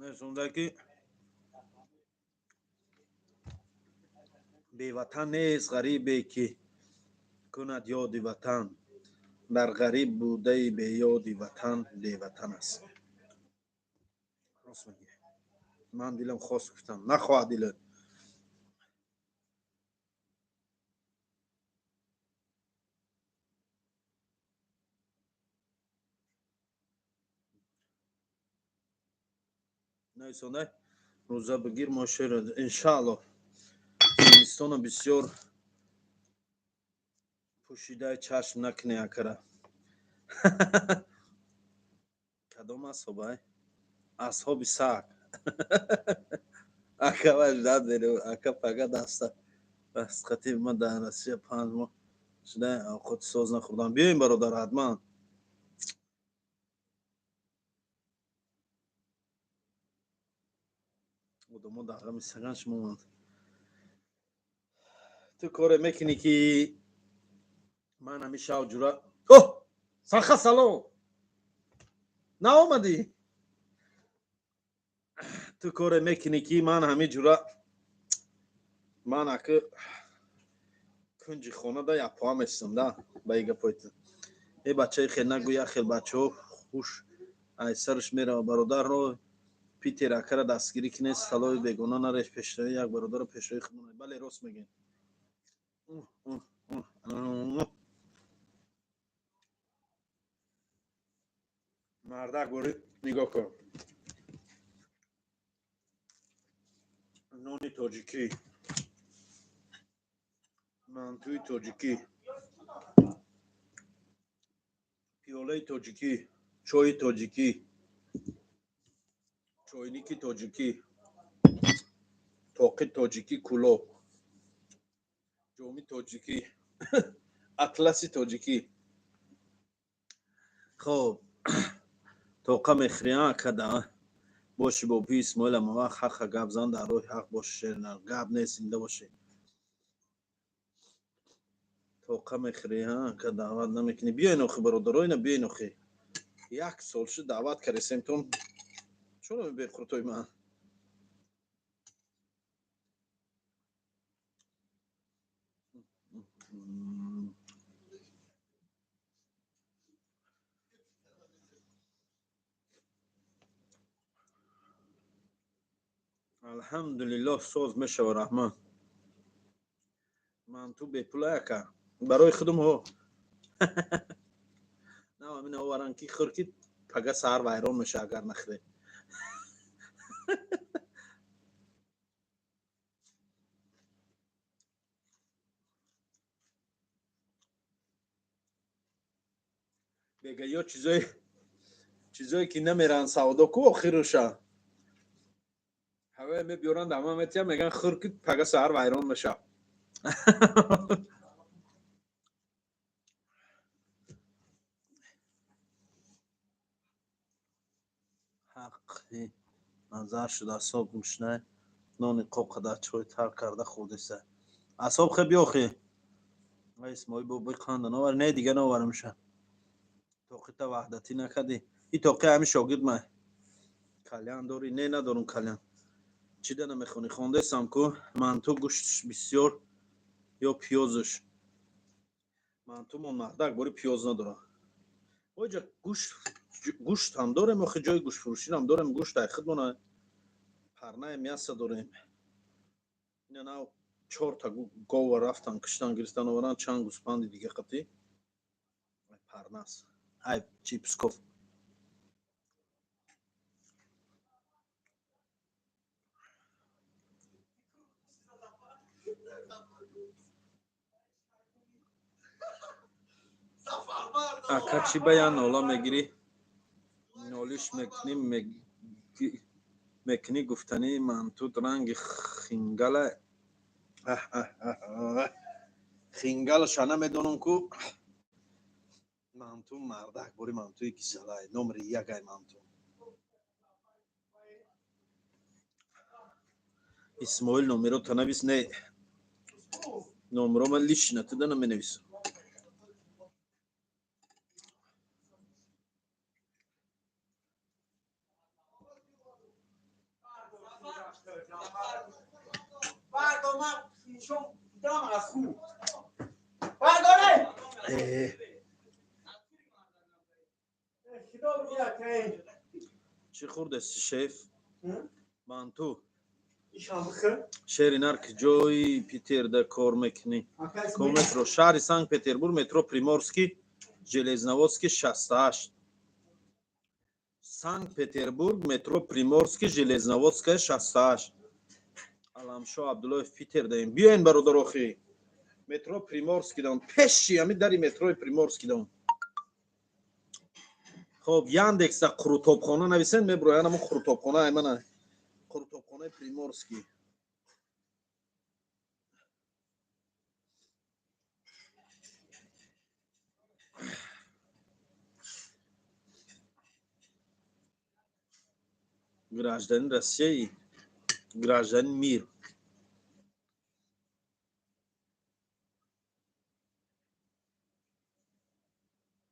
Несонда ки беватан нест ғарибе ки кунад ёди ватан, дар ғариб будаи беёди ватан беватан аст. Рост мегӣ. Ман дилам хост гуфтам, нахоҳад дилат. Нависонда рӯза бигир, мо шер иншааллоҳ. Зимистона бисёр пӯшидаи чашм накунӣ акара. Кадом асҳобай? Асҳоби саг. Ака ваҷдат беру, ака пага даста. Дастқати ма дар Россия 5 моҳ шуда овқоти соз нахӯрдам. Биёем, бародар, ҳатман. Одамо дар ғами саган шумоманд. Ту коре мекунӣ ки ман ҳами шав ҷура. О, саха, салом. Наомадӣ? Ту коре мекунӣ ки ман ҳами ҷура, ман аки кунҷи хона да якпоа меситам да ба и гапои ту. Э бачаи хел нагӯ, як хел бачаҳо хуш ай сараш мерава. Бародарро Питер акара дастгирӣ кунед, салои бегона нареш, пешравӣ як бародаро пешравӣ худмон. Бале, рост мегӯед. Мардак бори нигоҳ кун. Нони тоҷикӣ, мантуи тоҷикӣ, пиёлаи тоҷикӣ, чойи тоҷикӣ, чойники тоҷикӣ, тоқи тоҷикӣ, кулоб, ҷоми тоҷикӣ, атласи тоҷикӣ. Хоб, тоқа мехӯрӣ акада боши бо Исмоил ама вақт ҳаққа гап зан, дар роҳи ҳақ боши, шер гап нест, зинда бошӣ. Тоқа мехӯрӣ, ҳа, ка даъват намекунӣ. Биёен охи, бародаро, ина биёен охи. Як сол шуд даъват кардесемтон. Чаро мебиёед қуртои ман? Алҳамдулиллоҳ, соз мешава, раҳмат. Манту бепула яка. Барои худум ҳо. На, ҳамин оваран ки хӯр ки пага саҳар вайрон меша агар нахӯре. Бега ё чизое ки намеран савдо ку охируша. Ҳавае мебиёранд, ҳама метиҳанд, мегӯянд хӯр ки пага саҳар вайрон меша. Ҳаққи назар шуда асоб гӯшнай нони қоқада чой тар карда хӯрдеса. Асоб хе биёхи. Ай Исмоил бобои қанда навар, не дига наварамша. Тоқита ваҳдатӣ накардӣ. И тоқи ҳами шогирд май. Кальян дорӣ? Не, надорум кальян. Чӣ да намехонӣ? Хондесам ку манту гӯштш бисёр ё пиёзш. Мантумон мардак бори пиёз надорад. Оҷа гӯшт ҳам дорем, охи ҷои гӯштфурӯшиам дорем, гӯшт ай худмона парная мясо дорем. Ина нав чорта гова рафтан, киштан, гирифтан, овардан, чанд гӯспанди дига қатӣ. Ай парнас. Ай чи Псков. Ака чӣ ба я нола мегирӣ? Нолиш мекунӣ, мекунӣ гуфтанӣ мантут ранги хингала. Хингалаша намедонам ку. Манту мардак бори мантуи гизалай, номери ягай манту. Исмоил номерота навис, не. Номерома лично туда наменависам. Чӣ хӯрдеси, шеф? Манту. Шери нар куҷои Питерда кор мекунӣ? Ко метро? Шаҳри Санкт Петербург, метро Приморский, Железноводский 68. Санкт Петербург, метро Приморский, Железноводская 68. Аламшо Абдуллоев Питер даем. Биёен бародар охи. Метро Приморский дам. Пеши ҳами дари метрои Приморский дам. Хоб, Яндекса Қурутобхона нависен, меброян ҳамон Қурутобхона аймана. Қурутобхонаи Приморский. Гражданин России, гражданин мир.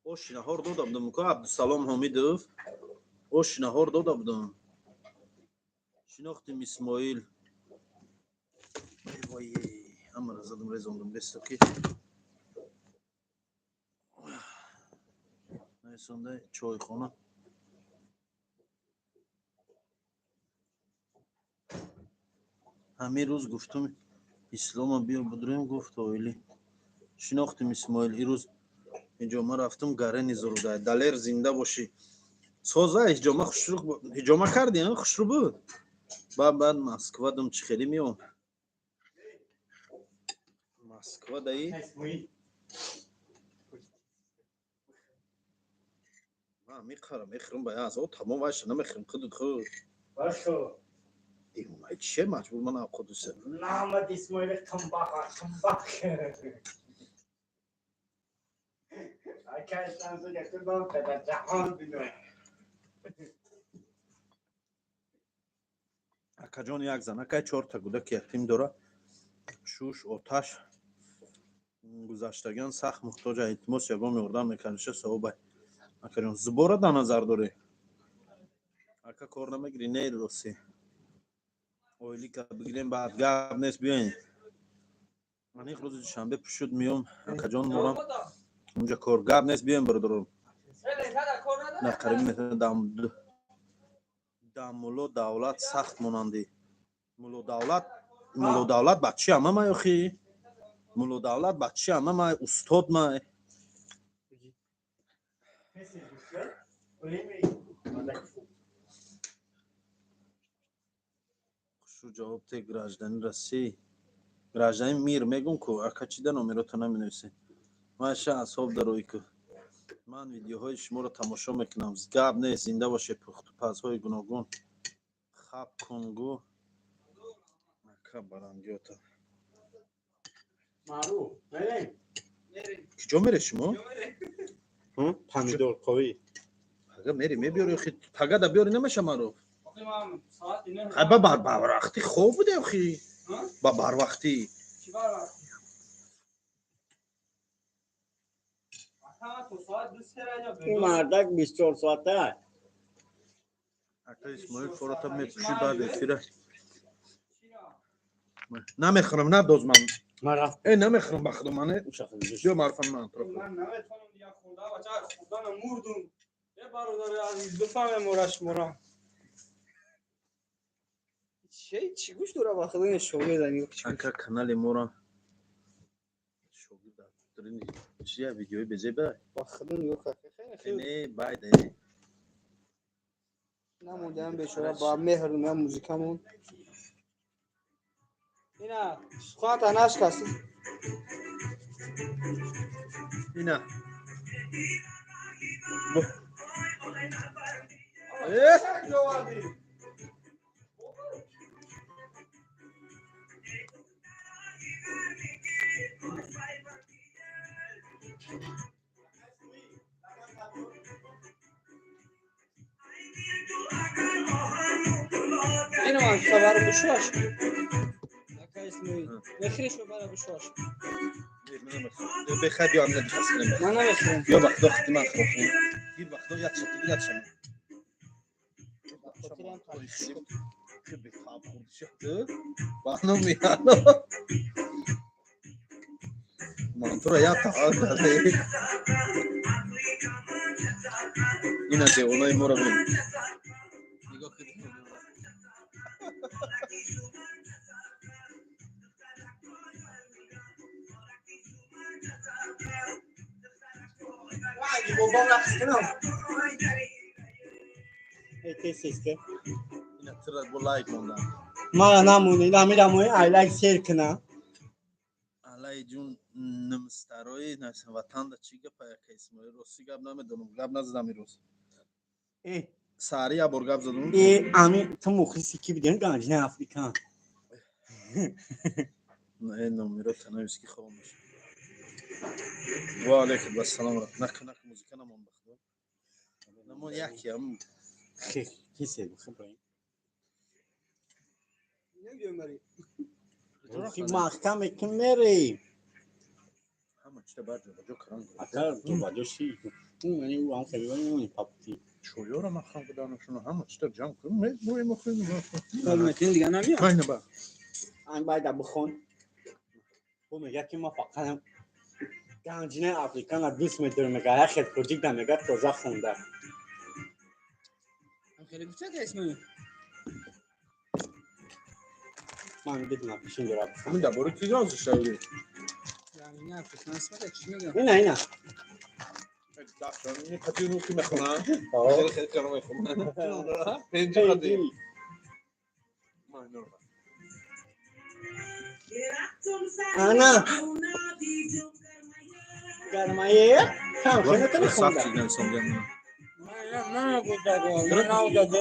Оши наҳор дода будам ку Абдусалом Ҳомидов. Оши наҳор дода будам. Шинохтим Исмоил. Эй вой, ҳамаро задам резондам бестоки. Нарасонда чойхона. Ҳамин рӯз гуфтум Ислома биё будурем, гуфт оилӣ. Шинохтим Исмоил. Ирӯз ҳиҷома рафтум гарени зуруда. Далер зинда бошӣ. Соза ҳиҷома хушрӯ ҳиҷома кардӣ, хушрӯ буд. Баъд Москва дум чӣ хеле меом. Москва даи? Ман мехӯрам, мехӯрам ба аз о тамом вайша намехӯрам худут худ. Башо. Дивонай чие маҷбур ман авқодусе. Намад Исмоили қимбақ, қимбақ. Ака ислам зуд худам дар ҷаҳон бино. Акаҷон як зан, акай чорта гудаки ятим дора. Шуш, оташ, Гузаштагиён сахт муҳтоҷа, илтимос, ягон ёрдам мекардиша, савоба. Акаҷон, зубора дар назар дорӣ? Ака, кор намегирӣ? Не, рости. Ойлика бигирем, баъд гап нест, биёен. Аниқ рӯзи душанбе пушуд миём, акаҷон, морам унҷа кор. Гап нест, биёем, бародарон. Дар қариби Мулло Давлат сахт монандӣ. Мулло Давлат, Мулло Давлат бачи ама май охи. Мулло Давлат бачи ама май, устод май. Хушу ҷавоб те гражданин России. Гражданин мир мегум ку, ака, чида номерото наменависӣ? Маша асоб дарои ку. Ман видеоҳои шуморо тамошо мекунам. Гап нест, зинда бошед, пухтупазҳои гуногун. Хаб кунгу. Ака, барандиёта. Маъруф, мерем. Куҷо мере шумо? Помидор қовӣ. Пага мери, мебиёри охи, пага да биёри намеша, Маъруф. Хай, ба бар барвақтӣ хоб буде охи. Ба барвақтӣ. Ин мардак 24 соата. Ака Исмоил, форота мепӯши баъд эфира. Намехӯрам, надоз ман. Ман рафт. Э, намехӯрам, ба худо мане. Биё, Маъруфам, ман атроф. Ман наметавонам дига хӯрда, бача, хӯрдана мурдум. Е, бародари азиз, бифаҳмем ора шуморо. Чӣ чӣ гӯш дора, ба худо шогирд ани. Ака, канали моро шогирд чия видеои безеба? Ба худо нигоҳ кар. Хеле хеле Не, байд. Намондаам бечора ба меҳр на музикамон. Ина суханта нашкаст. Ина. Э? Ина ман сабар бишош. Ака Исмоил. Мехӯриш бара бишош. Бехай, биё, амина бихасинем. Ман намехӯрам. Биё, ба худо, хити ман хӯрок. Гир, ба худо, як шати, як шама. Ба номи Ман туро як таъал карде. Ина девонаи моро бин. Нигоҳ кунед. Бобам рақс кунам. Э, тез тез ке. Ина тира бо лайк монда. Мара намонӣ, намирам, ай лайк сер кунам. Алай ҷун, нимстарои ватанда чӣ гапа, яка Исмоил? Рости гап намедонам, гап назадам ирӯз. Э, Саҳари як бор гап задам. Э, ами ту мухлиси ки бидем, ганҷинаи Африкан. Э, номеро танавис ки хомӯш. Ва алайкум ассалом. Нак, нак, музика намон, ба худо. Намон яки ам. Хе, кисе, хуб. Нагӯям бари. Хи маҳкам мекун мерем. Ҳама чита бар ҷо ба ҷо каран. Ака, ҷобаҷо ши. Яъне ӯ ҳам хеле мемонӣ папути. Чойёро махрам куданашуна ҳама чита ҷамъ кун. Мебоем охир. Кор мекунӣ дига намеям. Майна ба. Ан байда бихон. Ӯ мега ки ман фақат ганҷинаи Африкана дӯст медорам, мега, як хел тоҷик да мега тоза хонда. Хеле гуфта, ка Исмоил. Ман бидунам пишин дора. Ҳамин дар бораи ки гап зашавӣ? Ганҷинаи Африкан смета чӣ мегӯям? Ина, ина. Қати рухи мехонам. Хеле хеле кара мехонам. Пенҷи қати. Ана. Гармае? Кам хеле хеле хонда. Сахт чиз инсон гап. Ман нагуфта, ман нагуфта.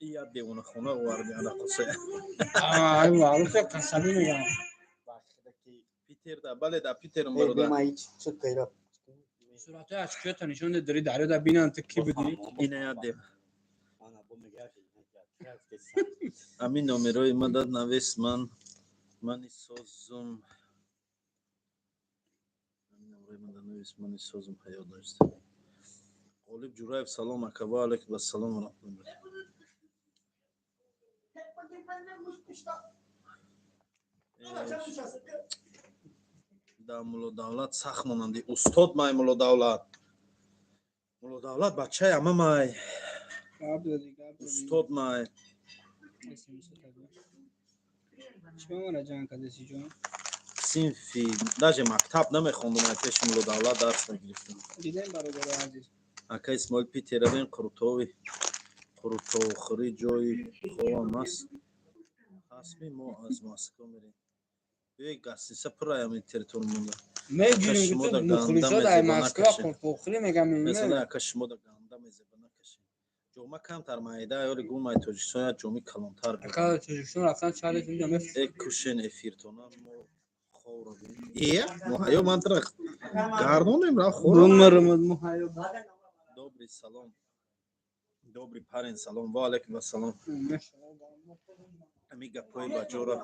Я девонахона оварди алақосе. Ай, маъруф қасамӣ мегӯям. Питер да, бале, да Питерм, Э, бародар. бема ҳеч чӣ кайра. Суратҳои ачкиёта нишон дед, дори дарё да бинанд ту кӣ будӣ. Ина я дев. Ана бо мега. Ҳамин номерои ма дад навес, ман Мани созум, мани созум ҳаёт нависта. Ғолиб Ҷураев, салом, ака. Ва алайкум ассалом ва раҳматуллоҳ. Да Муллодавлат сахт монанди устод май. Муллодавлат, Муллодавлат бачаи ама май. Гап задӣ, гап задӣ. Устод май. Чӣ мемона ҷанг кардеси, ҷон? Синфи даже мактаб намехондум, ай пеши Муллодавлат дарс мегирифтам. Дидем, бародари азиз. Ака Исмоил, Питеравем, қурутови қурутовхӯрӣ ҷои хобам аст. Ҳасми мо аз Москва мерем. Биёй, гостиница пурраям территория монда. Мегирем. Шумо да ганда Мухлисо дар мезеба Москва накашем. қуртовхӯрӣ мегам. Масалан, ака, шумо да ганда мезеба накашем. Ҷома камтар майда ёли гумай Тоҷикистон як ҷоми калонтар. Ака, Тоҷикистон рафтан шаҳри инҷа меф Э, кушен эфиртона, мо ховро бин. Э, муҳайё, ман тра гардонем ра хор. Бумрмуд муҳайё. Добрый, салом. Добрый парень, салом. Ва алайкум ассалом. Ами гапҳои баҷора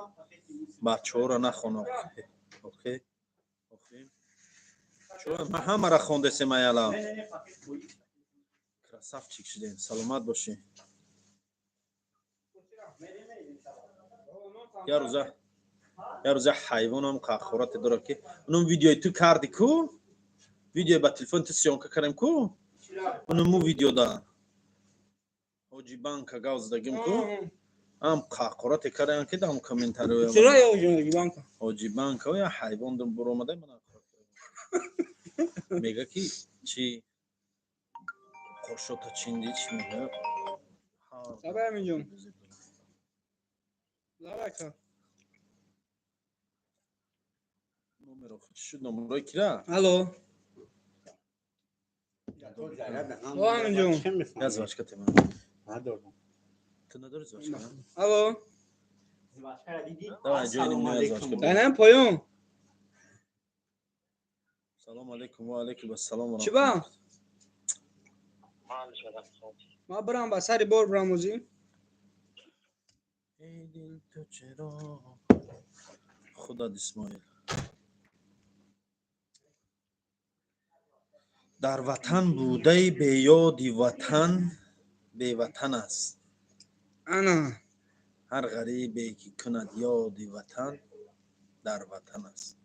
бачаҳоро нахон. Окей, окей. Чо ман ҳамаро хондесем, аяла? Красавчик шудем, саломат бошӣ. Я рӯза ҳайвонам қахорате дорад, ки унум видеои ту карди ку, видеои ба телефони ту съёмка кардем ку, унуму видеода ҳоҷи банка гав задагим ку, ам қақорате кардам, ки дам комментарио. Чиро ё банка? Ҳоҷи банка я ҳайвон дум буромада, ман мега, ки чи қошота чинди, чи мега. Сабай, Аминҷон. Лабака. Номеро чӣ шуд, номерои кира? Алло. О, Аминҷон. Я звачка тема. Надорам. Ту надори звачка? Алло. Давай, ҷои нимноя звачка. Дайнам поён. Салом алейкум, ва алейкум ассалом ва Чӣ ба? раҳматуллоҳ. Ма бирам ба сари бор, бирам озӣ. Эй дил, ту чаро худат, Исмоил, дар ватан будаи беёди ватан беватан аст. Ана. Ҳар ғарибе ки кунад ёди ватан, дар ватан аст.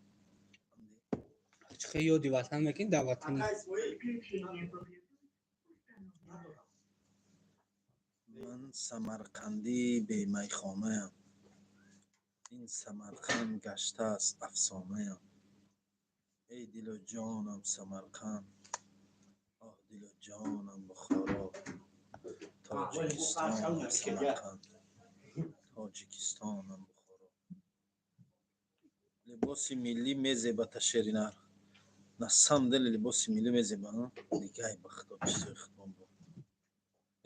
Чӣ ёди ватан мекунӣ дар ватани? Ман самарқандии бемайхонаям, ин Самарқанд гаштааст афсонаям. Эй дилу ҷонам Самарқанд, оҳ, дилу ҷонам Бухоро, Тоҷикистонам Самарқанд, Тоҷикистонам Бухоро. Либоси миллӣ мезебата, шеринар. На самом деле либоси миллӣ мезеба, нигоҳи ба худо, чизои худмон бо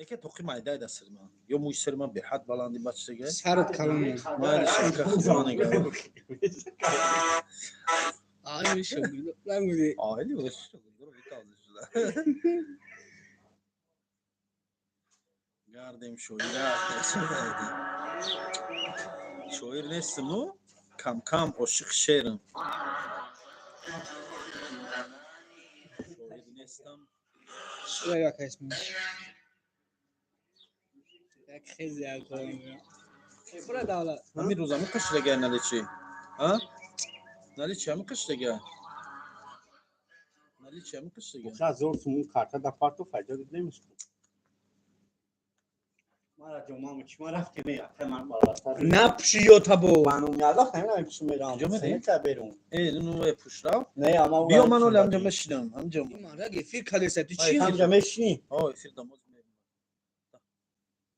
яке тоқи майдай да сари ман ё мӯи сари ман беҳад баланди баччага. Сарат калон. Майли, шака, худо нигоҳ. Ай, шогирд. Ламгуди. Айли шогирдро битавза шуда гардем. Шоира, шоир нестиму, камкам ошиқи шеърам. Шоир нестам. Шура, ака Исмоил. Як хези як. Бура, давлат. Ҳамин рӯз ҳамин қишдага наличи, а наличи ҳамин қишдага наличи ҳамин қишдага. 1000 сомон карта да парту файда намешуд. Мара ҷомам чӣ, ма рафтем, ака, ман балатар. Напуши ё табо. Банум яллах намедонам, пуш мерам. Куҷо мерӣ? Та берун. Э, ну э, пушрав. Не, ама Биё, ман оли ҳамҷа мешинам, ҳамҷа. Мардак эфир кадеса, ту чӣ? Ҳамҷа мешинӣ? О, эфир дамоз мерем.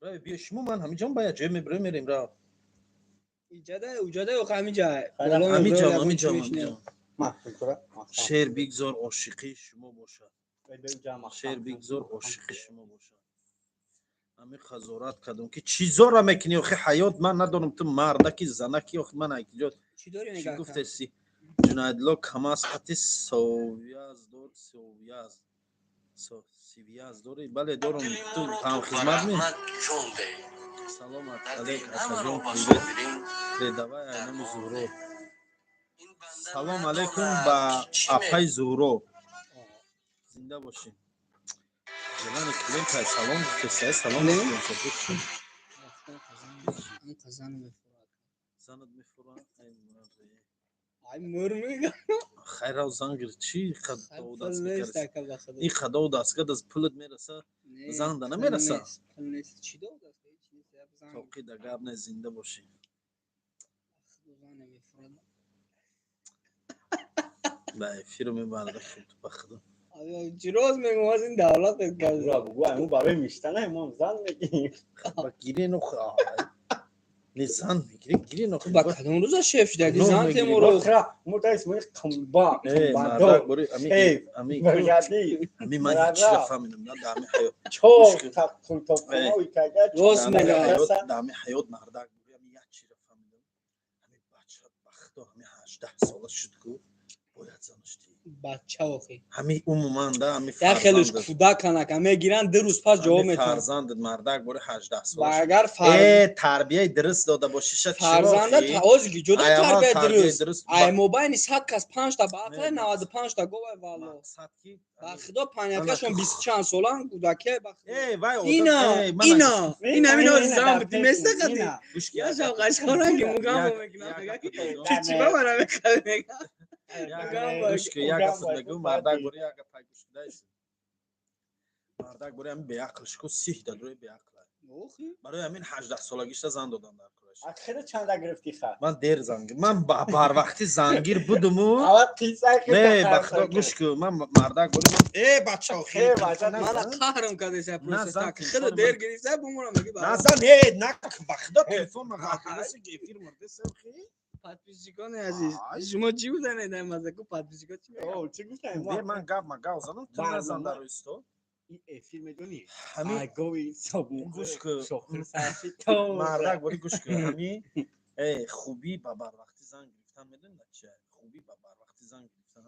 Ра, биё шумо, ман ҳамиҷон ба як ҷой мебирем, мерем, ра. Иҷада, уҷада ё ҳамиҷа? Ҳамиҷам, ҳамиҷам, ҳамиҷам. Ма культура. Шеър бигзор ошиқии шумо бошад. Шеър бигзор ошиқи шумо бошад. Ҳамин хазорат кардам, ки чизора мекунӣ охи ҳаёт, ман надорам, ту мардаки, занаки, охи ман акиҷо. Чӣ дорӣ? Чӣ Нигоҳ. гуфтеси? Ҷунадло камаз қати совяз дор, совяз. Связь дорӣ? Бале, дорум. Ту ҳамхизмат ме? Саломат алейк, акаҷон, привет передавай айнами Зуҳро. Салом алейкум ба апаи Зуҳро, зинда бошӣ. Желани клиент салом гуфтеса, салом гуфтеса. Занат мефура? Ай мур мега. Хайрав, зан гир, чӣ ин қадову дастгоҳ аз пулат мераса, зан да намераса. Тоқи да гап не, зинда бошӣ. Ба эфиру мебарда ба худо. Чироз мегум, аз ин давлат. Бугу, барои миштана мо зан мегирем. Ба гирен, не, зан мегирем, гирен. Ба кадом рӯза шеф шудаги зан темуро? Мо та Исмоил қумба. Мардак бори ами ами ман чира фаҳмидам на дар ами ҳаёт. Чор та қултобхонаи кага. Рост мега. Дар ами ҳаёт, мардак бори, ами як чира фаҳмидам: ами бача, ба худо, ами 18 сола шуд ку, бояд занаш дид. Бача охи. Ҳами умуман да ами як хелуш кӯдаканака мегиранд, 2 рӯз пас ҷавоб метиҳанд. Фарзандат, мардак бори, 18 сола. Агар э тарбияи дуруст дода бошиша. Фарзанда ози ҷудо тарбияи дуруст, ай мобайни 100 кас панҷта ба ақле 95-та говай, валло, ба худо, панякашон бисту чанд солан кӯдакия. Ба ина ина ина ина зан буди местақати яшав қашқоранги мугамо мекунам, ти чӣ ба мара мехари, мега. Гӯш ки, як гапат мегӯм, мардак бори, як гапай гӯш кудаис. Мардак бори, ҳамин беақлш ку, сиҳ дадрои беақла. Барои ҳамин 18-солагишта зан додам дар кураш. Хеле чанда гирифти ха? Ман дер зангир, ман барвақти зангир будуму. Не, ба худо, гӯш ку, ман, мардак бори, э бача. Мана қаҳрам кардеса, просто хеле дер гирифта бумурам. Назан, э нак, ба худо, телефон эфир мурдеса. Подписчикони азиз, шумо чӣ гуфтанед дар мазаку? Подписчико чӣ? Чӣ гуфтан? Ман гап ма гап занам, ту назан дар исто. Эфир медонӣ? Ҳами гови. Гӯш ку, мардак бори, гӯш ку, ҳами э хубӣ ба барвақти зан гирифтан медонӣ да чи? Хубӣ ба барвақти зан гирифтан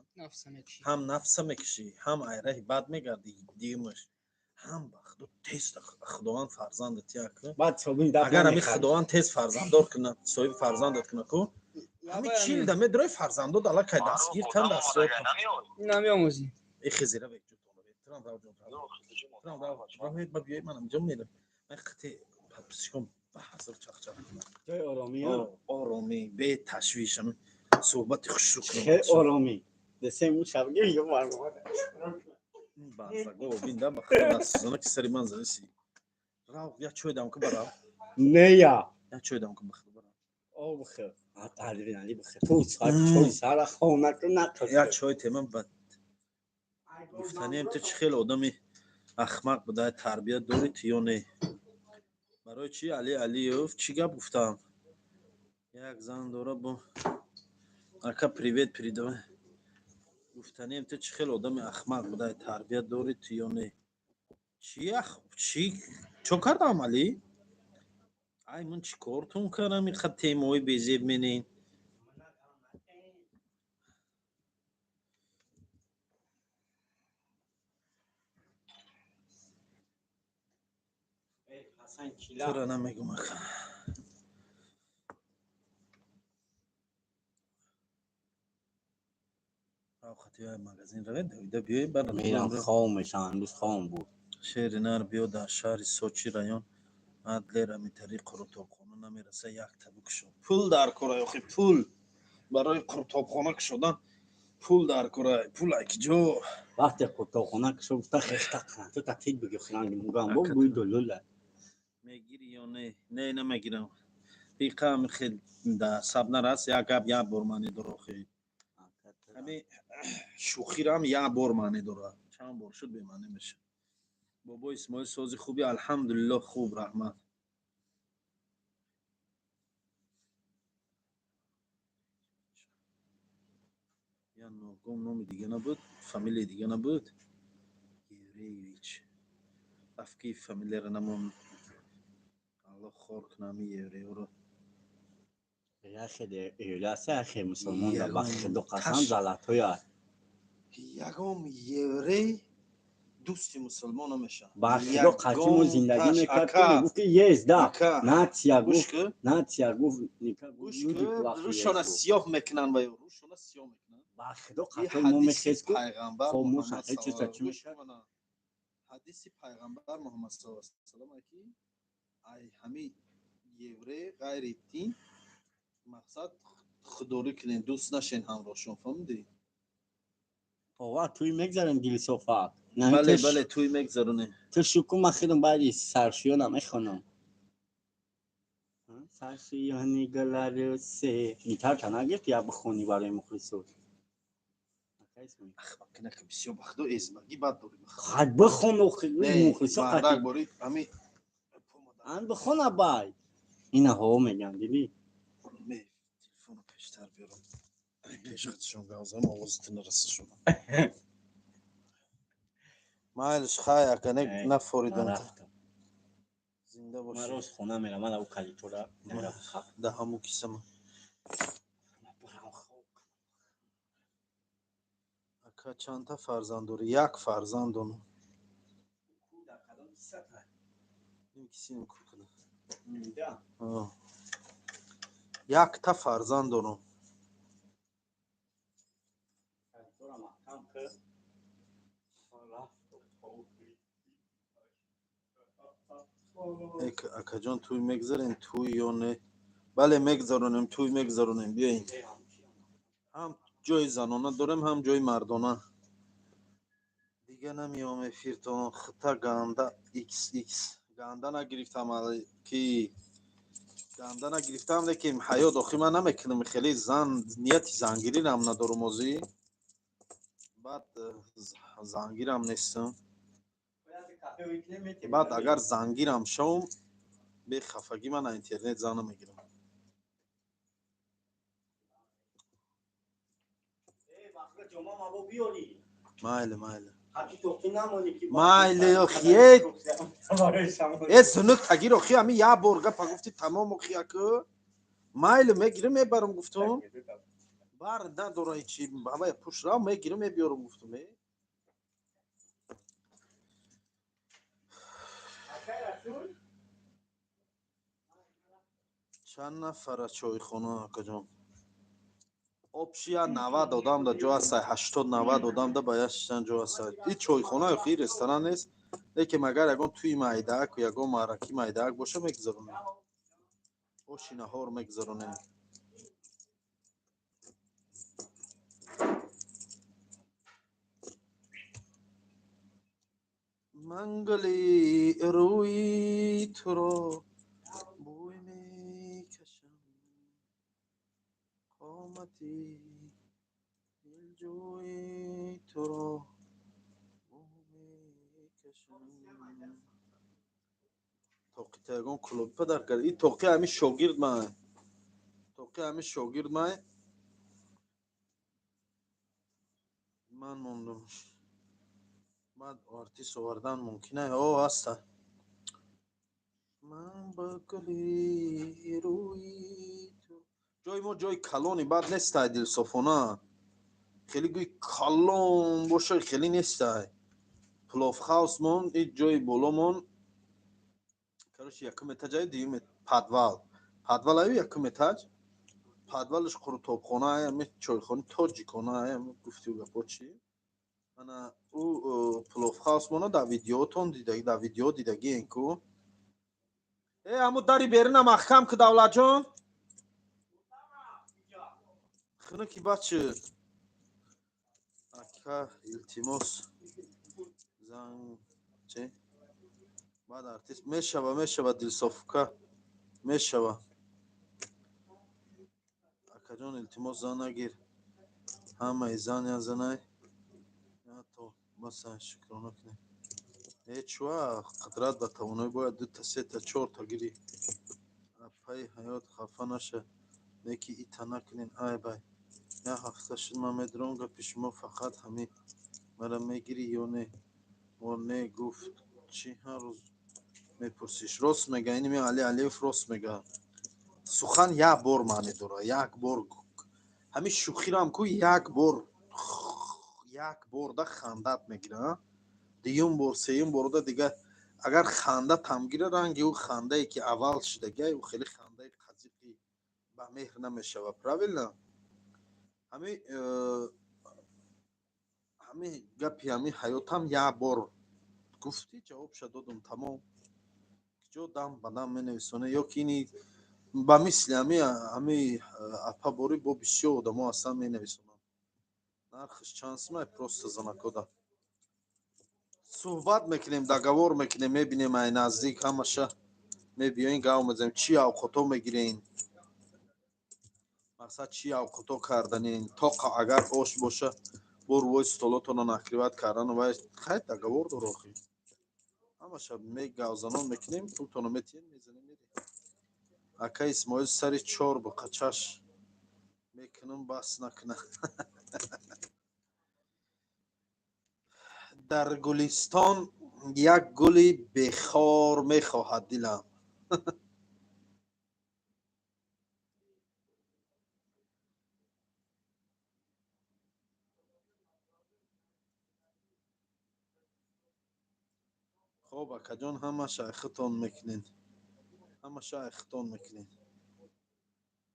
ҳам нафса мекушӣ, ҳам айраҳи бад мегардӣ, дигимаш ҳам ба худо тез Худованд фарзандат як. Агар ҳами Худованд тез фарзанддор кунад, соҳиби фарзандат кунад ку, ҳами чилда медрои, фарзандод аллакай дастгир тан дастёр. Намеомӯзӣ. Хезира ба биёй, ман инҷо мерам, ман қити подписчиком ба ҳазр чахчах кунам. Ҷои оромӣ. Оромӣ, беташвиш, суҳбати хушрӯ. Хеле оромӣ десем шабги ё барнома. Барзаго бинда, ба худо, дастзана ки сари ман задаси. Рав, як чой дам ку, барав. Нея. Як чой дам ку, ба худо, барав. О, бихӯр, адреналин бихӯр, ту чой сара хона ку. Як чой темам. Ба гуфтанием, ту чӣ хел одами ахмақ буда, тарбия дорӣ ту ё не? Барои чӣ Али Алиев чӣ гап гуфтам? Як зан дора бо ака, привет передавай. Гуфтанием, ту чӣ хел одами ахмақ буда, тарбия дорӣ ту ё не? Чӣ чӣ чо кардам, Али? Ай, ман чӣ кортон кардам? Иқа темаҳои безеб менен. Тура намегум, ака. Равхати магазин равед, давида биёй. Мерам, хом мешам, ҳанӯз хом буд. Шери нар, биё, дар шаҳри Сочи, район Адлер, амитари қурутобхона намераса, якта бикушо. Пул дар кора, охи, пул барои қурутобхона кушодан пул дар кора, пул айки ҷо? Вақте қурутобхона кушо гуфта, хехта қанату та тик биги, хиранги мугам бо гӯи дулула. Мегири ё не? Не, намегирам. Иқа ами хел да саб нарас, як гап як бор маъне дора, охи. Ами шӯхирам як бор маъне дора, чанд бор шуд, бемаъне мешавад. Бобо Исмоил, сози хуби? Алҳамдулилло, хуб, раҳмат. Я ногом номи дига набуд, фамилияи дига набуд? Евреевич афки фамилияро намон. Аллоҳ хор кунад ами евреёро. Яхе мусулмон ба худо қасам, залатоя. Ягон еврей. Дӯсти мусулмон намешавад. Ба худо қатъи мо зиндагӣ мекард, мегуфт ки есть да нация гуфт, нация гуфт. Рӯшона сиёҳ мекунанд ва рӯшона сиёҳ мекунанд. Ба худо қатъи мо мехез ку хомӯш ҳеҷ чиза чӣ мешавад. Ҳадиси пайғамбар Муҳаммад саллаллоҳу алайҳи васаллам ки ай ҳами евре ғайри дин мақсад худдорӣ кунед, дӯст нашен ҳамроҳшон, фаҳмидӣ? Ова туй мегзарем, дилсофак. Бале, бале, туй мегзаронем. Ту шуку, ман худам баъди саршӯёнам мехонам. Саршӯёни галарусе гитарта нагирифти, я бихонӣ барои мухлисот? Бисёр ба худо эзмагӣ бад дорӣ. Хай бихон охи, мухлисо. Мардак бори ами. Ан бихон абай. Ина ҳо меган, дидӣ? Телефоно пештар биёрам. Пешхатшон гавзам, овозати нараса шума. Майлиш, хай, ака, нафоридам. Зинда бошӣ. Ман рост хона мерам, ман ау калитора. Да ҳаму кисама. Ака, чандта фарзанд дорӣ? Як фарзанд дорам. Якта фарзанд дорам. Акаҷон, тӯй мегзарем, тӯй ё не? Бале, мегзаронем, тӯй мегзаронем, биёед. Ҳам ҷои занона дорем, ҳам ҷои мардона. Дига намеом эфиртон, хита ганда xx ганда нагирифтам, ки ганда нагирифтам, лекин ҳаёт охи ман намекунам хеле зан, нияти зангирирам надорум озӣ. Баъд зангирам нестам. Баъд агар зангирам шавам, бехафагӣ ман интернет зан намегирам. Майли, майли. Майли, охи, э зунук тагир, охи, ами як бор гапа гуфти, тамом, охи, аку. Майли, мегирам, мебарам, гуфтум. Бар надора ҳечи, ҳавая пуш рав, мегирам, мебиёрам, гуфтум. Э. Чанд нафара чойхона, акаҷон? Общий 90 одам да ҷо ҳастай, 80 90 одам да ба яшан ҷо ҳастай. И чойхона охи ресторан нест, лекин агар ягон тӯи майдаак, ягон маъраки майдаак боша, мегузаронем. Оши наҳор мегузаронем. Мангали рӯи туро бӯй мекашам, қомати дилҷӯи туро бӯ мекашам. Тоқита ягон клуб падар кард. И тоқи ҳами шогирд ман. Тоқи ҳами шогирд ман. Ман мондум. Баъд артист овардан мумкин ай? О, ҳаста. Ман ба гули рӯи ту. Ҷои мо ҷои калони бад нестай, дилсофона. Хеле гӯи калон боша, хеле нестай. Пловхаус мон, и ҷои боломон. Короче, якум этаж ай, дуюм подвал. Подвал аю якум этаж. Подвалаш қурутобхона ай, ами чойхона тоҷикона ай, ами гуфтию гапо чӣ? Ана ӯ пловхаус мона дар видеотон дида, дар видео дидагиен ку. Э, ҳамо дари берина маҳкам ку, Давлатҷон. Хунуки бачи. Ака, илтимос. Зан чӣ? Баъд артист мешава, мешава, дилсофка. Мешава. Акаҷон, илтимос, зан нагир. Ҳамаи зан я занай. То баса шукрона кунем. Ҳеҷ вақт қудрат ба тавоноӣ бояд дута, сета, чорта гирӣ. Апаи ҳаёт, хафа наша, неки ита накунен, ай бай. Як ҳафта шуд ман медурам, гапи шумо фақат ҳамин. Мара мегирӣ ё не? Мо не гуфт, чӣ ҳар рӯз мепурсиш? Рост мега, ини Али Алиев рост мега. Сухан як бор маъне дора, як бор. Ҳамин шӯхирам ку як бор, як бор да хандат мегира. Дуюм бор, сеюм борда дига агар ханда тамгира, ранги ӯ хандае ки аввал шудагиай, ӯ хеле хандаи қазиқи ба меҳр намешава, правильно? Ҳами ҳами гапи ҳами ҳаётам як бор гуфтӣ, ҷавобша додум, тамом. Ҷо дам ба дам менависонӣ ё ки ини ба мисли ҳами апа борӣ бо бисёр одамо ҳастан менависонанд. Нархш чанд сумай просто занакода. Суҳбат мекунем, договор мекунем, мебинем ай наздик ҳамаша мебиёин, гав мезанем, чӣ авқото мегирен, мақсад чӣ авқото карданин, тоқа агар ош боша бо рӯи столотона накриват кардан вай хай договор дор охи. Ҳамаша мегавзанон мекунем, пултоно метиҳем, мезанем, мерем. Ака Исмоил сари чор буқачаш мекунам, бас накуна. Дар гулистон як гули бехор мехоҳад дилам. Хоб, акаҷон, ҳамаша айхитон мекунед. Ҳамаша айхитон мекунед.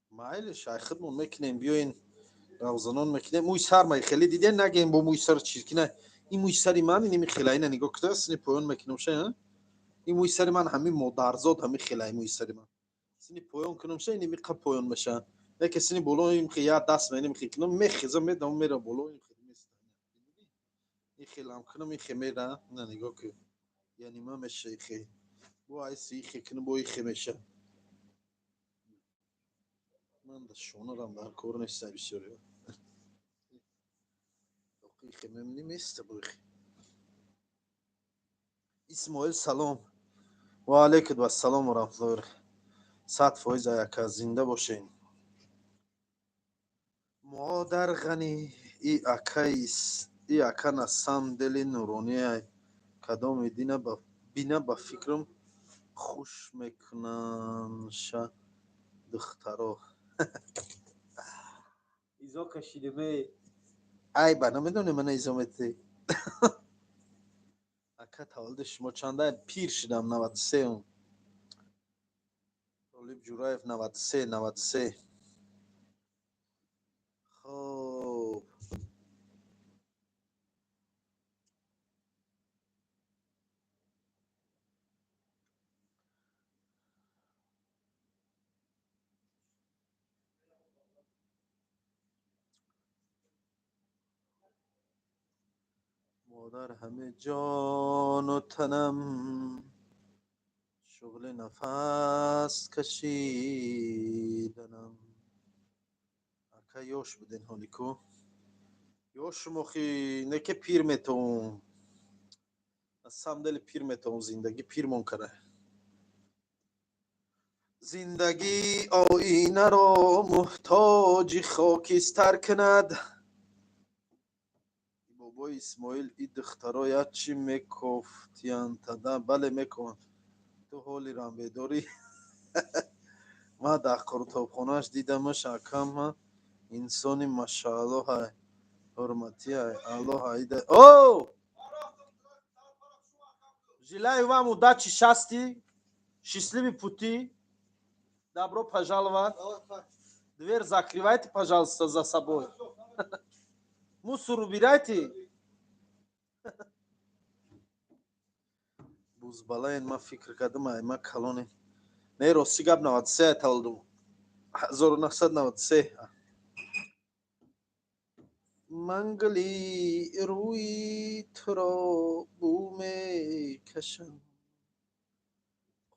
Майли, шайхитмон мекунем, биёин равзанон мекунем. Мӯи сар май хеле диден, нагем бо мӯи сар чиз кина. Ин мӯи сари ман иними хела, ина нигоҳ куда, сини поён мекунам ша, ҳа? Ин мӯи сари ман ҳами модарзод ҳами хела мӯи сари ман. Сини поён кунам ша, иними қа поён меша. Яке сини боло им хе я даст меним хе кунам, мехезам, медам мера боло им хе места. Ин хелам кунам, ин хе мера, на нигоҳ кун. Яъне ма меша ихе. Бо айси ихе кунам, бо ихе меша. Ман да шонарам дар кор нест бисёри. Ихе мемни места бо ихе. Исмоил салом. Ва алейкум вассалом ва раҳматуллоҳи. 100% аяка зинда бошен. Модар ғани и акаис и ака на сам дели нурони ай. Кадоми дина ба бина ба фикрам хуш мекунанша духтаро. Изо кашидиме. Ай ба намедонем мана изо мети. Ака таваллуди шумо чанда? Пир шидам 93. Толиб Ҷураев 93, 93. Хоб. Модар ҳаме ҷону танам шуғли нафас кашиданам. Ака ёш буден ҳолику? Ёшум охи неке пир метавон. Аз самом деле пир метавон, зиндагӣ пирмон кара. Зиндагӣ оинаро муҳтоҷи хокистар кунад. Бобои Исмоил и духтаро як чӣ мекофтиянтада? Бале мекофтанд. Ту ҳоли рамбедорӣ? Ман дар қурутобхонааш дидамаш, акама инсони машааллоҳ ай, ҳурматӣ ай, аллоҳ айда. О! Желаю вам удачи, счастья, счастливый пути. Добро пожаловать. Дверь закрывайте, пожалуйста, за собой. Мусор убирайте. Бузбалаен ма фикр кардам, ай ма калоне. Не, рости гап 93 таваллудум. 1993. Мангли рӯи туро бу мекашам.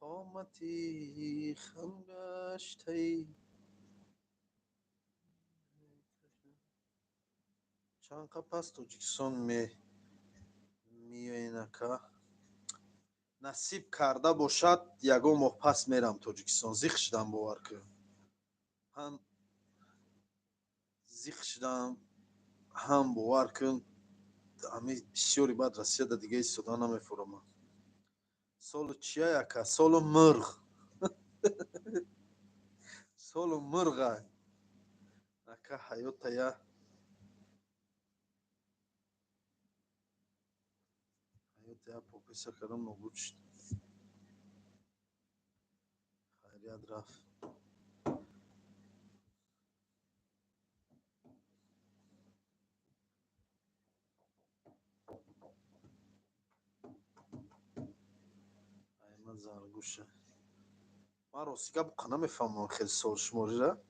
Қомати хамгаштаи. Чанд қа пас Тоҷикистон меоен ака? Насиб карда бошад, ягон моҳ пас мерам Тоҷикистон. Зиқ шудам, бовар кун. Ҳам зиқ шудам, ҳам бовар кун, ҳами бисёри баъд Россияда дига истода намефурамам. Солу чия ака? Солу мурғ. Солу мурғ ай. Ака ҳаёта я Я пописа кардам, нобуд шуд. Хайрият, рафт. Аймад Заргуша. Ман рости гап намефаҳмам хеле солшуморира.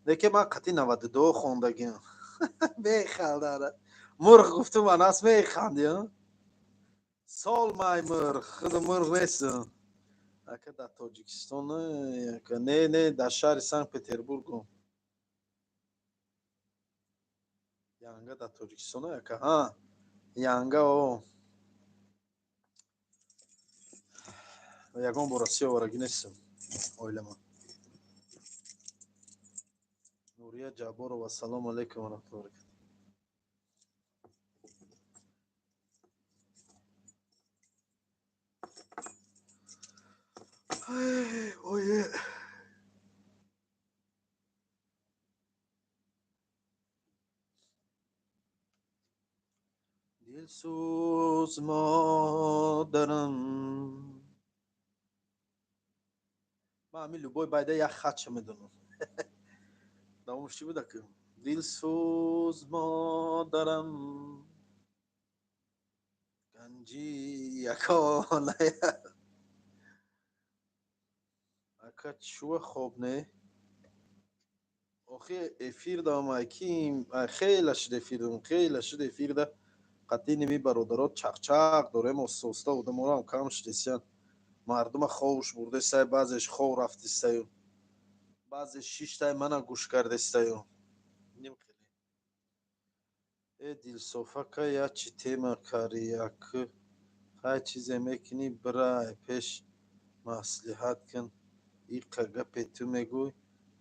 Лекин ман қатъи 92 хондагиам. Механдара. Мурғ гуфтум, анас механди. Сол май мурғ, худ мурғ нестам. Ака, дар Тоҷикистон? Не, не, дар шаҳри Санкт Петербургу. Янга дар Тоҷикистон, ака? Ҳа, Янга о. Ягон бор Россия оварагӣ нестам оилама. Нурия Ҷабборова, ассалому алайкум ва раҳматуллоҳи ва баракатуҳ. Ое. Дилсӯз модарам. Ман ҳамин любой байда як хатша медонам. Давомаш чӣ буда ки? Дилсӯз модарам ганҷи ягоная. Ака, чӯа хоб не? Охи эфир дам, ки хеле шуд эфир дам, хеле шуд эфир да. Қатъи ними бародарот чақчақ дорем, оста одаморам кам шудесиян. Мардума ховуш бурдесай, баъзеш хов рафтистаю, баъзе шиштай мана гӯш кардестаю. Ним хеле. Э, Дилсофака, я чӣ тема кари, як хай чизе мекунӣ, бира пеш маслиҳат кун. Иқа гапе ту мегӯй,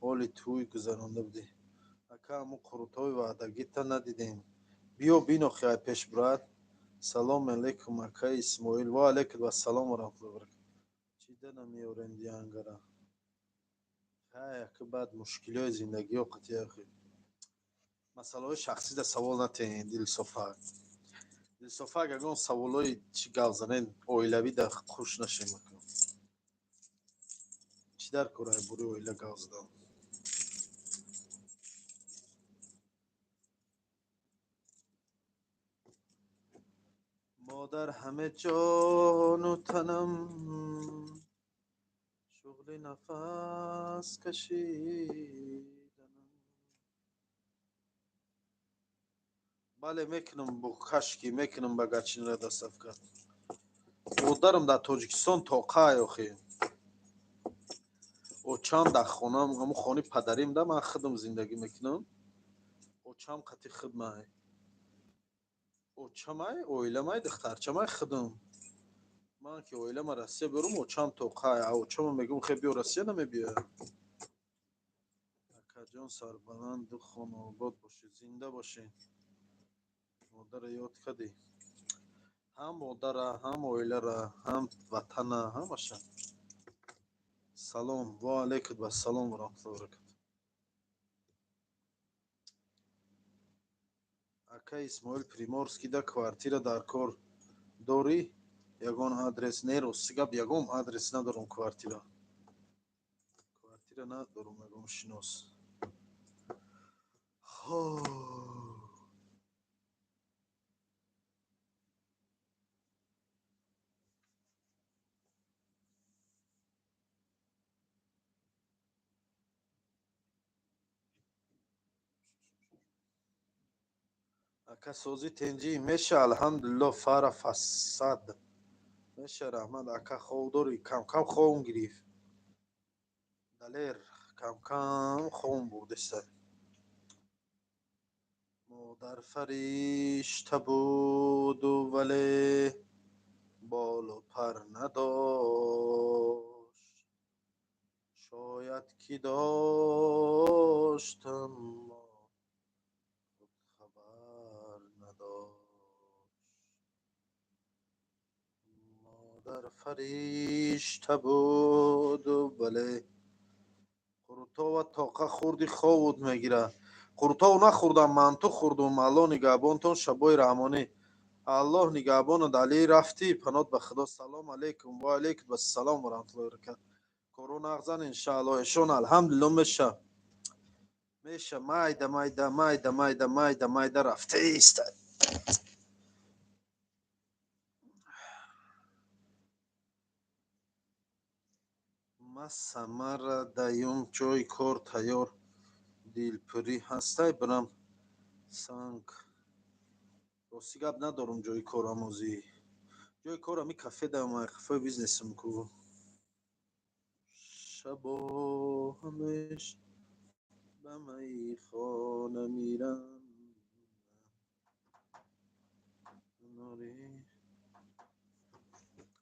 ҳоли тӯй гузаронда будӣ. Ака, ҳамун қурутҳои ваъдагита надидем. Биё бинохи ай пеш, брат. Салом алейкум, ака Исмоил. Ва алейкум ассалом ва раҳматуллоҳи ва баракатуҳ. Чӣ дана меорем диангара? Хай, ака, баъд мушкилиҳои зиндагиҳо қатъи ахи. Масъалаҳои шахсӣ да савол натеҳен, Дилсофак. Дилсофак, ягон саволҳои чӣ гап занед, оилавӣ да хуш нашем, ака. Чӣ дар кор ай бори оила гап задан? Модар ҳама ҷону танам, шуғли нафас кашиданам. Бале, мекунам, бо кашки мекунам, ба гачинра доставка. Модарам дар Тоҷикистон тоқай охи. Очам дар хонам, ҳамун хонаи падарим да ман худам зиндагӣ мекунам. Очам қати худмай. Очамай, оиламай, духтарчамай, худам. Ман ки оилама Россия берум, очам тоқай. А очама мегӯм, хе биё Россия, намебиёяд. Акаҷон, сарбаланду хонаобод бошед, зинда бошед. Модара ёд кардӣ. Ҳам модара, ҳам оилара, ҳам ватана, ҳамаша. Салом, ва алайкум ассалом ва раҳматуллоҳи ва баракатуҳ. Ака Исмоил, Приморский да квартира дар кор дорӣ? Ягон адрес? Не, рости гап, ягон адрес надорам квартира. Квартира надорам, ягон шинос. Хоб. Ака, сози тенҷӣ меша, алҳамдулилло, фара фасад меша, раҳмат. Ака, хов дорӣ? Камкам ховм гирифт. Далер, камкам ховм бурдеста. Модар фаришта буду, вале болу пар надошт. Шояд ки доштам, худ хабар надошт. Модар фаришта буду, вале қурутова тоқа хурди, ховуд мегирад. Қурутов нахӯрдам, манту хӯрдум. Алло нигаҳбонтон, шабои раҳмонӣ. Аллоҳ нигаҳбонад. Али рафтӣ, панот ба Худо. Салом алейкум. Ва алейкум ассалом ва раҳматуллоҳи ва баракатуҳ. Коро нағзан иншааллоҳ. Эшон алҳамдулилло меша. Меша майда майда майда майда майда майда рафтаист. Ма Самара даюм ҷои кор тайёр дилпурӣ ҳастай бирам санг. Рости гап надорум ҷои корам озӣ. Ҷои корам и кафе дам, кафеи бизнесам ку. Шабо ҳамеш ба майхона мирам.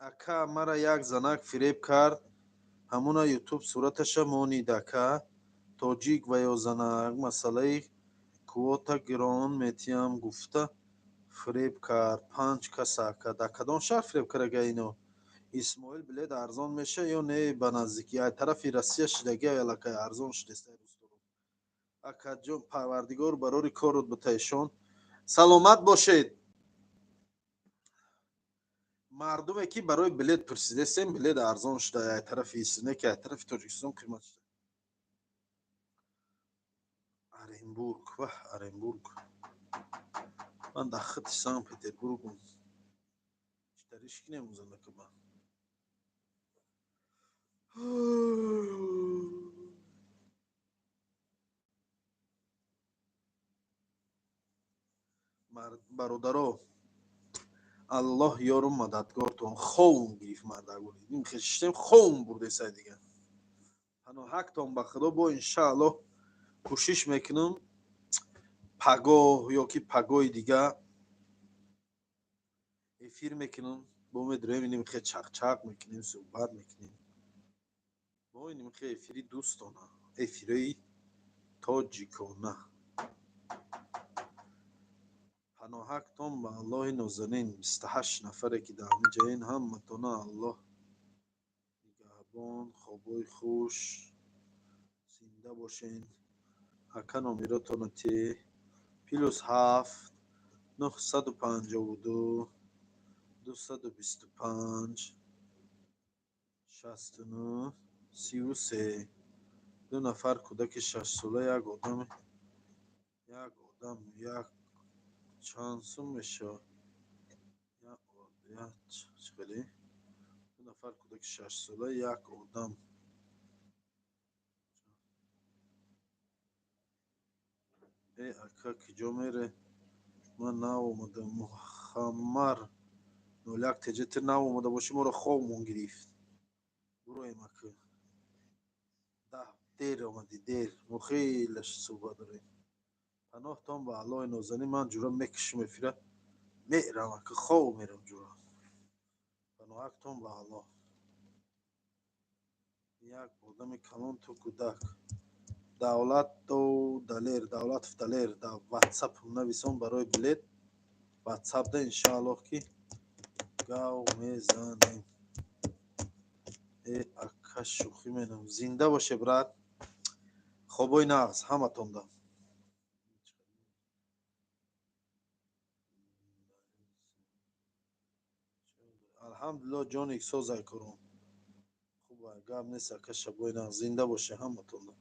Ака мара як занак фиреб кард. Ҳамуна ютуб сураташа монид ака. Тоҷик ва ё занак масъалаи квота гирон метиҳам гуфта фиреб кард. 5 каса ака. Дар кадом шаҳр фиреб карда ино? Исмоил билет арзон меша ё не ба наздикӣ? Ай тарафи Россия шидаги аллакай арзон шудест. Акаҷон, Парвардигор барори корот бита эшон. Саломат бошед. Мардуме ки барои билет пурсидестем, билет арзон шуда ай тарафи не ки ай тарафи Тоҷикистон қимат шуда. Оренбург, ваҳ, Оренбург. Ман дар хати Санкт Петербургум. Читариш кинем узанакаба. Бародаро, Аллоҳ ёру мададгортон. Ховм гирифт мардагули. Ин хешиштем ховм бурдесай дига. Паноҳактон ба Худо бо иншааллоҳ кӯшиш мекунам пагоҳ ё ки пагоҳи дига эфир мекунам. Бо медурем иним хе чақчақ мекунем, суҳбат мекунем. Бо иним хе эфири дӯстона, эфири тоҷикона. Паноҳактон ба Аллоҳи нозанин. 28 нафаре ки дар ҳамин ҷоен ҳаматона Аллоҳ нигаҳбон. Хобои хуш, зинда бошен. Ака номеротона те +7 952 225 69 33. 2 нафар кӯдаки 6 сола, як одам, як чанд сум мешавад? Як чӣ? 2 нафар кӯдаки 6 сола, як одам. Э ака киҷо мере? Ман наомадам. Мухаммар 01 теҷа тир наомада бошӣ моро хобмон гирифт. Буроем ака. Даҳ дер омадӣ, дер. Мо хеле суҳбат дорем. Паноҳтон ба Аллоҳи нозанин. Ман ҷура мекушам эфира. Мерам ака, хоб мерам ҷура. Паноҳактон ба Аллоҳ. Як одами калон ту кӯдак. Давлатов Далер, Давлатов Далер дар WhatsApp нависон барои билет. WhatsApp да иншааллоҳ ки гав мезанем. Э ака шӯхӣ менам. Зинда боше брат. Хобои нағз ҳаматонда. Алҳамдулиллоҳ ҷони созай корон. Хуб гап нест ака, шабои нағз. Зинда боше ҳаматонда.